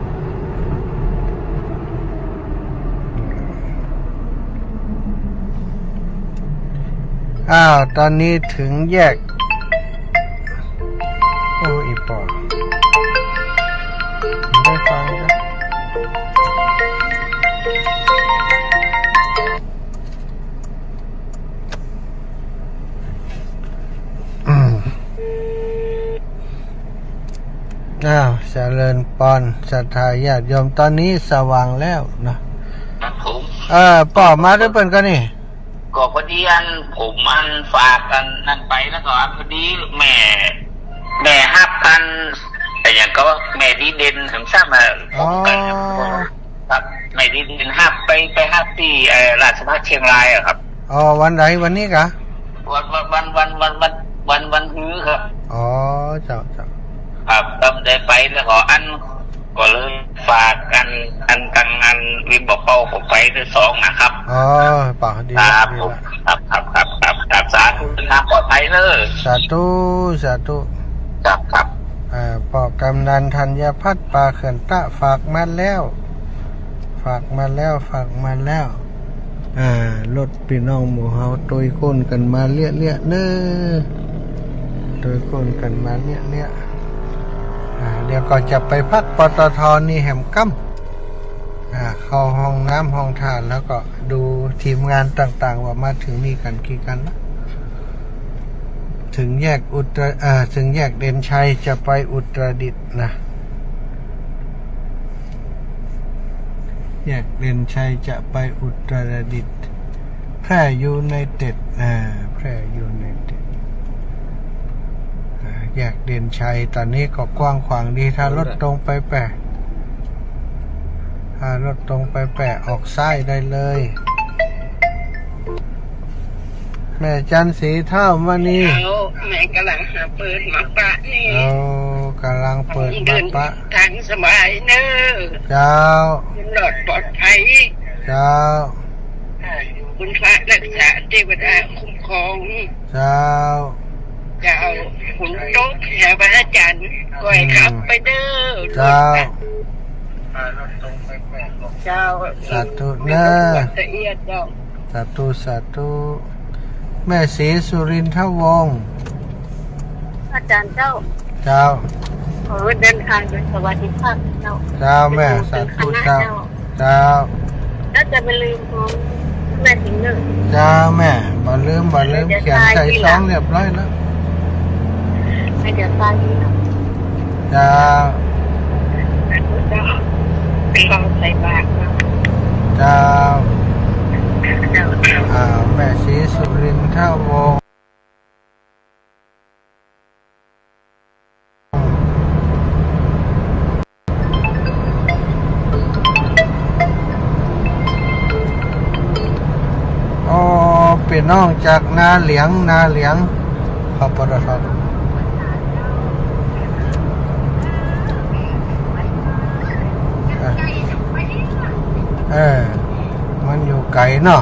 อ้าว ตอนนี้ถึงแยก โอ้ อีป้อ ได้ฟังนะ อืม อ้าว เจริญปอน ศรัทธาญาติโยม ตอนนี้สว่างแล้วนะ ครับผม เออ ป้อมาด้วยเปิ้นก็นี่ ก็พอดีอันผมอันฝากอันนั่นไป แล้วก็อันพอดีแม่ แม่ฮับอัน แต่อย่างก็แม่ดีเด่นถึงทราบมา อ๋อ พบกัน ครับ แม่ดีเด่นฮับไป ไปฮับตี้ เอ่อ ราชภัฏเชียงรายอะครับ อ๋อ วันใด วันนี้กะ วัน วัน วันฮื้อครับ อ๋อ เจ้า เจ้า ครับ ก็ได้ไปแล้วก็อัน ก็เลยฝากอัน อันตังอันวิมบอกเป้าผมไปด้วยสองนะครับ อ๋อ ป่ะ ดี ครับ ดี ผม ละ ครับ ครับ ครับ ครับ ครับ สาธุ เดินทางปลอดภัยเนอะ สาธุ สาธุ ครับ ครับ อ่า ป้อกำนันธัญพัฒน์ ป่าเขื่อนตะ ฝากมาแล้ว ฝากมาแล้ว ฝากมาแล้ว อ่า รถปี้น้องหมู่เฮาโตยโค้นกั๋นมาเละๆ เน้อ โตยโค้นกั๋นมาเละๆ อ่า เดี๋ยวก็จะไปพัก ปตท นี่แหมก้ำ อ่า เข้าห้องน้ำห้องท่า แล้วก็ดูทีมงานต่างๆ ว่ามาเถิงนี่กั๋นกี่คันละ ถึงแยกอุตร- อ่า ถึงแยกเด่นชัยจะไปอุตรดิตถ์นะ แยกเด่นชัยจะไปอุตรดิตถ์ แพร่ยูไนเต็ด อ่า แพร่ยูไนเต็ด อ่า แยกเด่นชัย ต๋อนนี้ก็กว้างขวางดี ถ้ารถตรงไปแปะ ถ้ารถตรงไปแปะ ออกซ้ายได้เลย แม่จันทร์ศรีเท้ามณี เจ้า แม่ก๋ำลังหาเปิดมาปะนี่ โอ้ ก๋ำลังเปิดมาปะ เดินตางสบายเน้อ เจ้า หลอดปลอดภัย เจ้า อ่า คุณพระรักษา เตวดาคุ้มครอง เจ้า เจ้า ฝนตก หาพระอาจารย์ ก้อยขับไปเน้อ เจ้า เจ้า สาธุเน้อ ละเอียดเจ้า สาธุ สาธุ แม่ศรีสุรินทวงศ์ อาจารย์เจ้า เจ้า ขอเดินทางโดยสวัสดิภาพเจ้า เจ้าแม่ สาธุเจ้า เจ้า แล้วจะบ่ลืมของแม่สิงห์เนอะ เจ้าแม่ บ่ลืม บ่ลืม เขียนใส่ซองเรียบร้อยแล้ว ให้เดี๋ยวตายทีหลัง เจ้า เจ้า เป็นกองใส่บาตรเนาะ เจ้า เจ้า อ่า แม่ศรีสุรินทวงศ์ โอ้ ปี้น้องจากนาเหลียง นาเหลียง ขอบพระคุณครับ เออ มันอยู่ไก๋เนาะ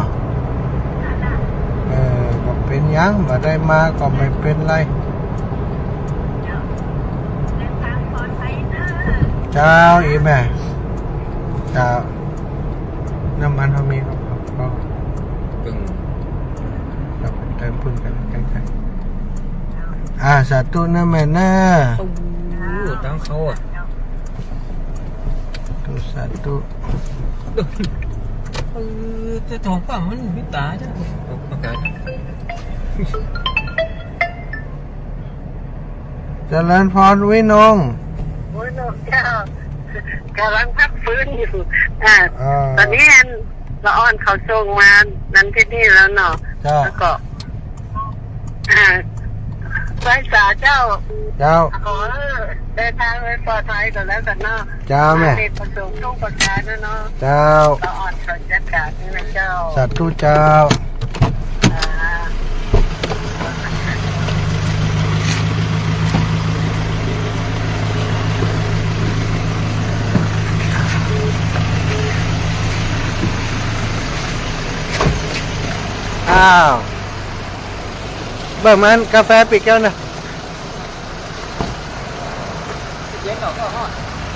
เออ บ่เป๋นหยัง บ่ได้มาก็ไม่เป๋นไร เจ้า อีแม่ เจ้า น้ำมันเฮามีเนาะ เฮา ปึ้ง เฮาไปเติมปึ้งกั๋นใก้ๆ อ่า สาธุนะแม่นะ โอ้โห ตังค์เขาอะ สาธุ สาธุ เออ แต่ถองฟ้ามันมีต๋าจ้ะ ประกาศ เจริญพรวินง วินงเจ้า ก๋ำลังพักฟื้นอยู่ อ่า อ่า ต๋อนนี้อันละอ่อนเขาส่งมานั้นตี้นี่แล้วเนาะ เจ้า แล้วก็ อ่า ไหว้สาเจ้า เจ้า ขอให้เดินทางโดยปลอดภัยก่อนแล้วกั๋นเนาะ เจ้าแม่ เด็กประสงค์ทุกประการนะเนาะ เจ้า ละอ่อนเขาจัดก๋านนี่นะเจ้า สาธุเจ้า อ่า อ้าว เบิ่งมันก๋าแฟปิ๊กแก้วนะ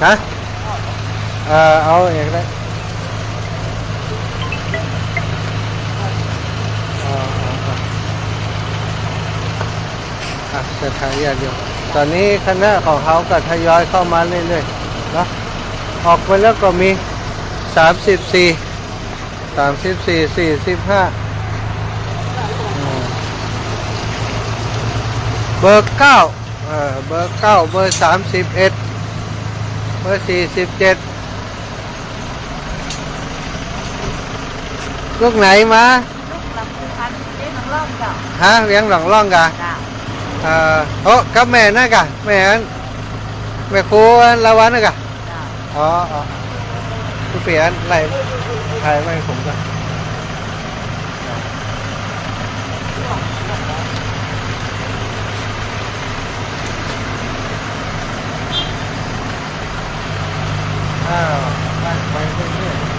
ฮะ เออ เอาเองได้ อ่า อ่า อ่า อ่ะ ศรัทธาญาติโยม ต๋อนนี้คณะของเฮาก็ทยอยเข้ามาเรื่อยๆ เนาะ ออกไปแล้วก็มี สามสิบสี่ สามสิบสี่ สี่สิบห้า อืม เบอร์เก้า เออ เบอร์เก้า เบอร์สามสิบเอ็ด เบอร์สี่สิบเจ็ด ลูกไหนมา ลูกหลังสุพรรณ เวียงหนองล่องเจ้า ฮะ เวียงหนองล่องกา เจ้า เอ่อ โอ้ กับแม่นั่นกา แม่อัน แม่ครูละวันนั่นกา เจ้า อ๋อ อ๋อ คือเปลี่ยนอะไร ถ่ายไว้ผมก่อน อ้าว ไป ไปเรื่อยๆ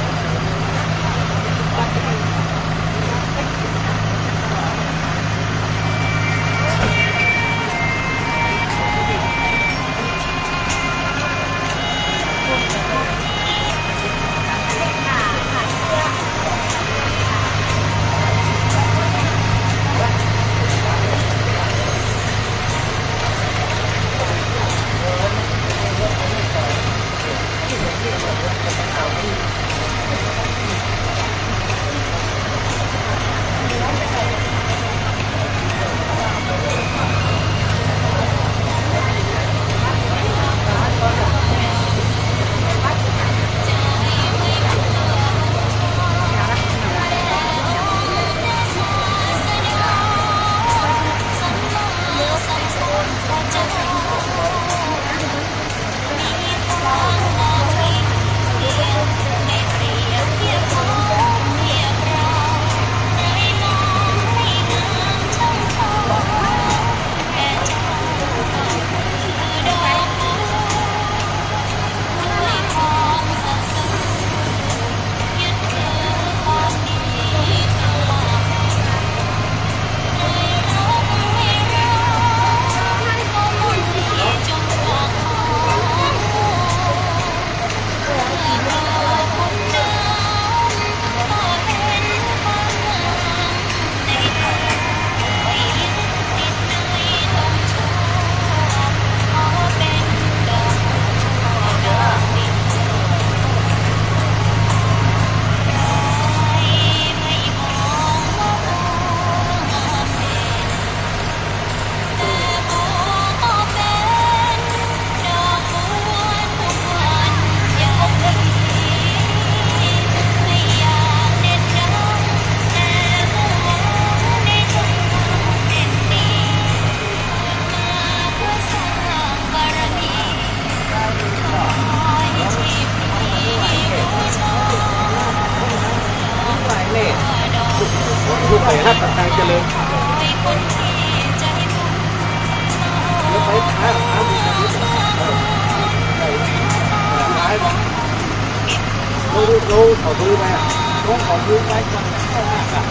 รู้ รู้ เขารู้ไหมอะ รู้ เขารู้ไหม ก่อนจะเข้ามาอะ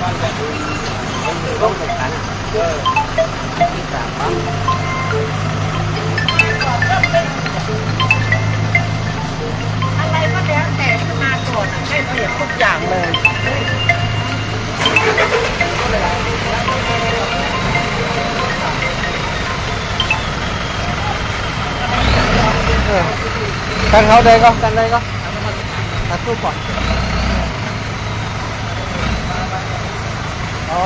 ก่อนจะถึง ตรงสถานอะ เออ ที่สามปั๊ม อะไรก็แล้วแต่ที่มาก่อนอะ ให้เปรียบทุกอย่างเลย เออ กันเฮาได้ก่อ กันได้ก่อ ตัดรูปก่อน อ๋อ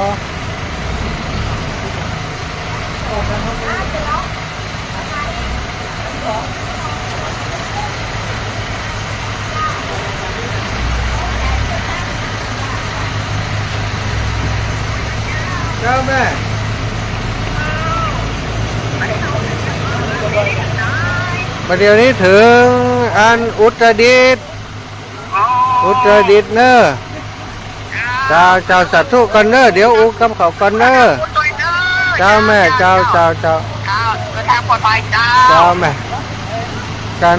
เจ้าแม่ บ่าเดี่ยวนี้เถิงอันอุตรดิตถ์ อุตรดิตถ์เน่อ เจ้า เจ้า สาธุก่อนเน่อ เดี๋ยวอู้กับเขาก่อนเน่อ เจ้าแม่ เจ้า เจ้า เจ้า เจ้า เดินทางปลอดภัยเจ้า เจ้าแม่ กัน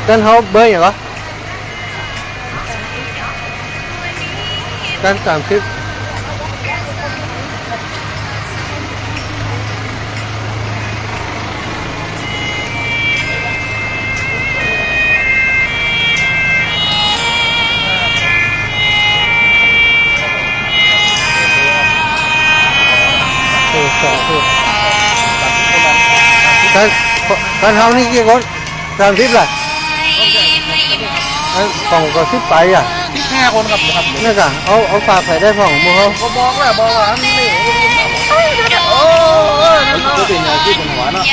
กันเฮาเบอร์หยังก่อ กันสามสิบ โอ้ สาธุ กัน กันเฮานี่กี่คน สามสิบล่ะ อันของก็สิบไปอ่ะ สิบห้าคนครับ ครับ นี่ก่ะ เอา เอาฝากใผได้พ่องหมู่เฮา ก็บอกแล้ว บอกว่าอันนี้ โอ้ เออ นั่นเนาะ ก็เป็นแนวคิดของหัวเนาะ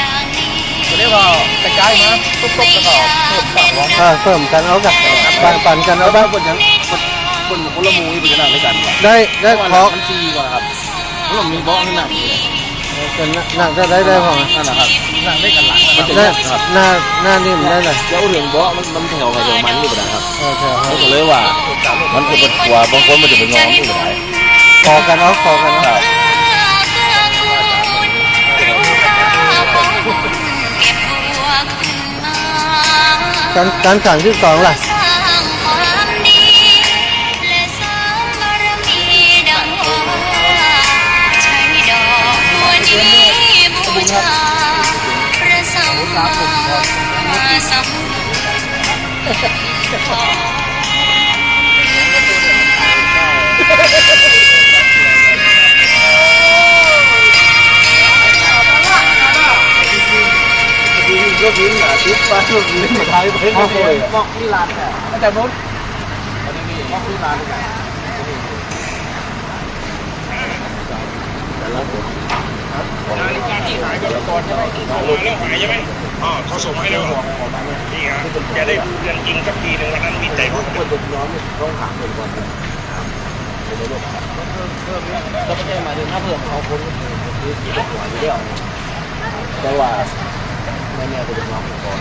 ก็เรียกว่ากระจายมา ตุ๊บๆ แล้วก็เพิ่มฝากหวัง เออ เพิ่มกันเอาก่ะ ปัน ปันกันเอาบ้าง เพิ่นยัง เพิ่นคนละหมู่ เพิ่นจะนั่งด้วยกัน ได้ ได้ เพราะว่า ขอ มันฟรีกว่าครับ มันมีเบาะให้นั่ง เออ ก็นั่ง นั่งก็ได้ ได้พ่อง นั่นแหละครับ นั่งได้กันหลังนะครับ มันจะ ได้ นั่งครับ หน้า หน้านิ่มได้เลย เดี๋ยวเรื่องเบาะมัน มันแถวใครแถวมันนี่บ่ได้ครับ เออ แถว เขาก็เลยว่า มันจะเป็นกลัว บางคนมันจะไปนอนนี่บ่ได้ ขอกันเอา ขอกันเอา ครับ กัน กันสามสิบสองล่ะ ลูกยิงอ่ะ ติ๊บไป ลูกยิงมาไทยไป โอเค มอกที่ร้านเนี่ย อาจารย์มด มอกที่ร้านเนี่ย นาฬิกาที่หายไปก่อนใช่ไหม ที่ส่งมาแล้วหายใช่ไหม อ๋อ เขาส่งมาให้แล้วเหรอ นี่ฮะ จะได้ดูเดือนจริงสักทีหนึ่ง วันนั้นมีแต่รูป ควรจะย้อนต้องถามเพิ่นก่อนนะ ถามเพิ่นในโลกครับ ก็ไม่ใช่หมายถึงถ้าเพิ่มเอาคนก็คือคือกี่ตัวอยู่แล้ว แต่ว่าแม่ๆก็จะร้องก่อน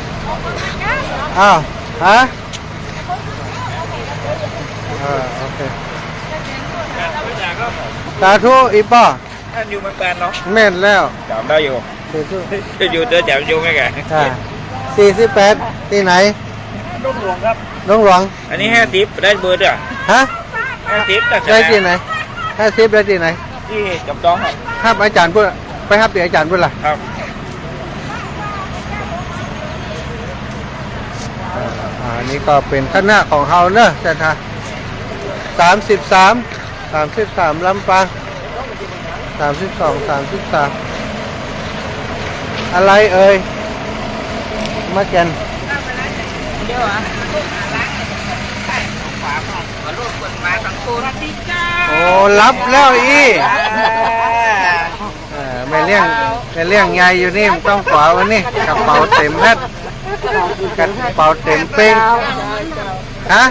อ้าว ฮะ เออ โอเค สาธุ อีป้อ ท่านอยู่เมืองแปนเนาะ แม่นแล้ว จ๋ำได้อยู่ สาธุ อยู่เด้อ จ๋ำอยู่ไหมแก อ่า สี่สิบแปด ตี้ไหน ดงหลวงครับ ดงหลวง อันนี้ห้าสิบ ได้เบอร์ด้วย ฮะ ห้าสิบ ได้ตี้ไหน ห้าสิบ ได้ตี้ไหน ตี้จอมทองครับ ฮับอาจ๋ารย์ปุ้น ไปฮับตี้อาจ๋ารย์ปุ้นล่ะ ครับ อ่า อันนี้ก็เป๋นคณะของเฮาเนอะ ศรัทธา สามสิบสาม สามสิบสาม ลำปาง สามสิบสอง สามสิบสาม อะไรเอ่ย มาแก่น เดี๋ยวอ่ะ โอ้ รับแล้วอี้ เออ แม่เลี้ยง แม่เลี้ยงใหญ่อยู่นี่ มันต้องขวาวันนี้ กระเป๋าเต๋มแพ็ค กระเป๋าเต๋มเป้ง ฮะ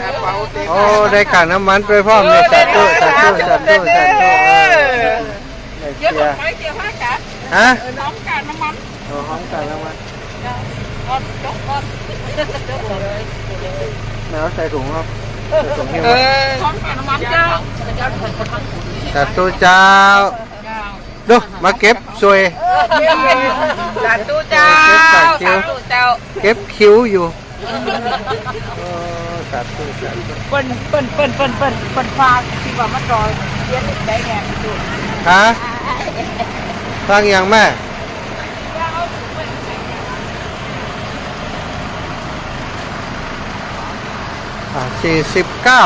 โอ้ ได้ค่าน้ำมันไปพร้อมเนี่ย สาธุ สาธุ สาธุ สาธุ เออ เดี๋ยวผมไปเกี่ยวให้จ้ะ ฮะ เออ น้องการน้ำมัน อ๋อ ห้องการน้ำมัน จ้ะ ก่อน จกก่อน แม่เอาใส่ถุงครับ ใส่ถุงหิ้ว เออ น้องการน้ำมันเจ้า สาธุเจ้า เจ้า ดู มาเก็บสวย สาธุเจ้า เก็บสายคิ้ว สาธุเจ้า เก็บคิ้วอยู่ โอ้ สาธุ สาธุ เปิ้น เปิ้น เปิ้น เปิ้น เปิ้น เปิ้นฝากตี้ว่ามาต่อเตียนได้ไง ฮะ ฝากหยังแม่ อ่า สี่สิบเก้า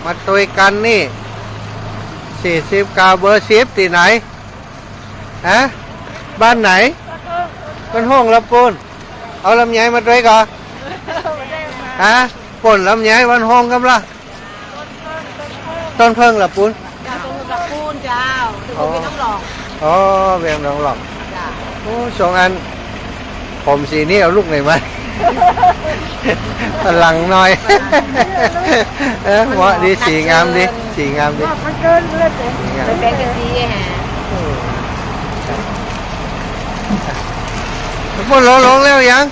มาตวยกั๋นนี่ สี่สิบเก้า เบอร์สิบ ตี้ไหน ฮะ บ้านไหน บ้านโฮ่งละปูน เอาลำไยมาตวยก่อ ฮะ ป่นลำไยบ้านโฮ่งกำละ ต้นเผิ้งละปูน เจ้า ต้นเผิ้งละปูนเจ้า อ๋อ เวียงหนองหล่อง อ๋อ เวียงหนองหล่อง เจ้า โอ้ สองอัน ผมสีนี้เอาลูกไหนมา ฝรั่งหน่อย เออ เหมาะดี สีงามดี สีงามดี มันเกินเลย สีงาม เป็นแบงก์กะสีฮะ โอ้ พวกเราลงแล้วยัง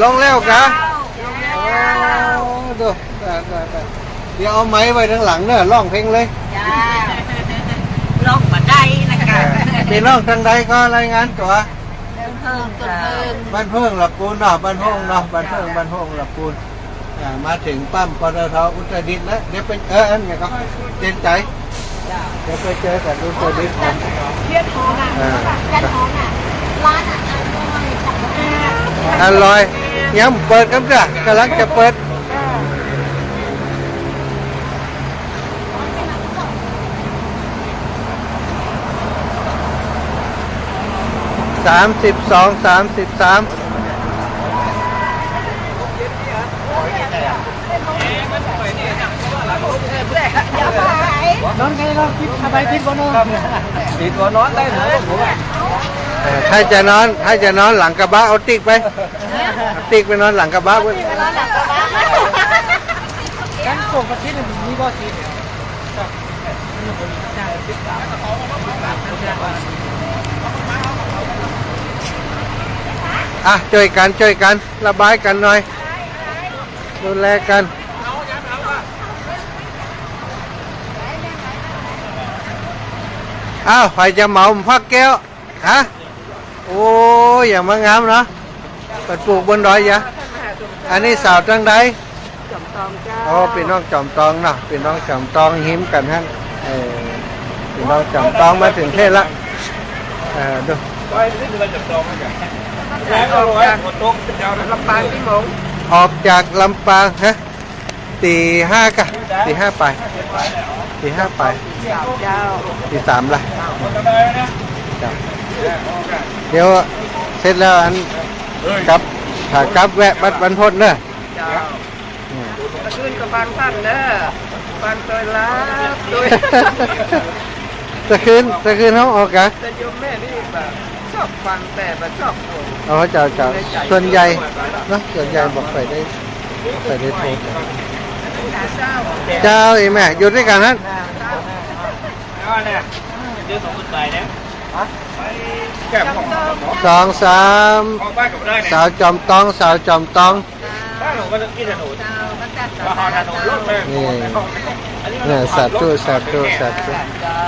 ลงแล้วกะ ลงแล้ว โอ้ ดู ได้ ได้ ได้ เดี๋ยวเอาไมค์ไว้ตางหลังเนอะ ร้องเพลงเลย จ้า ร้องบ่ได้นะกะ เออ เป๋นน้องตางใดก็รายงานตั๋ว บ้านเผิ้ง ต้นเผิ้ง บ้านเผิ้งละปูนเนาะ บ้านโฮ่งเนาะ บ้านเผิ้ง บ้านโฮ่งละปูน อ่า มาเถิงปั๊ม ปตท อุตรดิตถ์แล้ว เดี๋ยวไป เออ อันนี้ก็เจนไจ๋ เดี๋ยวไปเจอกั๋นอุตรดิตถ์นะ เทียนหอมอ่ะ อ่า เทียนหอมอ่ะ ร้านอ่ะ อร่อย ยังบ่เปิดครับจ้ะ ก๋ำลังจะเปิด สามสิบสอง สามสิบสาม นอนไง นอน ติดสบาย ติดบ่นอน ติดบ่นอนได้เลย เออ ถ้าจะนอน ถ้าจะนอนหลังกระบะ เอาติ๊กไป เอาติ๊กไปนอนหลังกระบะ กั๋นส่งประเทศนี่บ่ติด อ่ะ จ้วยกั๋น จ้วยกั๋น ระบายกั๋นหน่อย ดูแลกั๋น อ้าว ใผจะเหมาฟักแก้ว ฮะ โอ้ย อย่างมางามเนาะ เปิ้นปลูกบนดอยยะ อันนี้สาวตางใด จอมตองเจ้า อ๋อ เป๋นน้องจอมตองเนาะ เป๋นน้องจอมตอง ฮิ้มกั๋นหั้น เออ เป๋นน้องจอมตอง มาเถิงเทศละ เออ ดู ลำปางตี้โมง ออกจากลำปาง ฮะ ตี๋ห้ากะ ตี๋ห้าไป ตี๋ห้าไป เจ้า ตี๋สามละ เจ้า เดี๋ยวเสร็จแล้วอัน กลับ ขากลับแวะวัดบรรพตเนอะ เจ้า อืม ตะคืนก็ฟังท่านเนอะ ฟังตวยหลับตวย ตะคืน ตะคืนเฮาออกกะ แต่โยมแม่นี่แบบชอบฟังแต่แบบชอบฟัง อ๋อ เจ้า เจ้า ส่วนใหญ่เนาะ ส่วนใหญ่บ่ค่อยได้ บ่ค่อยได้โทร เจ้า เจ้า อีแม่ อยู่ตวยกั๋นหั้น สองสาม สาวจอมตอง สาวจอมตอง นี่ เนี่ย สาธุ สาธุ สาธุ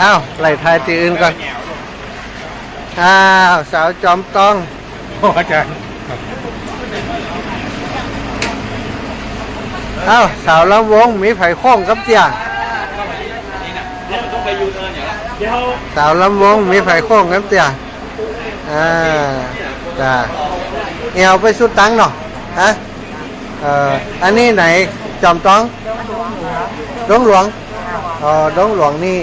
อ้าว ไล่ทายตี้อื่นก่อน อ้าว สาวจอมตอง โอ้ อาจ๋ารย์ อ้าว สาวลำวง มีใผโค้งกำเตี้ย สาวลำวง มีใผโค้งกำเตี้ย อ่า จ้า แอ่วไปสุดตังเนาะ ฮะ เอ่อ อันนี้ไหน จอมตอง ดงหลวง อ๋อ ดงหลวงนี่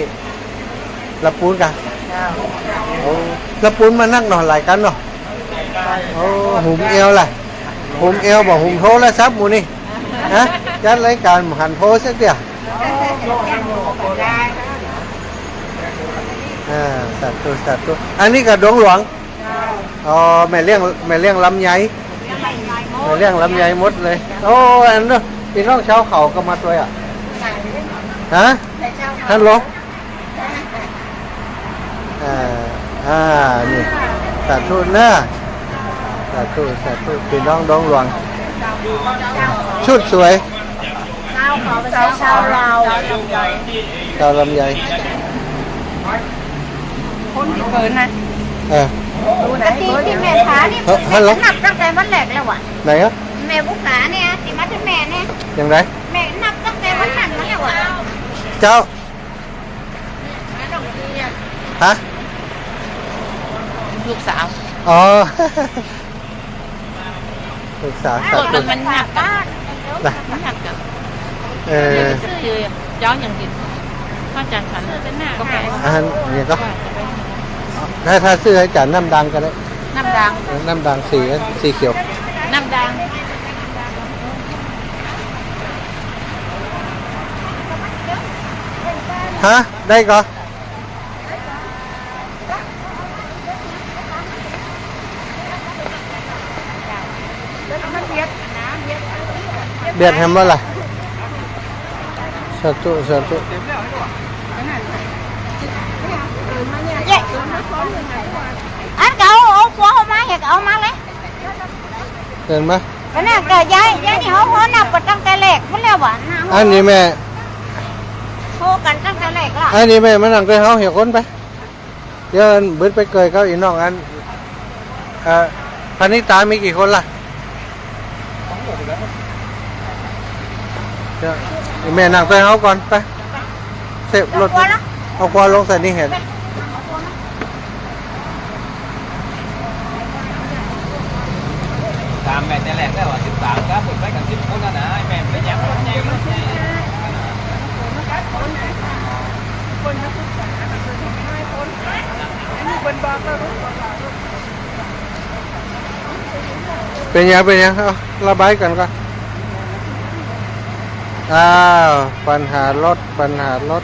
ละปูนกะ โอ้ ละปูนมานักเนาะ หลายกั๋นเนาะ โอ้ หุมแอ่วละ หุมแอ่วบ่หุมโทรศัพท์หมู่นี่ ฮะ จัดรายก๋านบ่หันโทรสักเตื้อ อ่า สาธุ สาธุ อันนี้ก็ดงหลวง อ๋อ แม่เลี้ยง แม่เลี้ยงลำไย แม่เลี้ยงลำไยหมดเลย โอ้ อันนั้น พี่น้องชาวเขาก็มาตวยอ่ะ ฮะ ฮัลโหล อ่า อ่า นี่ สาธุนะ สาธุ สาธุ พี่น้องดงหลวง ชุดสวย ชาวเขา ชาวลาว ชาวลำไย คนตี้เกิ๋นนะ เออ ตี้ตี้แม่ผานี่ เออ ฮัลโหล นับตั้งแต่วันแรกแล้ววะ ไหนครับ แม่บุภาเนี่ย ตี้มาถึงแม่เนี่ย อย่างไร แม่นับตั้งแต่วันนั้นมาแล้ววะ เจ้า ฮะ ลูกสาว อ๋อ ลูกสาว กดมัน มันหนักกัน นะ มันหนักกัน เออ เดี๋ยวจะซื้อ เจ้าอย่างเดียว พ่อจ๋าฉันกาแฟ อาหารอย่างก็ ถ้า ถ้าซื้อหื้อจ๋าน้ำดังก็ได้ น้ำดัง เออ น้ำดังสี สีเขียว น้ำดัง ฮะ ได้ก่อ เบียดแหมบ่ล่ะ สาธุ สาธุ อันก็เอา เอากั๋วเอามา เหียก็เอามาเลย เดินมา ก็นั่นก็ย้าย ย้ายนี่เขา เขานับกั๋นตั้งแต่แรกพุ้นแล้ววะ อันนี้แม่ โทรกั๋นตั้งแต่แรกละ อันนี้แม่มานั่งตวยเฮาเหียคนไป เดี๋ยวอันบึดไปเกยเขาอีน้องอัน เอ่อ พนิตามีกี่คนล่ะ เดี๋ยวแม่นั่งตวยเฮาก่อนไป เซฟรถ เอากั๋วลงใส่นี่เหีย ต๋ามแม่แต่แรกแล้วอะ สิบสามครับ เปิดไปกั๋นสิบคนแล้วนะ แม่เป็นยัง รถใหญ่ รถใหญ่ คนนักศึกษา คนนักศึกษา คนน้อยคน อันนี้คนบอกก็รู้ เป็นยัง เป็นยัง เอา ระบายกั๋นก่อน อ้าว ปัญหารถ ปัญหารถ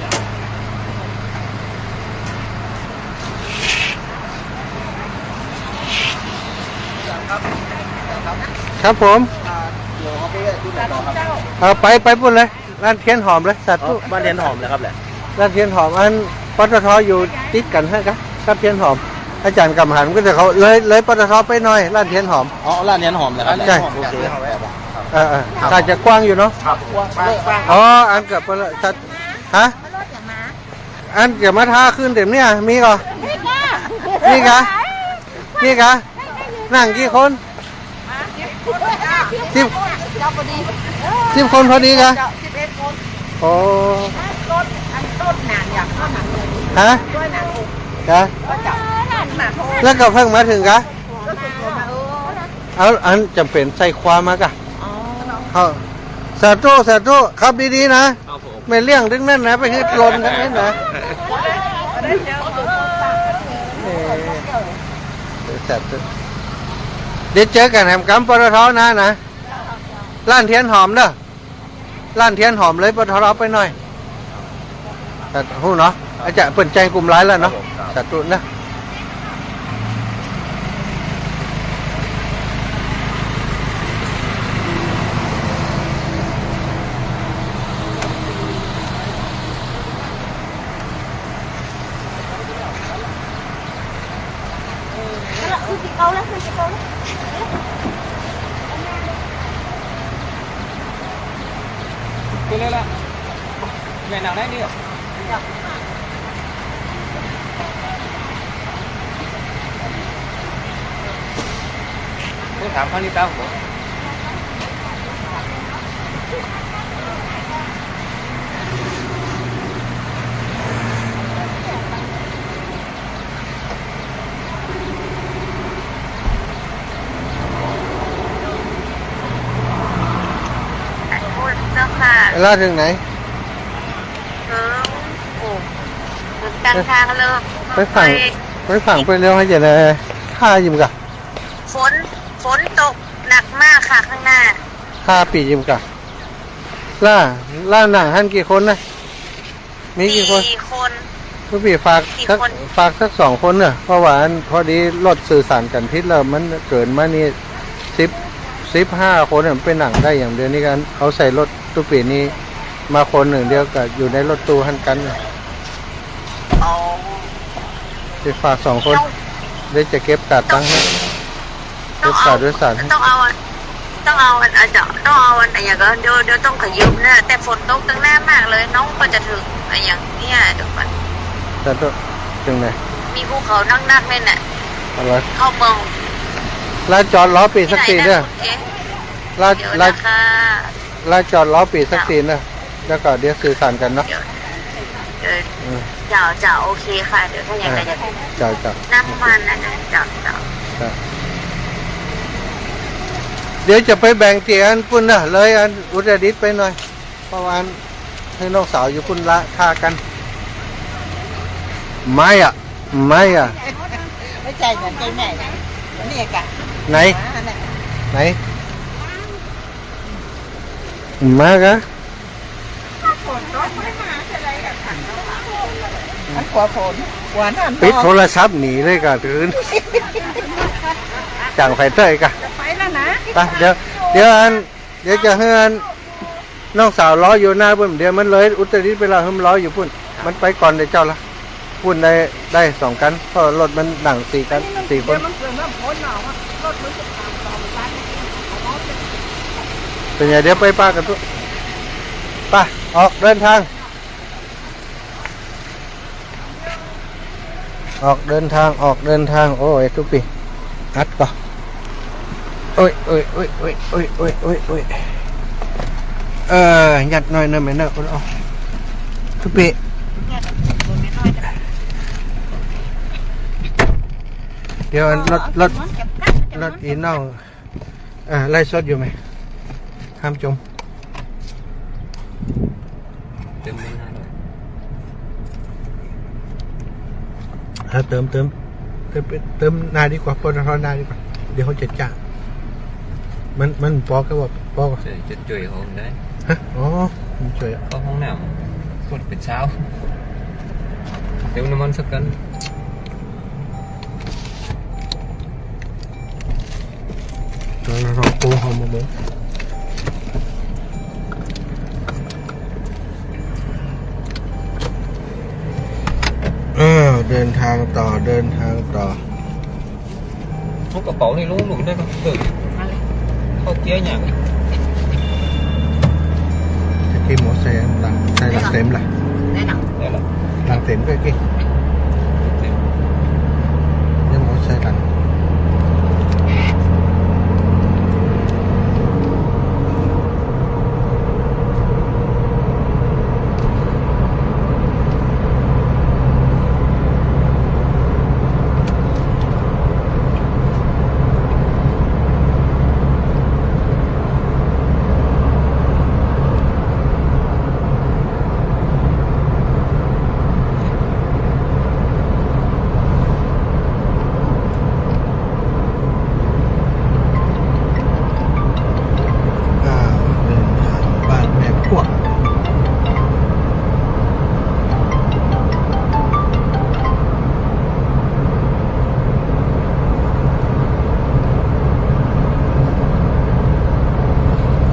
ครับผม อ่า เดี๋ยวเอาไปไว้ที่ไหนต่อครับ เอาไป ไปปู๊นเลย ร้านเทียนหอมเลย สาธุ อ๋อ บ้านเทียนหอมเลยครับเนี่ย ร้านเทียนหอม อัน ปตท อยู่ติดกั๋นฮะ กับ กับเทียนหอม อาจ๋ารย์กำหันก็จะเขาเลย เลย ปตท ไปหน่อย ร้านเทียนหอม อ๋อ ร้านเทียนหอมเลยครับ ใช่ โอเค เออ เออ อาจจะกว้างอยู่เนาะ ครับ กว้าง อ๋อ อันกับปตท ฮะ อันจะมาท้าขึ้นเต็มเนี่ย มีก่อ มีก่อ มีก่อ นั่งกี่คน สิบ สิบคนพอดีก่อ โอ้ ฮะ ก่อ แล้วก็เพิ่งมาเถิงก่อ เอา อันจ๋ำเป๋นใส่ความมาก่อ เอา สาธุ สาธุ ขับดีๆ นะ ครับผม แม่เลี้ยงตึงนั้นนะ ไปหื้อหล่นตึงนั้นนะ เออ สาธุ เดี๋ยวเจอกั๋นแหมกำ ปตท นะ นะ ร้านเทียนหอมเนาะ ร้านเทียนหอมเลย ปตท ไปหน่อย ฮู้เนาะ อาจ๋ารย์เปิ้นแจ้งกลุ่มไลน์แล้วเนาะ ครับผม สาธุนะ ไปเลยละ แม่นั่งได้นี่เหรอ ต้องถามข้างนี้ตามผม เจ้าค่ะ แล้วถึงไหน เออ โอ้ ถึงกลางทางเลย ไปฝั่ง ไป ไปฝั่งไปเลี้ยวหื้อเจ๋อเลย ท่าอยู่ก่อ ฝน ฝนตกหนักมากค่ะข้างหน้า ท่าปี๋อยู่ก่อ ล่า ล่านั่งหั้นกี่คนนะ มีกี่คน สี่คน ตุ๊ปี้ฝาก สี่ สัก คน ฝากสักสองคนเนาะ เพราะว่าอัน พอดีรถสื่อสารกั๋นผิดแล้ว มันเกิ๋นมานี่ สิบ สิบห้าคนน่ะ มันไปนั่งได้อย่างเดียวนี่ กั๋นเอาใส่รถตุ๊ปี้นี่มาคนนึ่ง เดี๋ยวก็อยู่ในรถตู้หั้นกั๋น อ๋อ ไปฝากสองคน เดี๋ยวจะเก็บกาดตังค์หื้อ ต้องเอา เก็บกาดโดยสาร ต้องเอาอัน ต้องเอาอัน อาจ๋ารย์ ต้องเอาอัน อะหยังก่อ เดี๋ยว เดี๋ยวต้องขยืมนะ แต่ฝนตกตังหน้ามากเลย น้องก็จะถึง อะหยังเนี่ย เดี๋ยวก่อน จะต้อง จังไหน มีภูเขานักๆ เลยน่ะ อะไร เข้าเมือง ลานจอดรอเป๋สักทีเน่อ ที่ไหนนะ คุณเก๋ ลาน เดี๋ยว ลาน นะคะ ลานจอดรอเป๋สักทีเน่อ แล้วก็เดี๋ยวสื่อสารกั๋นเนาะ เดี๋ยว เดี๋ยว อืม เจ้า เจ้า โอเคค่ะ เดี๋ยวถ้าอย่างนั้น อ่า เดี๋ยว เจ้า เจ้า น้ำมันนะ เจ้า เจ้า เจ้า เดี๋ยวจะไปแบ่งตี้อันปู๊นเน่อ เลยอันอุตรดิตถ์ไปหน่อย เพราะว่าหื้อน้องสาวอยู่ปู๊นละท่ากั๋น ไม่อะ ไม่อะ ไม่ใช่ เหมือนเชียงใหม่นะ นี่กะ ไหน มาเนี่ย ไหน มากะ มันกลัวฝน กลัวน้ำ ปิดโทรศัพท์หนีเลยกะ ตื่น จ่างไฟเตยกะ จะไปแล้วนะ ไป เดี๋ยว เดี๋ยวอัน เดี๋ยวจะหื้ออัน น้องสาวรออยู่หน้าปู๊น เดี๋ยวมันเลยอุตรดิตถ์ไปละ หื้อมันรออยู่ปู๊น มันไปก่อนเดี๋ยวเจ้าละ ปู๊นได้ ได้สองคัน เพราะรถมันนั่งสี่คัน สี่คน เดี๋ยวมันเกิดน้ำฝนหนาวอะ รถมันจะตามต่อมันได้ เป๋นไง เดี๋ยวไปปะกั๋นตุ๊ ไป ออกเดินทาง ออกเดินทาง ออกเดินทาง โอ้ย ตุ๊ปี้ อัดก่อ โอ้ย โอ้ย โอ้ย เออ ยัดหน่อยเน่อแม่เน่อ เอา ตุ๊ปี้ เดี๋ยวรถ รถ รถอีน้อง อ่า ไลฟ์สดอยู่ไหม ห้ามจม เติมเงินห้าร้อย อ่า เติม เติม เติม เติมหน้าดีกว่า ปตท.หน้าดีกว่า เดี๋ยวเขาจะจ้าง มัน มันปอก็ว่า ปอก็ ใช่ จะจ่วยเขาได้ ฮะ อ๋อ มันจ่วย เข้าห้องน้ำ กดเป๋นเช้า เติมน้ำมันสักกัน เดี๋ยวเราปูเขามาเบิ่ง เออ เดินทางต่อ เดินทางต่อ เอากระเป๋านี่ลงหลุมได้ปะ เออ เข้าเกียร์อย่าง จะกินมอไซค์หลัง ใส่หลังเต็มล่ะ ได้หรอ ได้หรอ หลังเต็มก็กิน เต็ม เดี๋ยวมอไซค์หลัง อ่า เดินทางบ้านแม่พวก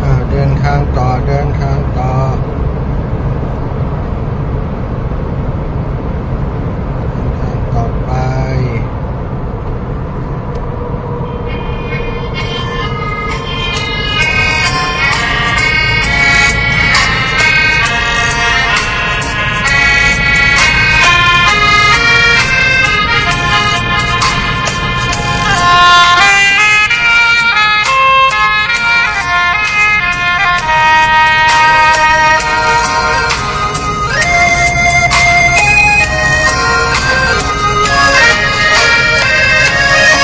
อ่า เดินทางต่อ เดินทางต่อ เดินทางต่อไป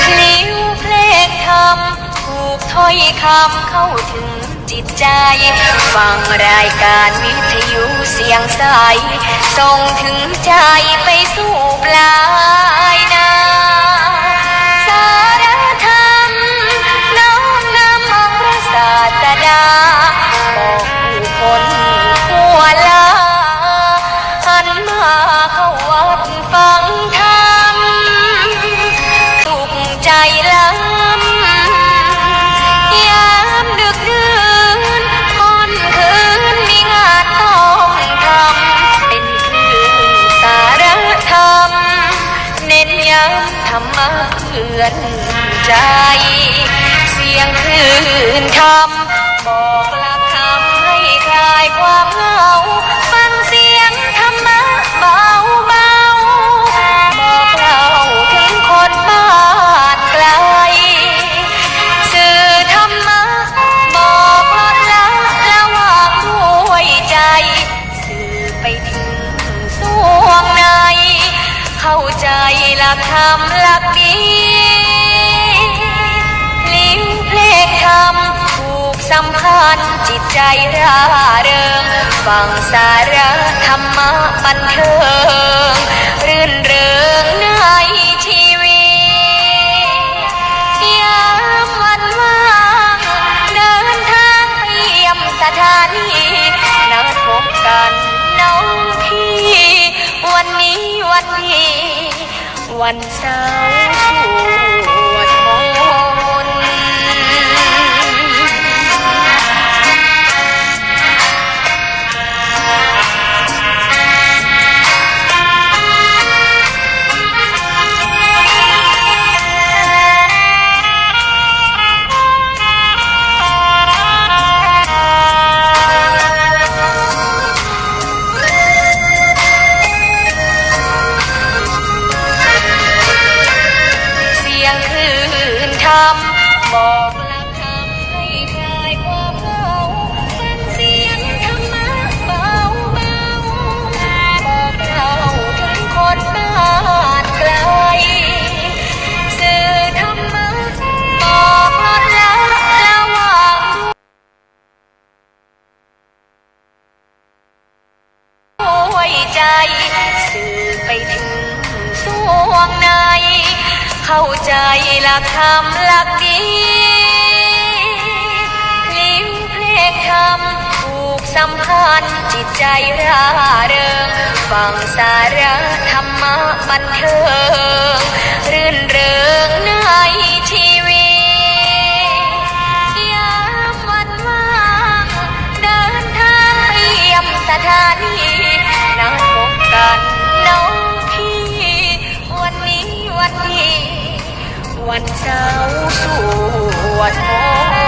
พลิ้วเพลงธรรม ถูกถ้อยคำเข้าถึงจิตใจ ฟังรายการวิทยุเสียงใส ส่งถึงใจไปสู่ปลายนา สารธรรมน้อมนำองค์พระศาสดา บอกผู้คนทั่วลา หันมาเข้าวัดฟังธรรม สุขใจล้ำ ยามดึกดื่น ค่ำคืนมีงานต้องทำ เป็นคลื่นสารธรรม เน้นย้ำธรรมะเตือนใจ เสียงคลื่นธรรม บอกหลักธรรมให้คลายความเหงา ฟังเสียงธรรมะเบาๆ บอกเล่า หลักธรรมหลักดี ลิ้มเพลงธรรมผูกสัมพันธ์จิตใจร่าเริง ฟังสาระธรรมะบันเทิง รื่นเริงในชีวิต ยามวันว่าง เดินทางไปเยี่ยมสถานี นัดพบกันน้องพี่ วันนี้วันดี วันเสาร์สวดมนต์ เสียงคลื่นธรรมบอกหลักธรรมให้คลายความเหงา ฟังเสียงธรรมะเบาๆ บอกเล่าถึงคนบ้านไกล สื่อธรรมะบอกลดละระหว่าง ด้วยใจ สื่อไปถึงสวงใน เข้าใจหลักธรรมหลักดี ลิ้มเพลงธรรมผูกสัมพันธ์จิตใจร่าเริง ฟังสาระธรรมะบันเทิง รื่นเริงในชีวิต ยามวันว่าง เดินทางไปเยี่ยมสถานี นัดพบกันน้องพี่ วันนี้วันดี วันเสาร์สวดมนต์